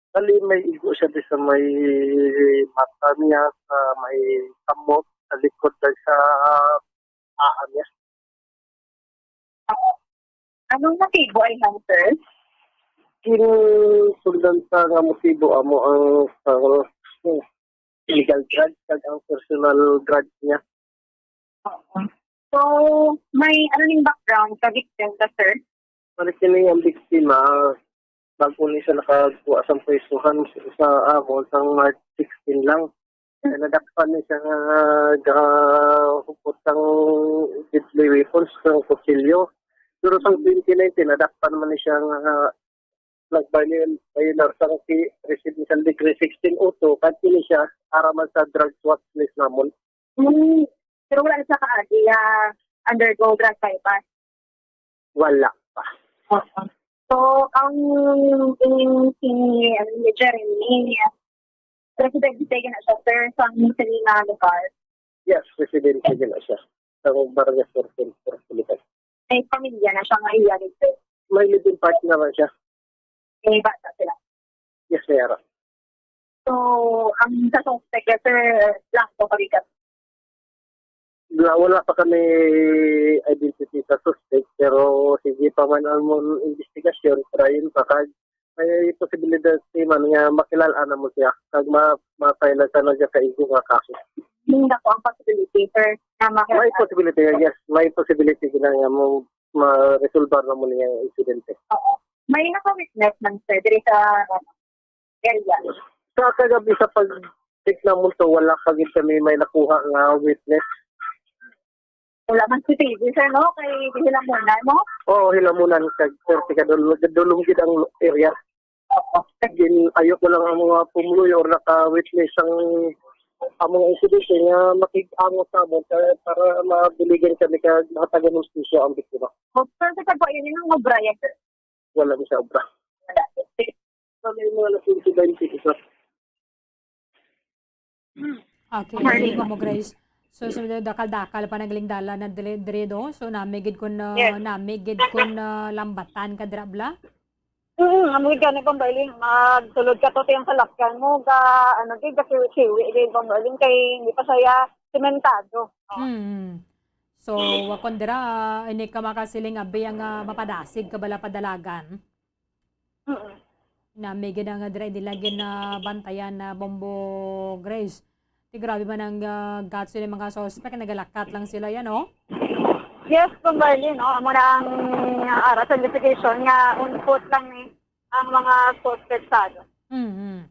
Bali, may igo siya di sa may mata niya, sa may kamot, sa likod, kag sa paa niya. Anong motibo ay lang, sir? Ginsundan sa nga motibo amo ang, ang illegal drugs kag ang personal drugs niya. Oo. So, may ano ning background sa victim ka, sir? Bali, kini ang biktima, bago ni siya nakakuha sa prisuhan sa amo sang March sixteen lang. Kaya nadakpan ni siya nga gahupot sang deadly weapons, sang kutsilyo. Pero sang twenty nineteen, nadakpan man ni siya nga nag-violate sang si residential decree sixteen oh two, kag kini siya para man sa drugs watch list namon. Hmm. Pero wala na siya kaagi, ah, undergo drug bypass? Wala pa. Oo. So, ang ining si, ano, ni Jeremy, residente na siya, sir, sa sini nga lugar? Yes, residente na siya. Sa Barangay fourteen, Portulitan. May pamilya na siya nga iya, sir? May living partner na siya. May bata sila? Yes, may ara. So, ang sa suspect, sir, blanco pa rin. Wala, wala pa kami identity sa suspect, pero sige pa man ang amon investigasyon, trying pa kag may posibilidad si man nga makilala na mo siya kag ma ma-file na siya sa igo nga kaso. Hindi na po ang possibility, sir, na makilala. May possibility, yes. May possibility gina nga mo ma-resolve na mo niya ang insidente. Oo. May naka-witness man, sir, diri sa area? Sa kagabi sa pag-check namon to, wala pa gid kami may nakuha nga witness. Wala man si T V, sir, no? Kay hilamunan, no? Oo, hilamunan kag sir, tika dul-, dulom gid ang area. Gin-, ayok ko lang ang mga pumuluyo or naka-witness ang, ang mga insidente nga makig-angot sa amon ka-, para mabuligan kami kag mahatagan hustisya ang biktima. Oh, sir, sa pagkuha yun, yung obra yan, sir? Wala ni sa obra. Wala. Sa may mga nasunod sa baynte, isa. Okay, Morning. Mo, Grace. So, so, dakal-dakal pa naglingdala na diri, diri do. So, nami gid kun, uh, Yes. Nami gid kun, uh, lambatan ka dira, bla? Mm, amo gid gani, Pambaling, magsulod ka to tiyang salakyan mo, ga, ano, gid, gasiwi-siwi, gid, Pambaling, kay hindi pa siya simentado. Oh. Mm. So, wa kon dira, ah, ini ka makasiling abi ang, ah, mapadasig ka bala padalagan. Mm. Nami gid ang dira, hindi lagi na bantayan na Bombo Grace. Di grabe man ang, ah, guts sa mga suspect, nagalakat lang sila yan, oh. Yes, Pambaling, no? Amo na ang, ah, ara sa investigation nga on foot lang ni ang mga suspect sa ano. Mhm.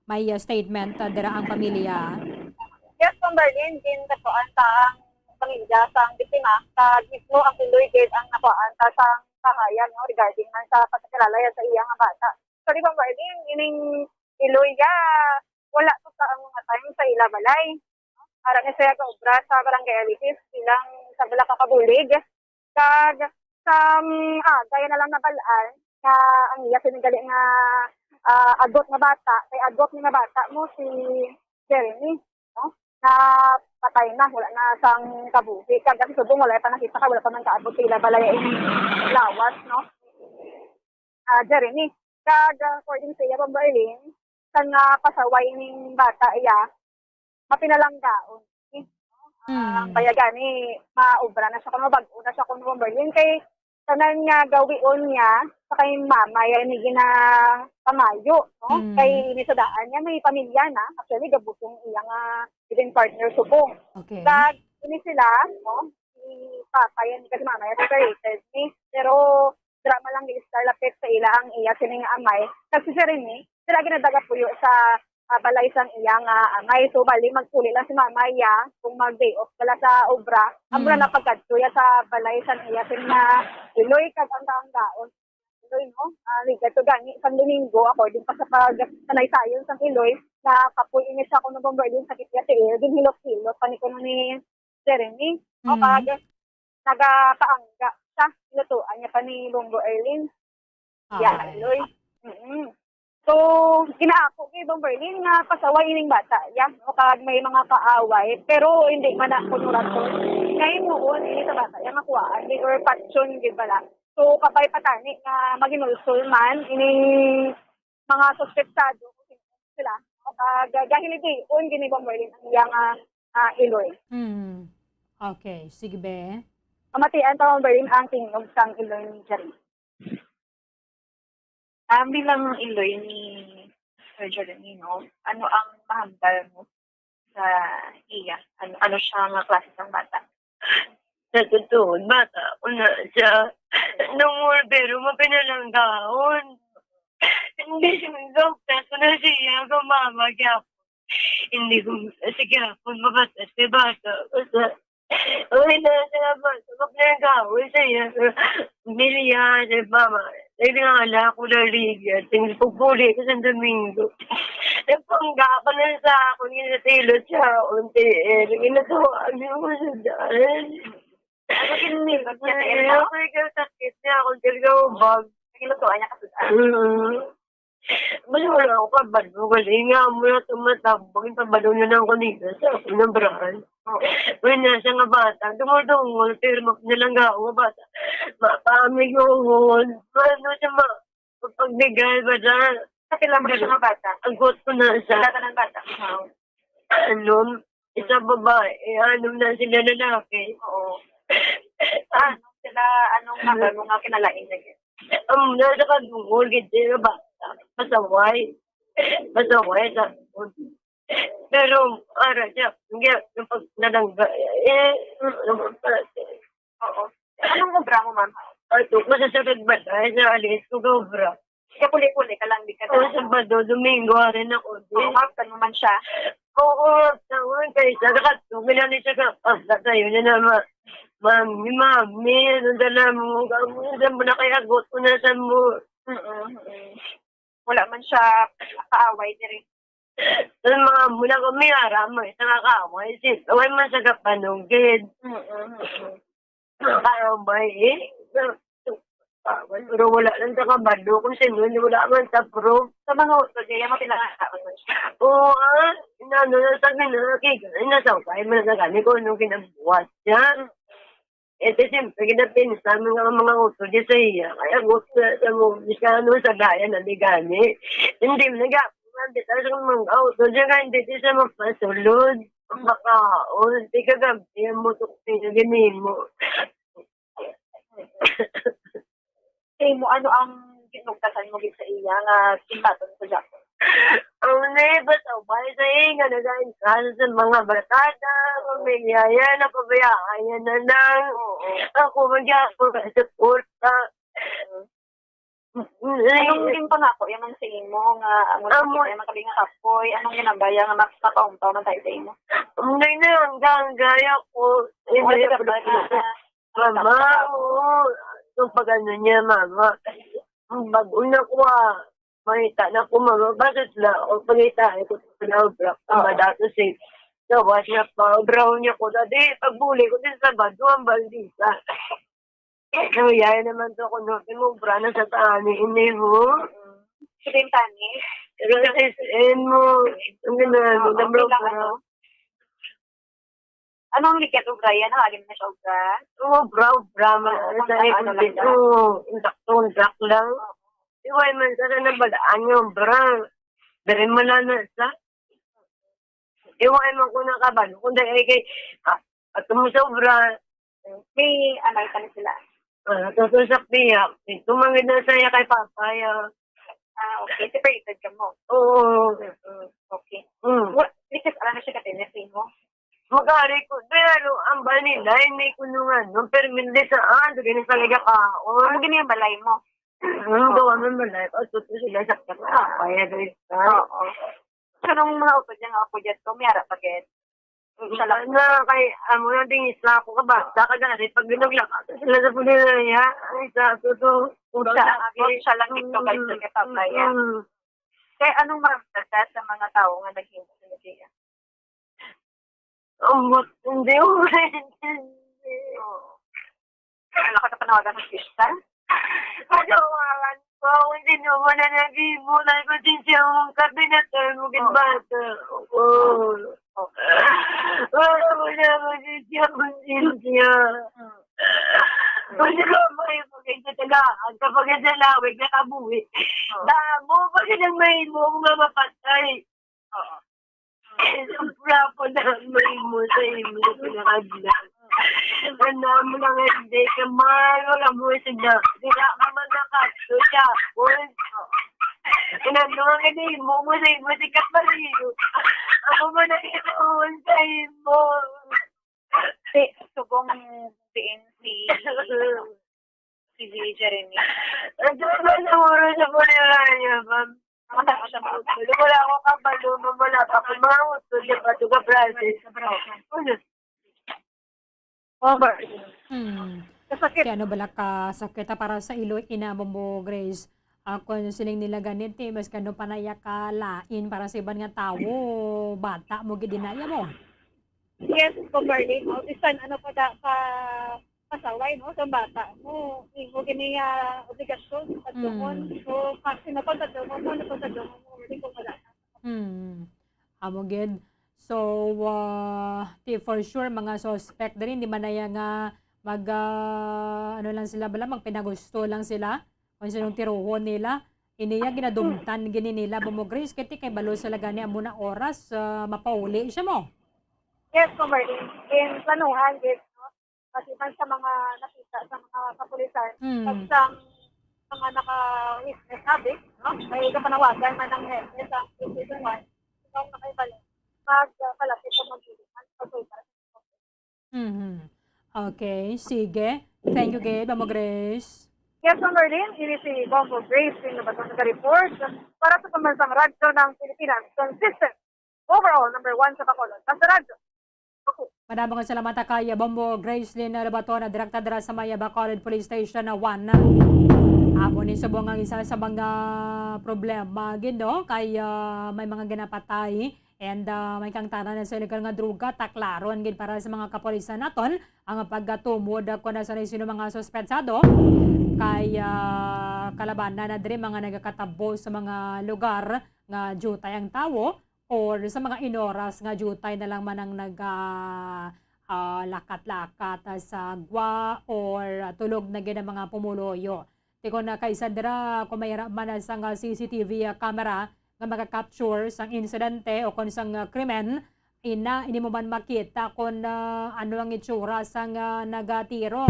May, uh, statement, uh, dira ang pamilya. Yes, Pambaling, ginkakuan sa ang pamilya sa ang biktima, kag mismo ang Piloy gid ang nakuhaan sa sang kahayan, no, regarding man sa pagkakilala sa iya nga bata. Sorry, Pambaling, ining Iloy, ah, wala to sa ang mga time sa ila balay. Ara ni siya gaobra sa Barangay Alitis bilang sa bala ka kabulig. Kag sa, um, ah, gaya na lang nabal-an nga ang iya sini gali nga, ah, agot nga bata, kay agot ni nga bata mo si Jeremy, no? Na patay na, wala na sang kabuhi. Kag ang subong wala pa nakita kay wala pa man kaabot sa ila balay ang lawas, no? Ah, Jeremy. Kag, ah, according sa iya, Bombo Arlene, sa nga pasaway ning bata iya, mapinalanggaon. Ah, Mm. Kaya gani, maobra na siya, kung mabag-o na siya, kung Bombo Arlene, kay tanan nga gawion niya, sa kay mama, yan ni ginapamayo, no? Mm. Kay ini sa daan niya, may pamilya na. Actually, gabutong iya nga living partner, subong. Okay. Kag, ini sila, no? Si papa yan, kasi mama yan, separated ni. Pero, drama lang ni Star, lapit sa ila ang iya sining amay. Kag si Jeremy, sila ginadaga puyo sa, sa balay sang iya nga amay. So, bali, magpuli lang si mama iya kung mag-day off pala sa obra. Amo na Mm. napagkadto iya sa balay sang iya sin nga iloy kag ang kaanggaon. Iloy, no? Ah, ligat to gani, sang Domingo, according pa sa pag-, kanaysayon sang iloy, na kapoy ini siya kuno, Bomber Lin, sakit iya tiil, ginhilot-hilot pa ni kuno ni Jeremy. O, Mm. kag nagakaangga siya, nilutoan niya pa ni Bomber Erlin. Iya, Ay. Iloy. Mm. So, ginaako kay Bomber Lin nga pasaway ining bata, ya, no? Kag may mga kaaway, pero hindi man na kuno rason nga himuon ini sa bata, ya, nga kuwaan, di, or patyon, di bala. So, kabay pa tani nga maginulsol man ining mga suspetsado kung sino sila, no? Kag gahiligion gini, Bomber Lin, ang iya nga, ah, iloy. Mm. Okay, sige, be. Pamatian ta, Bomber Lin, ang tingog sang iloy ni Jeremy. Ah, bilang iloy ni Sir Jeremy, no? Ano ang mahambal mo sa iya? Ano, ano siya nga klase sang bata? Sa totoo, bata ko na siya. Nung pero mapinalanggaon. Hindi siya nagkaupras ko na siya, mama, gyapon. Hindi ko, sige, ako, mabata, si bata. Basta, okay na, siya, bata, mapinalanggaon siya. Milya, si mama, nagdingala ako na ligat. Hindi ko puli ko sa Domingo. Nagpangga pa na sa ako, yung sa tilot siya, unti, eh, ginagawa niyo ko sa daan. Ano, kinilot niya sa Ay, imo? Ako, ikaw, sakit niya, ako, talaga, ubag. Nagilutuan niya ka sa daan? Mm. Wala, wala ako kabalo. Wala nga mo na tumatambag. Yung kabalo na lang ko nila sa ako ng brahan. Oo. Wala na siya nga bata. Dumudungol, pero mak-, nilang nga ako nga bata. Mapamig yun. Ano siya ma-, pagbigay ba siya? Sa pila mo siya nga bata? Ang gusto na siya. Pila ka ng bata? Wow. Ano? Isa babae, eh, ano na sila lalaki. Oo. Ah, ano sila, anong number mo nga kinalain na yun? Ang nasa kadungol, gid sila bata. Pasaway. Pasaway sa, pero, ara siya, hindi, yung pag nalangga, eh, ano, ano, Oo. Anong obra mo, ma'am? Ato, masasagad ba tayo sa alis ko, obra? Kapuli-puli ka lang, di ka Oo, na. Sabado, Domingo, ari na ko, di. Oo, ma'am, kan mo man siya. Oo, tawon, kay sa kato, may nani siya ka, ah, sa tayo na na, ma-, mami, mami, ano dala mo, kamo, ano dala mo na kaya, agot ko na sa mo. Mm, mm. Wala man siya kaaway diri. Ang mga mula ko, may ara mo, isa nga kaaway, si, away man sa kapanugid. Mm, mm, mm. Kaaway, eh. Kaaway, pero wala lang sa kabalo kung sino, wala man sa proof. Sa mga utod niya, yung mga pinangataon mo siya. Oo, ah. Inano na sa ginaki, inasawkay mo na sa gani kung anong kinabuhat niya. Mm. Eh, di siyempre, ginapinsa mo nga mga utod niya sa iya. Kaya gusto na sa mo, di siya ano, sa gaya na di gani. Hindi mo nag-, ang detail sa mga utod niya, kaya hindi di siya magpasulod. Ang makaon, di ka gabi, ang mutok niya, ginimo. Sa imo, ano ang ginugtasan mo gid sa iya nga simbaton sa Japon? Ang naiba sa ubay sa iya nga nagainkaso sa mga barkada, pamilya, yan, napabayaan niya na lang. Oo. Ako, man gyapon ka suporta. Mm. Anong ginpangako yan man sa imo nga amo sa Amo. Kita, yung makalinga kapoy? Anong ginambaya nga mas makauntaw man tayo sa imo? Ang na, hanggang gaya ko, Wala hindi ka na ba na Mama, oo. Yung pag-ano niya, mama. Ang bag-o na ko, ah. Mangita na ko, mama. Bakit na? O, pangita ko sa obra. Ah. Madato si, gawas niya pa, brown niya ko. Dati, pagbuli ko din sa Sabado, ang baldita. Kaya naman to, kung no, timubra na sa tani, ini mo. Sa tani? Pero sa S M mo, ang ganun, Oo, ang okay lang, brown. Ano ang likat o Brian? Ang alim na siya, obra? Oo, bra, bra, ma-, Oo, sa ano, ano lang din. Bra. Oo, intaktong black lang. Oo. Iway man sa na balaan yung bra. Dere mo lang na sa. Iway man ko nakabalo. Kung dahil kay, ah, at mo sa obra. May anay ka na sila? Ah, tapos sa piyak. Ito, mangin na saya kay Papa, ya. Ah, okay. Separated ka mo? Oo. Mm, okay. Mm. Wa-, because alam na siya ka-tennis mo? Magari ko, pero ang ba nila, hindi ko nung ano, permit sa, ah, doon sa nagkakaon. Ano gini ang balay mo? Ang gawa ng balay, o, tuto sila sa pagkakapaya, guys, ha? Oo. Kanang mga upod niya nga upod yan, to, may ara pa gid. Siya lang. Na kay, amo na, dingis na ako kabata, kagani, pag ginuglakat sila sa punerarya, ay, sa suso, puta. Siya lang, siya lang dito, guys, sa kapatay, ah. Mm. Kay anong maramdaman sa mga tao nga naghimo sa media? Ambot, hindi ko maintindihan. Oo. Wala ka na panawagan sa sister? Ano, wawan ko. Kung sino mo na nag-imo, na kung sino mong kabinet, ay mo ginbata. Oo. Oh. Wala mo na kung sino mong sinsya. Hmm. Kung sino mo yung pagkainsa tagaan, kapag sa lawig, nakabuhi. Oh. Damo, pag silang mahimo, mga mapatay. Oo. Sobra ko na may mo sa imo sa pinakadla. Ano mo na nga hindi ka man, wala mo sila. Sila ka man nakatso siya. Uy, inano nga hindi mo mo sa imo si Kaparillo. Ako mo na ito sa imo. Si, subong din si, ano, si Jeremy. Ang dami na oras sa punerarya, ma'am. Ang dami siya, ma'am. Wala ako kabalo, ma'am. Wala pa ako mga utod, di ba? Tuga Francis. Ano? Over. Hmm. Kasakit. Kaya ano bala ka sakit, ah, para sa ilo, ina mo mo, Grace? Ah, kung siling nila ganit, eh, mas kano pa naiya ka lain para sa iban nga tawo, bata mo, gid dinaya mo. Yes, Kuya Marlene. O, bisan ano pa da ka pasaway, no, sa bata mo, imo gini, ah, obligasyon sa Mm. So, pag sinapag sa mo, ano pa sa mo, hindi ko wala. Mm. Amo gid. So, ah, ti for sure, mga suspect diri, hindi man na iya nga mag, ah, ano lang sila bala, magpinagusto lang sila kung sinong tiruhon nila. Iniya ginadumtan gini nila, Bomo Grace, kay ti kay balo sila gani amo na oras, ah, mapauli siya mo. Yes, Kuya Marlene. In planuhan, yes, no? Kasi man sa mga nakita sa mga kapulisan, Mm. kag sa mga naka-witness abi, no? May kapanawagan man ang hepe sa Division one, kung nakaibalik, mag, ah, palapit sa mga gilihan, pagsulbad. Mhm. Okay, sige. Thank you, gid, Ma'am Grace. Yes, Ma'am Marlene, ini si Bombo Grace, yung nabatong nag-report para sa Pambansang Radyo ng Pilipinas, consistent, overall, number one sa Bacolod. Basta Radyo. Madamo nga salamat kay Bombo Gracelyn Lobato, na direkta dira sa may Bacolod Police Station na one. Amo ni subong ang isa sa mga problema gid, no? Kay, ah, may mga ginapatay and, ah, may kangtanan na sa illegal nga droga, taklaron gid para sa mga kapulisan naton ang pagkatumod, ah, kung sino mga suspetsado kay, ah, kalabanan na diri mga nagakatabo sa mga lugar nga diutay ang tawo or sa mga inoras nga diutay na lang man ang naga, ah, lakat-lakat, ah, sa gwa or, ah, tulog na gid ang mga pumuluyo. Ti kon, ah, kaisa dira, kung may ra-, man sang, ah, C C T V, ah, camera nga maka-capture sang insidente o kon sang, ah, krimen, ina, hindi mo man makita kon, ah, ano ang itsura sang, ah, nagatiro.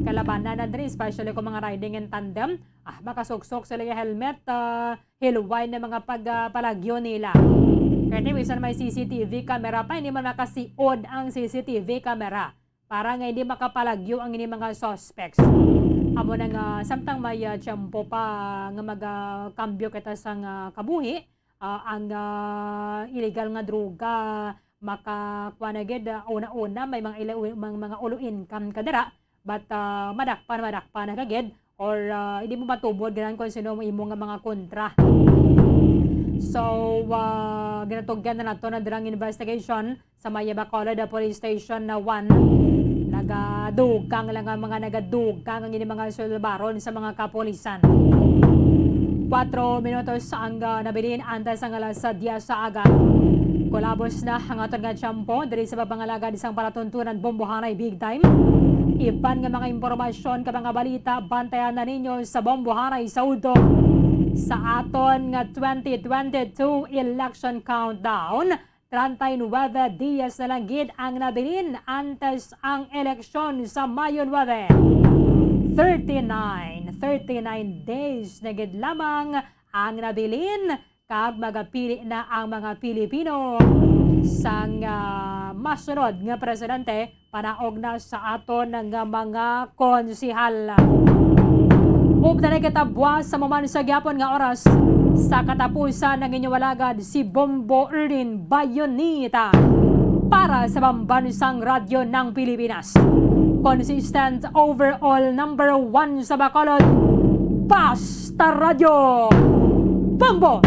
Kalabanan na diri, especially kung mga riding in tandem, ah, makasuksok sila yung helmet, ah, hilway na mga pag, ah, palagyo nila. Kaya bisan may C C T V camera pa, hindi man makasiod ang C C T V camera para nga hindi makapalagyo ang ini mga suspects. Amo na nga, samtang may, ah, tiyempo pa nga magakambyo kita sang, ah, kabuhi, ah, ang, ah, illegal nga droga, makakuha na gid, ah, una-una, may mga ila-, mga, mga ulo income ka dira, but, ah, madakpan, madakpan na ka gid, or, ah, hindi mo matubod ganan kung sino ang imo nga mga kontra. So, ah, ginatugyan na nato na dirang investigation sa may Bacolod Police Station na one. Nagadugang lang ang mga nagadugang ang ini mga sulbaron sa mga kapulisan. Kuwatro minutos ang, ah, nabilin antes ang alas diyes sa aga. Kulabos na ang aton nga tiyempo diri sa pagpangalagad sang palatuntunan Bombohanay Big Time. Iban nga mga impormasyon ka mga balita, bantayan na ninyo sa Bombohanay sa udto sa aton nga twenty twenty-two election countdown. Treinta y nueve dias na lang gid ang nabilin antes ang eleksyon sa Mayo nuebe. Thirty-nine, thirty-nine days na gid lamang ang nabilin, kag magapili na ang mga Pilipino sang, ah, masunod nga presidente, panaog na sa aton nga mga konsihal. Ug na nagkatabuas sa maman sa gyapon nga oras, Sa katapusan, ang inyong alagad, si Bombo Erlin Bayonita para sa Pambansang Radyo ng Pilipinas. Consistent overall number one sa Bacolod, Basta Radyo Bombo!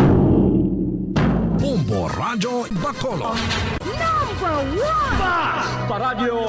Bombo Radyo Bacolod. Number one! Basta Radyo